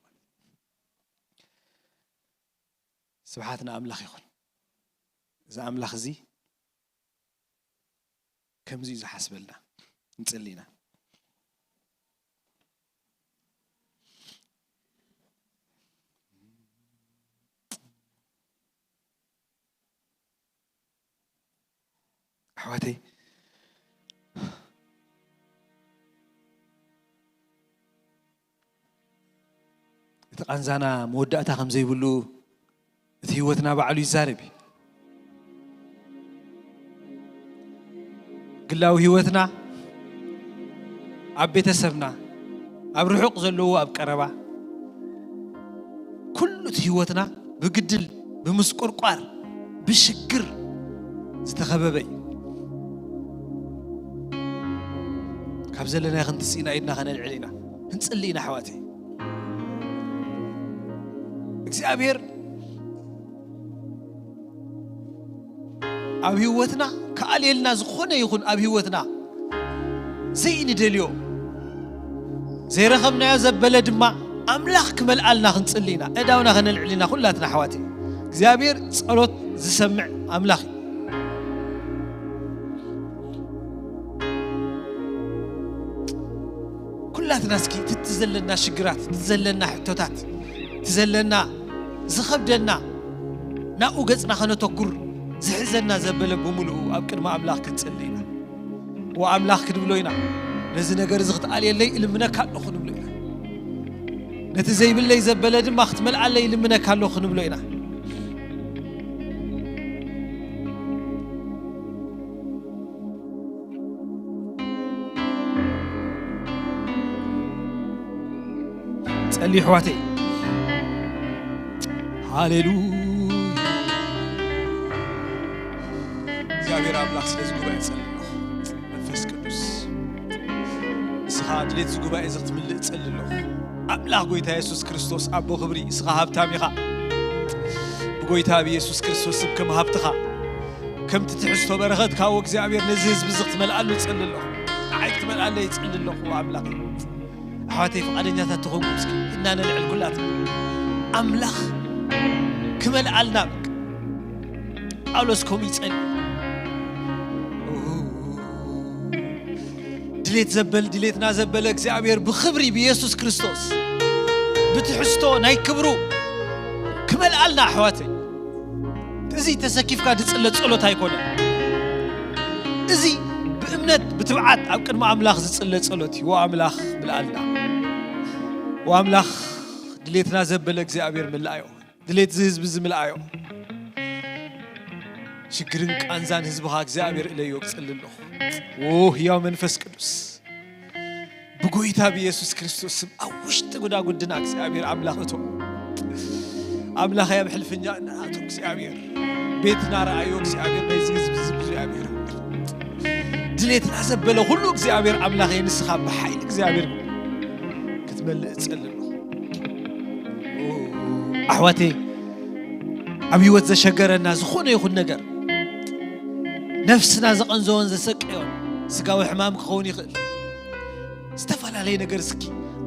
ስብሓት ንኣምላኽ ይኹን። እዚ ኣምላኽ እዚ ከምዚ እዩ ዝሓስበልና። ንጽሊ ኢና። ኣሕዋተይ፣ እቲ ቃንዛና መወዳእታ ከም ዘይብሉ እቲ ህይወትና ባዕሉ ይዛረብ እዩ። ግላዊ ህይወትና፣ ኣብ ቤተሰብና፣ ኣብ ርሑቕ ዘለዎ ኣብ ቀረባ፣ ኩሉ እቲ ህይወትና ብግድል፣ ብምስቁርቋር፣ ብሽግር ዝተኸበበ እዩ። ካብ ዘለናዮ ክንትስእ ኢና፣ ኢድና ከነልዕል ኢና፣ ክንጽሊ ኢና ኣሕዋተይ። እግዚኣብሔር ኣብ ህይወትና ክኣልየልና ዝኾነ ይኹን ኣብ ህይወትና ዘይንደልዮ ዘይረኸብናዮ ዘበለ ድማ ኣምላኽ ክመልኣልና ክንጽሊ ኢና። እዳውና ከነልዕል ኢና ኩላትና ኣሕዋተይ። እግዚኣብሔር ጸሎት ዝሰምዕ ኣምላኽ እዩ። ኩላትና እስኪ እቲ ዘለና ሽግራት፣ እቲ ዘለና ሕቶታት፣ እቲ ዘለና ዝኸብደና ናብኡ ገጽና ከነተኩር ዝሕዘና ዘበለ ብምሉኡ ኣብ ቅድሚ ኣምላኽ ክንጽሊ ኢና። ወኣምላኽ ክንብሎ ኢና፣ ነዚ ነገር እዚ ክትኣልየለይ እልምነካ ኣለኹ ንብሎ ኢና። ነቲ ዘይብለይ ዘበለ ድማ ክትመልኣለይ እልምነካ ኣለኹ ንብሎ ኢና። ጸልዩ ኣሕዋተይ። ሃሌሉያ። እግዚኣብሔር ኣምላኽ ስለዚ ጉባኤ ጸሊ ኣለኹ። መንፈስ ቅዱስ፣ ንስኻ ድሌት እዚ ጉባኤ እዚ ክትምልእ ጸሊ ኣለኹ። ኣምላኽ ጎይታ የሱስ ክርስቶስ፣ ኣቦ ክብሪ፣ ንስኻ ሃብታም ኢኻ። ብጎይታ ብየሱስ ክርስቶስ ስም ከም ሃብትኻ፣ ከምቲ ትሕዝቶ በረኸትካ፣ ዎ እግዚኣብሔር፣ ነዚ ህዝቢ እዚ ክትመልኣሉ ጸሊ ኣለኹ። ንዓይ ክትመልኣለይ ጸሊ ኣለኹ፣ ኣምላኽ። ኣሕዋተይ፣ ፍቓደኛታት ተኾንኩም እስኪ እናነልዕል ኩላትና ኣምላኽ ክመልኣልና። በቃ ጳውሎስ ከምኡ ይጸሊ። ድሌት ዘበል፣ ድሌትና ዘበለ እግዚኣብሔር ብኽብሪ ብየሱስ ክርስቶስ ብትሕዝቶ ናይ ክብሩ ክመልኣልና ኣሕዋተይ። እዚ ተሰኪፍካ ዝጽለ ጸሎት ኣይኮነን። እዚ ብእምነት ብትብዓት ኣብ ቅድሚ ኣምላኽ ዝጽለ ጸሎት እዩ። ወኣምላኽ ምልኣልና። ወኣምላኽ ድሌትና ዘበለ እግዚኣብሔር ምልኣዮ። ድሌት እዚ ህዝቢ እዚ ምልኣዮ። ሽግርን ቃንዛን ህዝብኻ እግዚኣብሔር እለዮ ክጽሊ ኣለኹ። ዎ ህያው መንፈስ ቅዱስ፣ ብጎይታ ብየሱስ ክርስቶስ ስም ኣብ ውሽጢ ጉዳጉድና እግዚኣብሔር ኣምላኽ እቶ። ኣምላኸይ ኣብ ሕልፍኛ እናኣቶ እግዚኣብሔር ቤትና ረኣዮ እግዚኣብሔር ናይዚ ህዝቢ እዚ እግዚኣብሔር ድሌትና ዘበለ ኩሉ እግዚኣብሔር ኣምላኸይ ንስኻ ብሓይሊ እግዚኣብሔር ክትመልእ እጸሊ ኣለኹ። ኣሕዋተይ ኣብ ህይወት ዘሸገረና ዝኾነ ይኹን ነገር ነፍስና ዘቐንዘወን ዘሰቀዮን ስጋዊ ሕማም ክኸውን ይኽእል። ዝተፈላለየ ነገር እስኪ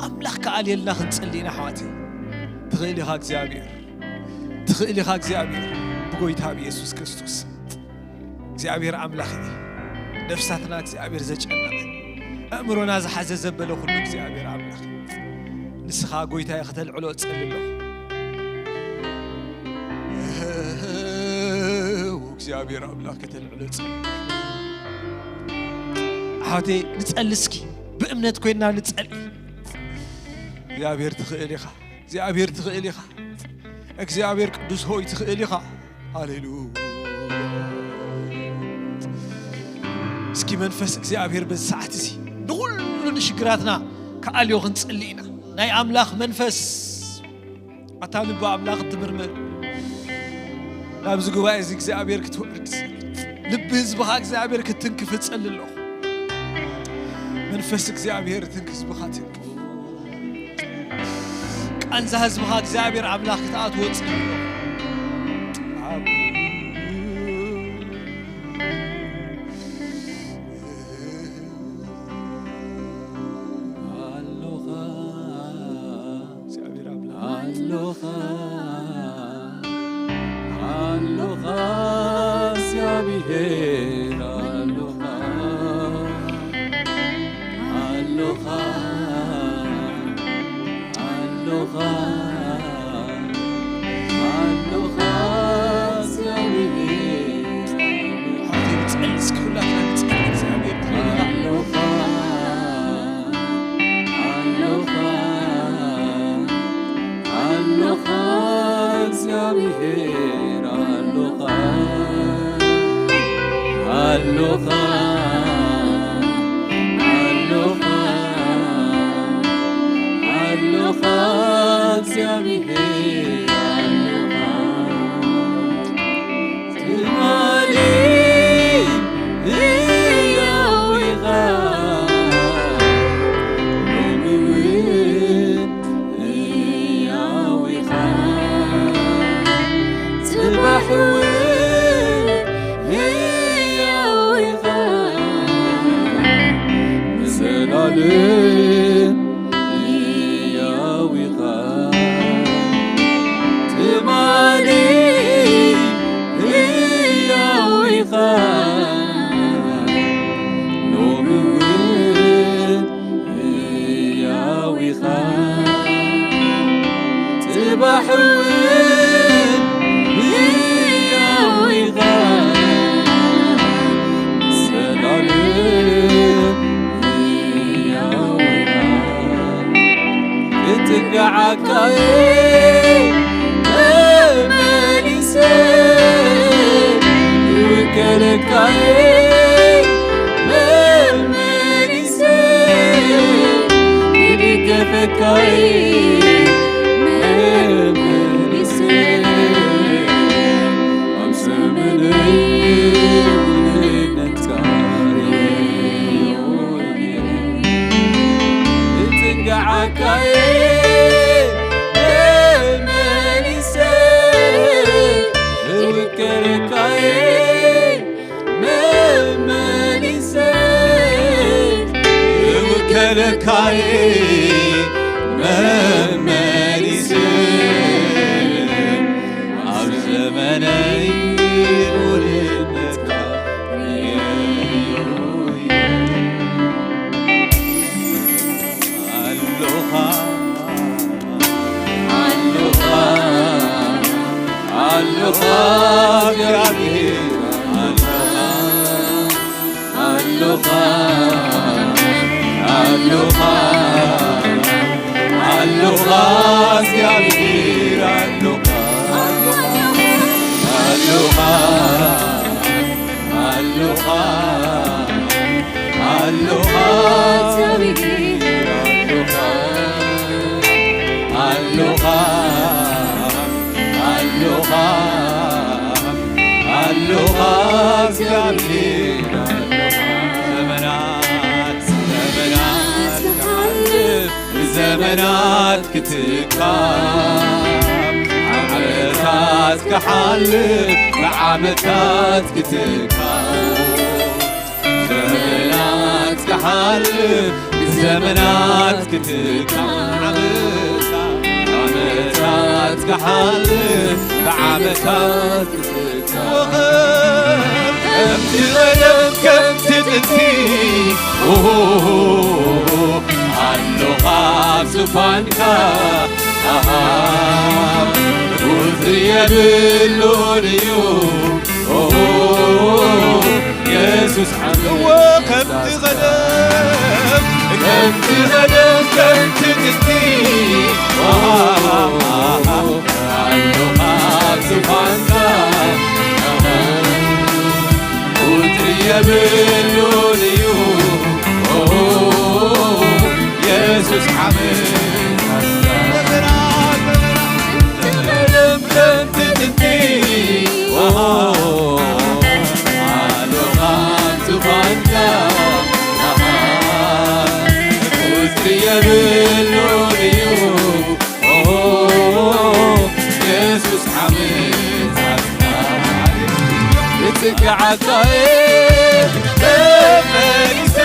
ኣምላኽ ክኣልየልና ክንጽሊ ኢና ኣሕዋተይ። ትኽእል ኢኻ እግዚኣብሔር፣ ትኽእል ኢኻ እግዚኣብሔር። ብጎይታ ብየሱስ ክርስቶስ እግዚኣብሔር ኣምላኽ እዩ። ነፍሳትና እግዚኣብሔር ዘጨነቐ፣ ኣእምሮና ዝሓዘ ዘበለ ኩሉ እግዚኣብሔር ኣምላኽ እዩ። ንስኻ ጎይታ ከተልዕሎ እጸሊ ኣለኹ። እግዚኣብሔር ኣምላኽ ከተልዕሎ እጸሊ። ኣሕዋተይ ንጸሊ እስኪ፣ ብእምነት ኮይንና ንጸሊ። እግዚኣብሔር ትኽእል ኢኻ፣ እግዚኣብሔር ትኽእል ኢኻ። እግዚኣብሔር ቅዱስ ሆይ ትኽእል ኢኻ። ሃሌሉያ። እስኪ መንፈስ እግዚኣብሔር በዚ ሰዓት እዚ ንኹሉ ንሽግራትና ክኣልዮ ክንጽሊ ኢና። ናይ ኣምላኽ መንፈስ ኣታ ልቢ ኣምላኽ እትምርምር፣ ናብዚ ጉባኤ እዚ እግዚኣብሔር ክትወርድ፣ ልቢ ህዝብኻ እግዚኣብሔር ክትንክፍ እጸሊ ኣለኹ። መንፈስ እግዚኣብሔር ትንክ ህዝብኻ ትንክፍ። ቃንዛ ህዝብኻ እግዚኣብሔር ኣምላኽ ክትኣትዎ እጸሊ ኣለኹ። ኣሎኻ፣ እግዚኣብሔር ኣምላኽ። ኣሎኻ፣ ኣሎኻ፣ እግዚኣብሔር ኣሎኻ፣ ኣሎኻ፣ ኣሎኻ፣ ኣሎኻ፣ እግዚኣብሔር ኣሎኻ። ኣሎኻ፣ ኣሎኻ፣ ኣሎኻ፣ እግዚኣብሔር ኣሎኻ፣ ኣሎኻ፣ ኣሎኻ፣ ኣሎኻ፣ እግዚኣብሔር ኣሎኻ። ትማሊ ህያው ኢኻ፣ ሎሚ እውን ህያው ኢኻ፣ ጽባሕ እውን ህያው ኢኻ፣ ንዘላለም ህያው ኢኻ። ትማሊ ህያው ኢኻ፣ ሎሚ እውን ህያው ኢኻ፣ ጽባሕ እውን ህያው ኢኻ፣ ንዘላለም ህያው ኢኻ። ክትንግዓካ እየ መመሊሰ፣ ክውከለካ እየ መመሊሰ፣ ክድገፈካ እየ መመሊሰ፣ ኣብ ዘመነይ ውልነት ክትንግዓካየ መመሊሰ እውከለካየ መመሊሰ እውከለካየ መመሊሰ ኣብ ዘመነይ ውልነትካ ርእየዮ እየ። ኣሎኻ፣ ኣሎኻ፣ ኣሎኻ እግዚኣብሔር፣ ኣሎኻ፣ ኣሎኻ፣ ኣሎኻ፣ ኣሎኻ እግዚኣብሔር፣ ኣሎኻ፣ ኣሎኻ፣ ኣሎኻ፣ ኣሎኻ፣ ኣሎኻ፣ ኣሎኻ፣ ኣሎኻ፣ ኣሎኻ፣ እግዚኣብሔር፣ ኣሎኻ። ዘመናት፣ ዘመናት ክሓልፍ፣ ዘመናት ክትካብ፣ ዓመታት ክሓልፍ፣ ብዓመታት ክትካብ። ዘመናት ክሓልፍ ብዘመናት ክትካብ ዓመታት ዓመታት ክሓልፍ ብዓመታት ክትካብ ከምቲ ቀደም ከምቲ ጥንቲ ኦሆ ኣሎኻ ኣብ ዙፋንካ ኣሃ ቁጽሪ የብሉን እዩ ኦሆ የሱስ ዓምዎ ከምቲ ቀደም ከምቲ ቀደም ከምቲ ጥንቲ ኣሃ ኣሎኻ ኣብ ዙፋንካ ኣሃ የብሉን እዩ። ኦ፣ የሱስ ዓመት ኣስታ። ለምለም ትጥንቲ። ኦ፣ ኣሎኻ ዙፋንካ። ኣሃ፣ ቁጽሪ የብሉን እዩ። ኦ፣ የሱስ ዓመት ኣስታ። እጽግዓካ እየ መመሊሰ፣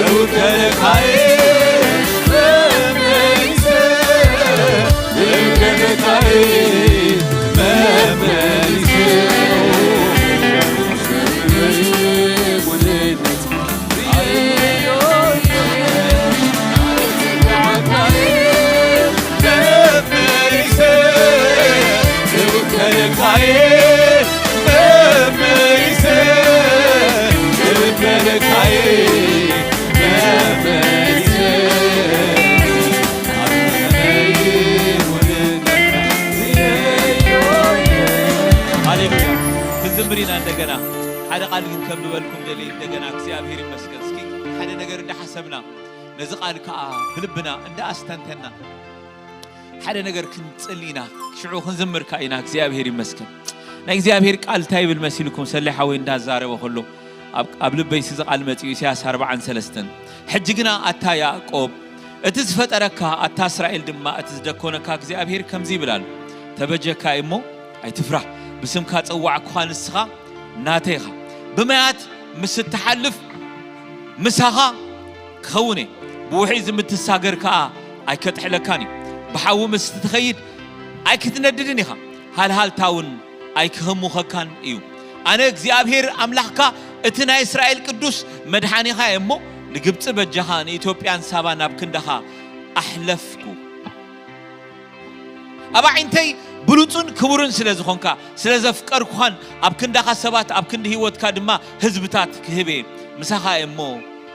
እውከለካ እየ መመሊሰ፣ እውከለካ እየ መመሊሰ። ሃሌሉያ። ክንዝምር ኢና እንደገና። ሓደ ቃል ግን ከንብበልኩም ደልየ እንደገና። እግዚኣብሔር ይመስገን። እስኪ ሓደ ነገር እንዳሓሰብና ነዚ ቃል ከኣ ብልብና እንዳኣስተንተና ሓደ ነገር ክንጽሊ ኢና። ሽዑ ክንዝምር ከኣ ኢና። እግዚኣብሔር ይመስገን። ናይ እግዚኣብሔር ቃል እንታይ ይብል መሲልኩም? ሰሌ ሓወይ እንዳዛረበ ከሎ ኣብ፣ ኣብ ልበይ እዚ ቃል መጺኡ፣ ኢሳያስ ኣርብዓን ሰለስተን። ሕጂ ግና ኣታ ያዕቆብ፣ እቲ ዝፈጠረካ፣ ኣታ እስራኤል ድማ፣ እቲ ዝደኮነካ እግዚኣብሔር ከምዚ ይብል ኣሎ፣ ተበጀካ እሞ ኣይትፍራህ፣ ብስምካ ጸዋዕኩኻ፣ ንስኻ ናተይ ኢኻ። ብማያት ምስ እትሓልፍ ምሳኻ ክኸውን እየ፣ ብውሕጅ ምስ እትሳገር ከኣ ኣይከጥሕለካን እዩ። ብሓዊ ምስ እትኸይድ ኣይክትነድድን ኢኻ፣ ሃልሃልታ እውን ኣይክህሙኸካን እዩ። ኣነ እግዚኣብሔር ኣምላኽካ፣ እቲ ናይ እስራኤል ቅዱስ መድሓኒኻ እየ እሞ፣ ንግብጺ በጃኻ፣ ንኢትዮጵያን ሳባን ኣብ ክንዳኻ ኣሕለፍኩ። ኣብ ኣዒንተይ ብሉጽን ክቡርን ስለ ዝኾንካ፣ ስለ ዘፍቀርኩኻን ኣብ ክንዳኻ ሰባት፣ ኣብ ክንዲ ህይወትካ ድማ ህዝብታት ክህብ እየ። ምሳኻ እየ እሞ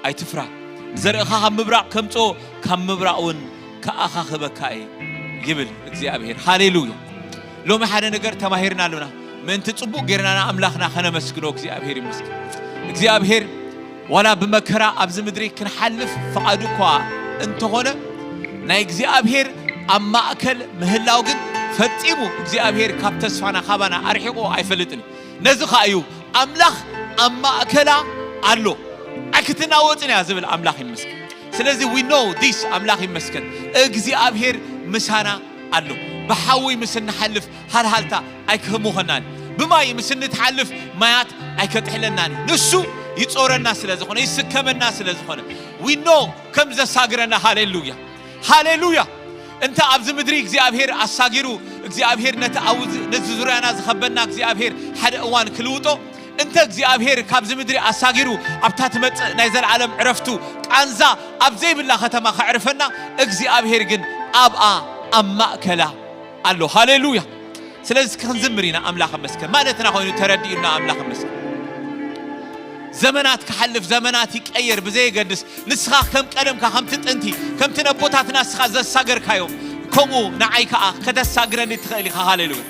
ኣይትፍራህ። ንዘርእኻ ካብ ምብራቕ ከምጽኦ፣ ካብ ምብራቕ እውን ከኣኻኽበካ እየ ይብል እግዚኣብሔር። ሃሌሉያ። ሎሚ ሓደ ነገር ተማሂርና ኣሎና። ምእንቲ ጽቡቕ ጌርና ንኣምላኽና ከነመስግኖ እግዚኣብሔር ይመስገን። እግዚኣብሔር ዋላ ብመከራ ኣብዚ ምድሪ ክንሓልፍ ፍቓዱ እኳ እንተኾነ፣ ናይ እግዚኣብሔር ኣብ ማእከል ምህላው ግን ፈጺሙ እግዚኣብሔር ካብ ተስፋና ካባና ኣርሒቑ ኣይፈልጥን እዩ። ነዚ ኸኣ እዩ ኣምላኽ ኣብ ማእከላ ኣሎ፣ ኣይክትናወጽን እያ ዝብል ኣምላኽ ይመስገን። ስለዚ we know this፣ ኣምላኽ ይመስገን፣ እግዚኣብሔር ምሳና ኣሎ። ብሓዊ ምስ እንሓልፍ ሃልሃልታ ኣይክህሙኸናን፣ ብማይ ምስ እንትሓልፍ ማያት ኣይከጥሕለናን። ንሱ ይጾረና ስለ ዝኾነ፣ ይስከመና ስለ ዝኾነ፣ we know ከም ዘሳግረና። ሃሌሉያ፣ ሃሌሉያ። እንተ ኣብዚ ምድሪ እግዚኣብሔር ኣሳጊሩ፣ እግዚኣብሔር ነቲ ኣብ፣ ነዚ ዙርያና ዝኸበና እግዚኣብሔር ሓደ እዋን ክልውጦ፣ እንተ እግዚኣብሔር ካብዚ ምድሪ ኣሳጊሩ ኣብታ ትመጽእ ናይ ዘለዓለም ዕረፍቱ ቃንዛ ኣብ ዘይብላ ከተማ ከዕርፈና፣ እግዚኣብሔር ግን ኣብኣ ኣብ ማእከላ ኣሎ። ሃሌሉያ። ስለዚ ክንዝምር ኢና። ኣምላኽ መስከን ማለትና ኮይኑ ተረዲኡና። ኣምላኽ መስከን። ዘመናት ክሓልፍ፣ ዘመናት ይቀየር ብዘየገድስ፣ ንስኻ ከም ቀደምካ፣ ከምቲ ጥንቲ፣ ከምቲ ነቦታትና ንስኻ ዘሳገርካዮም፣ ከምኡ ንዓይ ከኣ ከተሳግረኒ ትኽእል ኢኻ። ሃሌሉያ።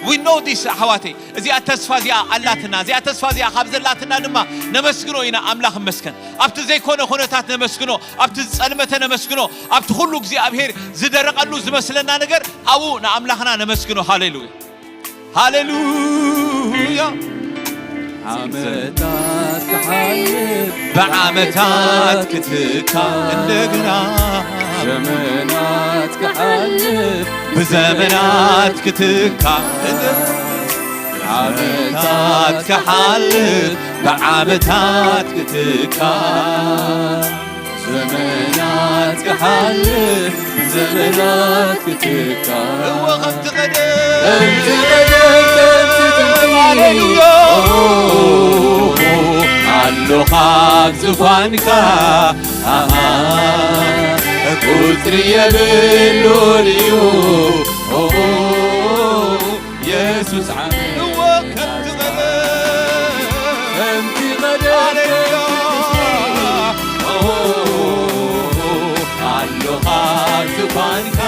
We know this ኣሕዋተይ። እዚኣ ተስፋ እዚኣ ኣላትና። እዚኣ ተስፋ እዚኣ ካብ ዘላትና ድማ ነመስግኖ ኢና። ኣምላኽ መስከን። ኣብቲ ዘይኮነ ኩነታት ነመስግኖ፣ ኣብቲ ዝጸልመተ ነመስግኖ፣ ኣብቲ ኩሉ እግዚኣብሔር ዝደረቐሉ ዝመስለና ነገር ኣብኡ ንኣምላኽና ነመስግኖ። ሃሌሉያ። ሃሌሉያ። ዓመታት ክሓልፍ ብዓመታት ክትካ እንደገና ዘመናት ክሓልፍ ብዘመናት ክትካ ዓመታት ክሓልፍ ብዓመታት ክትካ ዘመናት ክሓልፍ ዘመናት ክትካ እወ ከምቲ ቀደም ከምቲ ቀደም ከምቲ ጥንቲ ሃሌሉያ። ኣሎኻ ኣብ ዙፋንካ ኣሃ ቁጽሪ የብሉን እዩ የሱስ ዓመት እወ ከምቲ ቀደም ከምቲ ቀደም ሃሌሉያ። ኣሎኻ ዙፋንካ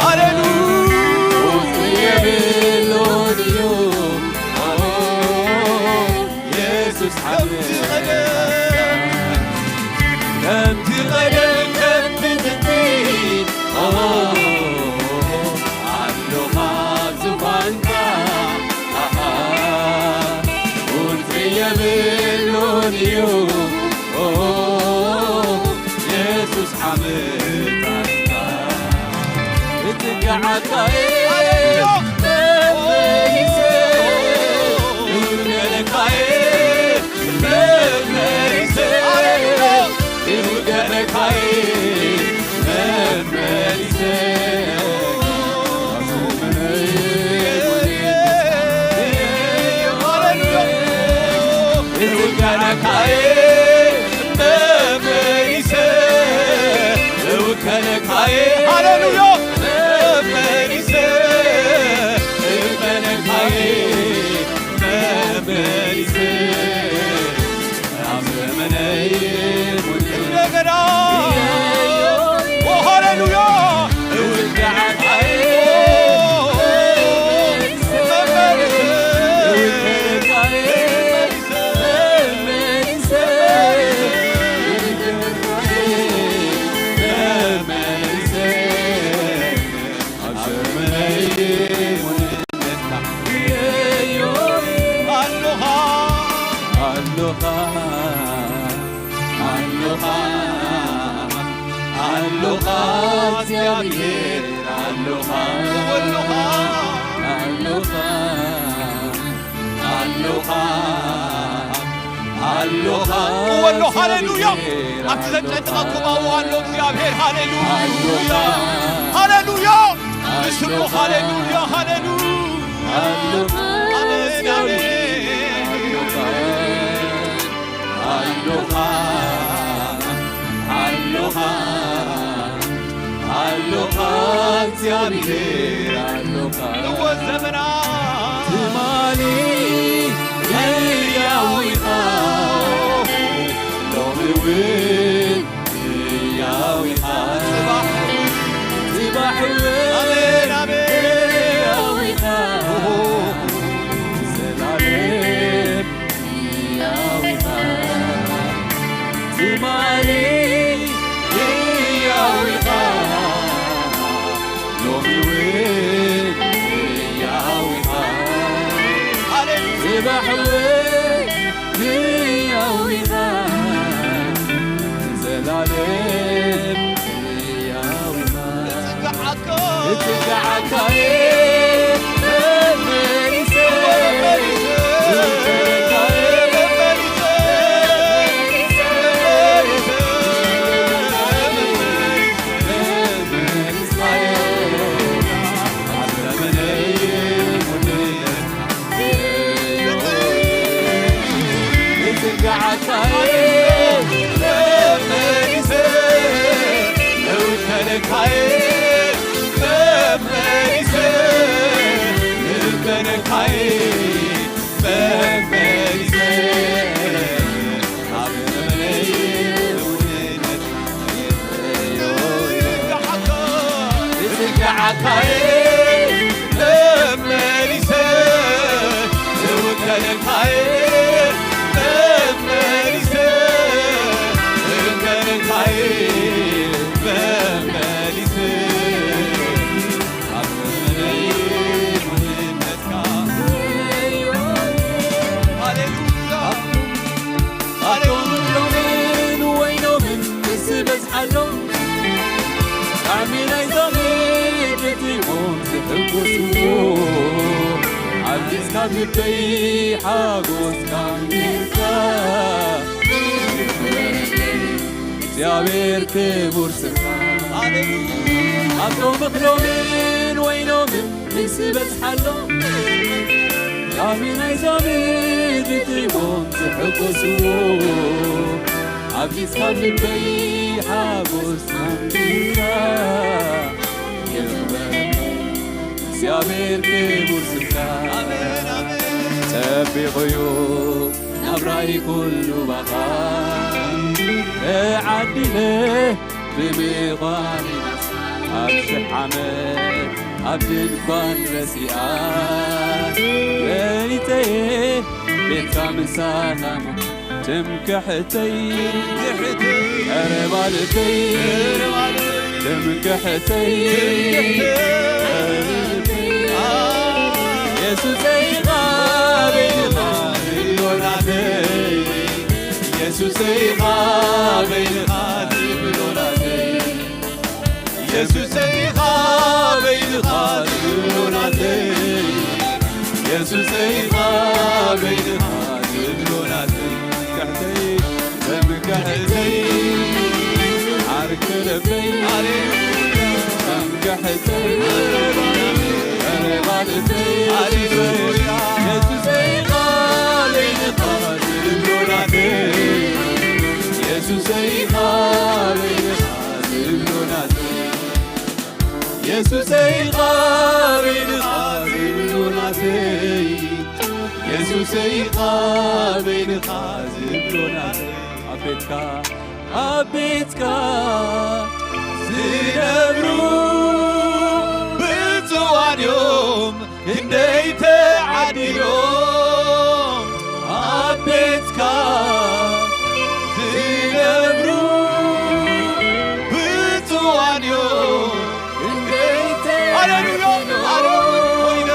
ሃሌሉያ። የብሉን እዩ ከምቲ ቀደም፣ ከምቲ ቀደም፣ ከምቲ ጥንቲ፣ ኦ፣ ኣሎኻ ኣብ ዙፋንካ፣ ኣሃ፣ ቁጽሪ የብሉን እዩ፣ ኦ፣ የሱስ ዓመታትካ። እትጋዓካየ ሃሌሉያ። መመሊሰ እውደለካየ መመሊሰ ሃሌሉያ። እውደለካየ መመሊሰ ሃሌሉያ። እትጋዓካየ መመሊሰ እውከለካየ ሃሌሉያ። መመሊሰ እውከለካየ መመሊሰ ኣብ ዘመነይ ሙሉ እንደገና ኦ ሃሌሉያ። እውጋዓካየ መመሊሰ እውከለካየ ኣሎኻ፣ ኣሎኻ፣ ኣሎኻ፣ ኣሎኻ፣ እግዚኣብሔር ኣሎኻ፣ ኣሎኻ፣ ኣሎኻ። ኣሎኻ፣ ኣሎኻ፣ እወ ኣሎ፣ ሃሌሉያ። ኣብቲ ዘጨንቀኩም ኣብኡ ኣሎ እግዚኣብሔር፣ ሃሌሉያ፣ ሃሌሉያ። ምስሉ፣ ሃሌሉያ፣ ሃሌሉያ። ኣሜን፣ ኣሜን። ኣሎኻ፣ ኣሎኻ፣ ኣሎኻ፣ እግዚኣብሔር ኣሎኻ። እወ ዘመና ትማሊ ህያው ኢኻ፣ ሎሚ እውን ህያው ኢኻ፣ ጽባሕ፣ ጽባሕ እውን ኣሜን፣ ኣሜን። ህያው ኢኻ፣ ዘላለም ህያው ኢኻ፣ ትማሊ ህያው ኢኻ፣ ሎሚ እውን ህያው ኢኻ፣ ሃሌሉያ። ጽባሕ እውን ህያው ኢኻ፣ ንዘላለም ህያው ኢኻ። እትግዓካ እትግዓካየ መመሊሰ፣ እትግዓካየ መመሊሰ፣ መመሊሰ፣ መመሊሰ፣ እትግዓካየ መመሊሰ፣ እውከለካየ መመሊሰ፣ እውከለካየ መመሊሰ፣ ኣብ ዘመነይ እውነት እትግዓካየ መመሊሰ፣ እውከለካየ መመሊሰ፣ እውከለካየ መመሊሰ፣ ኣብ ዘመነይ ሙሉነትካ። ሃሌሉያ። ኣቶም ሎምን ወይኖምን ምስ በዝሓሎም፣ ጣዕሚ ናይዛ ምድሪ ጥዒሞም ዝሕጎስዎ፣ ኣብዚስ ካብ ልበይ ሓጎስካ ኣምቢርካ። እግዚኣብሔር ክቡር ስምካ። ኣቶም እኽሎምን ወይኖምን ምስ በዝሓሎም፣ ጣዕሚ ናይዛ ምድሪ ጥዒሞም ዝሕጎስዎ፣ ኣብዚስ ካብ ልበይ ሓጎስ ኣምቢርካ። ይኽበር እግዚኣብሔር ክቡር ስምካ። ኣሜን፣ ኣሜን። ጸቢቑ እዩ ናብራይ ኩሉ ባኻ፣ ተዓዲለ ብምዃን፣ ኣብ ሽሕ ዓመት ኣብ ድንኳን ረሲኣ፣ ለሊተየ ቤትካ ምሳኻ ትምክሕተይ፣ ትምክሕተይ፣ ቀረባ ልበይ፣ ቀረባ ልበይ፣ ትምክሕተይ፣ ትምክሕተይ፣ ቀረባ ልበይ። የሱሰይ ኢኻ በይንኻ ዝብሎ ናተይ፣ የሱሰይ ኢኻ በይንኻ ዝብሎ ናተይ። የሱሰይ ኢኻ በይንኻ ዝብሎ ናተይ፣ የሱሰይ ኢኻ በይንኻ ዝብሎ ናተይ። ትምክሕተይ፣ ትምክሕተይ፣ ዓርኪ ልበይ፣ ትምክሕተይ፣ ቀረባ ልበይ። የሱሰይ ኢኻ በይንኻ ዝብሎ ናተይ፣ የሱሰይ ኢኻ በይንኻ ዝብሎ ናተይ። የሱሰይ ኢኻ በይንኻ ዝብሎ ናተይ፣ የሱሰይ ኢኻ በይንኻ ዝብሎ ናተይ። ኣብ ቤትካ፣ ኣብ ቤትካ ዝነብሩ ብፁዓን እዮም ክንደይ ተዓዲሎም ኣብ ቤትካ ዝነብሩ ብፁዓን እዮም። ሃሌሉያ፣ ሃሌሉያ፣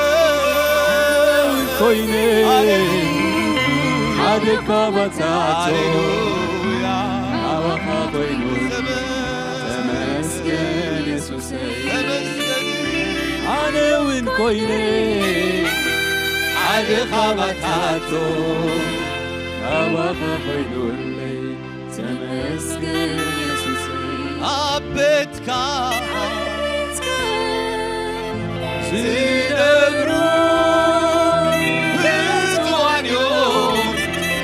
ኮይነ፣ ሃሌሉያ፣ ሓደ ካባታቶ ሃሌሉያ፣ ኣባኻ ኮይኑ ተመስገን የሱስ። ኣነ እውን ኮይነ ሓደ ካባታቶ ኣባኻ ኮይኑለይ ተመስገን የሱስ። ኣብ ቤትካ ዝነብሩ ብፁዓን እዮም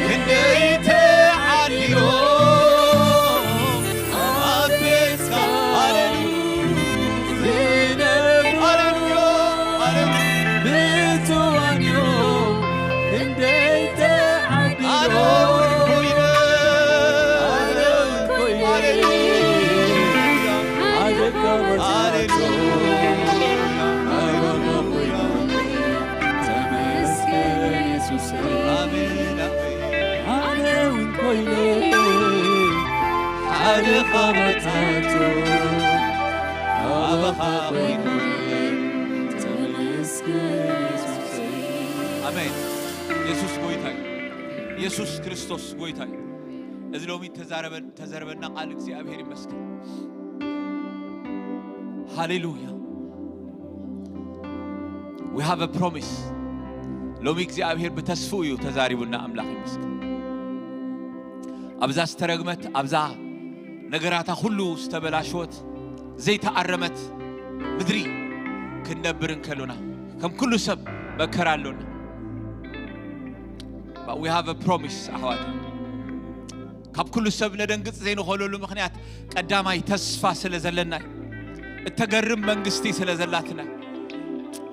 ክንደይ ተዓዲሎም ኣብ ቤትካ። ሃሌሉያ። ሃሌሉያ፣ ሃሌሉያ። ብትዋንዮ ክንደይ ተዓቢዶ። ሃሌሉያ፣ ሃሌሉያ። ዓደካ ወጻቶ። ሃሌሉያ። ተመስገን የሱሰይ። ኣሜን፣ ኣሜን። ኣነ እውን ኮይነ ሓደ ካባታቶ ኣባኻ ኮይነ። ተመስገን የሱሰይ። ኣሜን። የሱስ ጎይታ እዩ። የሱስ ክርስቶስ ጎይታ እዩ። እዚ ሎሚ ተዛረበን-፣ ተዘረበና ቃል እግዚኣብሔር ይመስገን። ሃሌሉያ። We have a promise። ሎሚ እግዚኣብሔር ብተስፍኡ እዩ ተዛሪቡና። ኣምላኽ ይመስገን። ኣብዛ ዝተረግመት፣ ኣብዛ ነገራታ ኩሉ ዝተበላሸወት፣ ዘይተኣረመት ምድሪ ክንነብር እንከሎና፣ ከም ኩሉ ሰብ መከራ ኣሎና። But we have a promise፣ ኣሕዋት። ካብ ኩሉ ሰብ ነደንግጽ ዘይንኽእለሉ ምኽንያት፣ ቀዳማይ ተስፋ ስለ ዘለና እዩ። እተገርም መንግስቲ ስለ ዘላትና።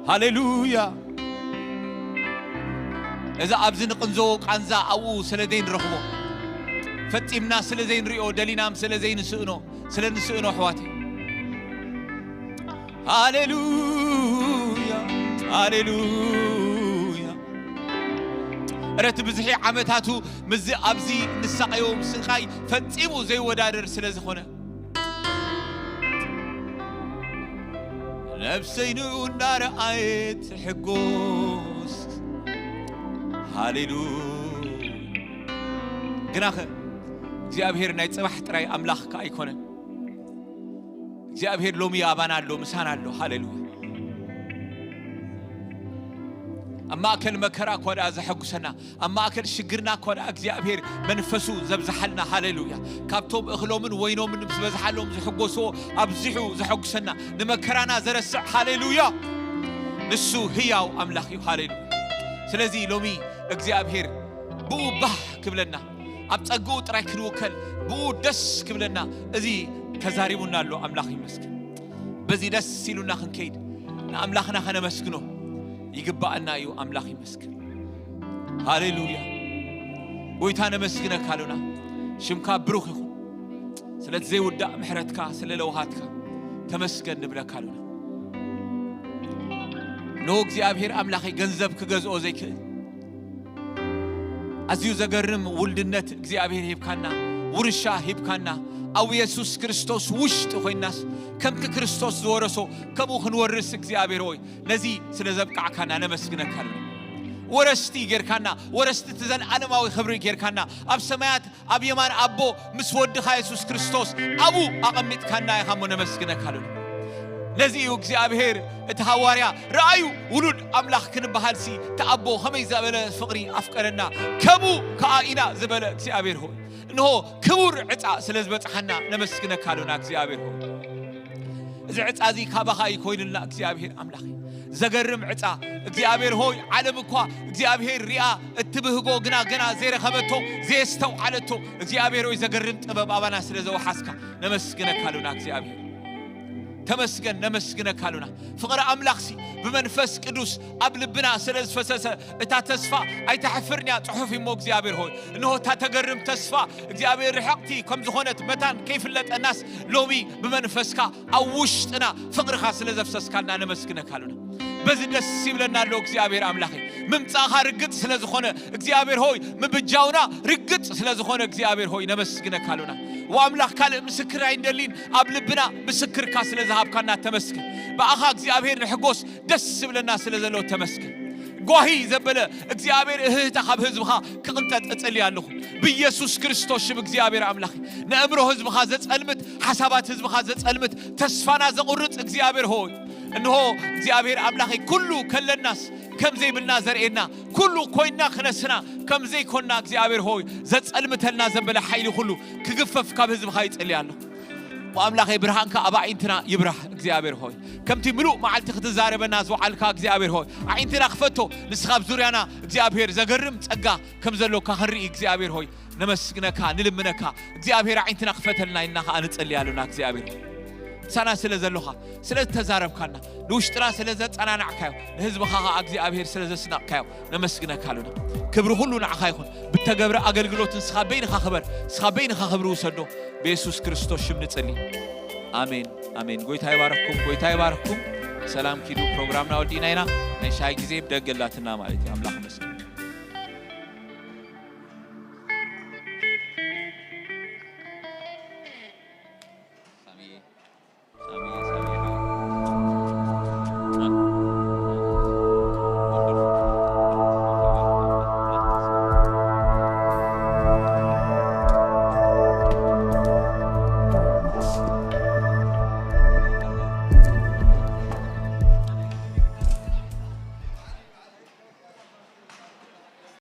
ሃሌሉያ። እዚ ኣብዚ ንቕንዘቦ ቃንዛ ኣብኡ ስለ ዘይንረኽቦ፣ ፈጺምና ስለ ዘይንሪኦ፣ ደሊናም ስለ ዘይንስእኖ፣ ስለ ንስእኖ ኣሕዋተይ። ሃሌሉያ፣ ሃሌሉያ። እረ እቲ ብዝሒ ዓመታቱ ምስዚ ኣብዚ ንሳቐዮ ስቓይ ፈጺሙ ዘይወዳደር ስለ ዝኾነ፣ ነፍሰይ ንኡ እንዳረኣየት ትሕጎስ። ሃሌሉያ። ግናኸ እግዚኣብሔር ናይ ጽባሕ ጥራይ ኣምላኽ ከኣ ኣይኮነን። እግዚኣብሔር ሎሚ ኣባና ኣሎ፣ ምሳና ኣሎ። ሃሌሉያ። ኣብ ማእከል መከራ እኳ ደኣ ዘሐጉሰና፣ ኣብ ማእከል ሽግርና እኳ ደኣ እግዚኣብሔር መንፈሱ ዘብዝሓልና። ሃሌሉያ። ካብቶም እኽሎምን ወይኖምን ምስ በዝሓሎም ዝሕጎስዎ ኣብዚሑ ዘሐጉሰና፣ ንመከራና ዘረስዕ። ሃሌሉያ። ንሱ ህያው ኣምላኽ እዩ። ሃሌሉያ። ስለዚ ሎሚ እግዚኣብሔር ብኡ ባህ ክብለና፣ ኣብ ጸግኡ ጥራይ ክንውከል፣ ብኡ ደስ ክብለና፣ እዚ ተዛሪቡና ኣሎ። ኣምላኽ ይመስገን። በዚ ደስ ኢሉና ክንከይድ፣ ንኣምላኽና ከነመስግኖ ይግባኣና እዩ። ኣምላኽ ይመስገን። ሃሌሉያ። ጎይታ ነመስግነካ ኣሎና። ሽምካ ብሩኽ ይኹን። ስለቲ ዘይውዳእ ምሕረትካ፣ ስለ ለውሃትካ ተመስገን ንብለካ ኣሎና። ንሆ እግዚኣብሔር ኣምላኸይ ገንዘብ ክገዝኦ ዘይክእል፣ ኣዝዩ ዘገርም ውልድነት እግዚኣብሔር ሂብካና፣ ውርሻ ሂብካና። ኣብ የሱስ ክርስቶስ ውሽጢ ኮይናስ ከምቲ ክርስቶስ ዝወረሶ ከምኡ ክንወርስ እግዚኣብሔር ሆይ ነዚ ስለ ዘብቃዕካና ነመስግነካ ኣለና። ወረስቲ ጌርካና፣ ወረስቲ እቲ ዘለዓለማዊ ክብሪ ጌርካና፣ ኣብ ሰማያት ኣብ የማን ኣቦ ምስ ወድኻ የሱስ ክርስቶስ ኣብኡ ኣቐሚጥካና ኢኻ እሞ ነመስግነካ ኣለና። ነዚ እዩ እግዚኣብሔር እቲ ሃዋርያ ረኣዩ ውሉድ ኣምላኽ ክንበሃልሲ እቲ ኣቦ ከመይ ዝበለ ፍቕሪ ኣፍቀረና፣ ከምኡ ከኣ ኢና ዝበለ እግዚኣብሔር ሆይ፣ እንሆ ክቡር ዕፃ ስለ ዝበፅሓና ነመስግነካ ኣሎና እግዚኣብሔር ሆይ። እዚ ዕፃ እዚ ካባኻ እዩ ኮይኑልና እግዚኣብሔር ኣምላኽ። ዘገርም ዕፃ እግዚኣብሔር ሆይ፣ ዓለም እኳ እግዚኣብሔር ሪኣ እትብህጎ ግና ገና ዘይረኸበቶ፣ ዘየስተውዓለቶ እግዚኣብሔር ሆይ፣ ዘገርም ጥበብ ኣባና ስለ ዘወሓስካ ነመስግነካ ኣሎና እግዚኣብሔር። ተመስገን፣ ነመስግነካ ኣሉና። ፍቕሪ ኣምላኽሲ ብመንፈስ ቅዱስ ኣብ ልብና ስለ ዝፈሰሰ እታ ተስፋ ኣይተሕፍርን እያ፣ ጽሑፍ እሞ እግዚኣብሔር ሆይ። እንሆ እታ ተገርም ተስፋ እግዚኣብሔር ርሕቕቲ ከም ዝኾነት መታን ከይፍለጠናስ ሎሚ ብመንፈስካ ኣብ ውሽጥና ፍቕርኻ ስለ ዘፍሰስካልና ነመስግነካ ኣሉና። በዚ ደስ ይብለና ኣሎ እግዚኣብሔር ኣምላኸይ። ምምጻእኻ ርግጽ ስለ ዝኾነ እግዚኣብሔር ሆይ፣ ምብጃውና ርግጽ ስለ ዝኾነ እግዚኣብሔር ሆይ ነመስግነካ ኣሉና። ወኣምላኽ ካልእ ምስክር ኣይንደሊን፣ ኣብ ልብና ምስክርካ ስለ ዝሃብካና ተመስገን። ብኣኻ እግዚኣብሔር ንሕጎስ፣ ደስ ዝብለና ስለ ዘሎ ተመስገን። ጓሂ ዘበለ እግዚኣብሔር እህህታ ካብ ህዝብኻ ክቕንጠጥ እጽሊ ኣለኹ ብኢየሱስ ክርስቶስ ሽም። እግዚኣብሔር ኣምላኽ ነእምሮ ህዝብኻ ዘጸልምት፣ ሓሳባት ህዝብኻ ዘጸልምት፣ ተስፋና ዘቑርጽ እግዚኣብሔር ሆይ፣ እንሆ እግዚኣብሔር ኣምላኸይ ኩሉ ከለናስ ከም ዘይብልና ዘርእየና፣ ኩሉ ኮይና ክነስና ከም ዘይኮንና እግዚኣብሔር ሆይ ዘጸልምተልና ዘበለ ሓይሊ ኩሉ ክግፈፍ ካብ ህዝብኻ ይጽሊ ኣለኹ። ኣምላኸይ ብርሃንካ ኣብ ኣዒንትና ይብራህ እግዚኣብሔር ሆይ። ከምቲ ምሉእ መዓልቲ ክትዛረበና ዝወዓልካ እግዚኣብሔር ሆይ፣ ኣዒንትና ክፈቶ። ንስኻ ኣብ ዙርያና እግዚኣብሔር ዘገርም ጸጋ ከም ዘሎካ ክንርኢ እግዚኣብሔር ሆይ ነመስግነካ፣ ንልምነካ። እግዚኣብሔር ኣዒንትና ክፈተልና ኢልና ከኣ ንጸሊ ኣሉና እግዚኣብሔር ሆይ። ምሳና ስለ ዘሎኻ፣ ስለ ዝተዛረብካና፣ ንውሽጥና ስለ ዘጸናናዕካዮ፣ ንህዝብኻ ከኣ እግዚኣብሔር ስለ ዘስናቕካዮ ነመስግነካ ኣሉና። ክብሪ ኩሉ ንዓኻ ይኹን። ብተገብረ ኣገልግሎት ንስኻ በይንኻ ክበር፣ ንስኻ በይንኻ ክብሪ ውሰዶ። ብየሱስ ክርስቶስ ሽም ንጽሊ። ኣሜን፣ ኣሜን። ጎይታ ይባርክኩም፣ ጎይታ ይባርክኩም። ሰላም ኪዱ። ፕሮግራምና ወዲእና ኢና። ናይ ሻይ ግዜ ብደገ ኣላትና ማለት እዩ። ኣምላኽ ይመስገን።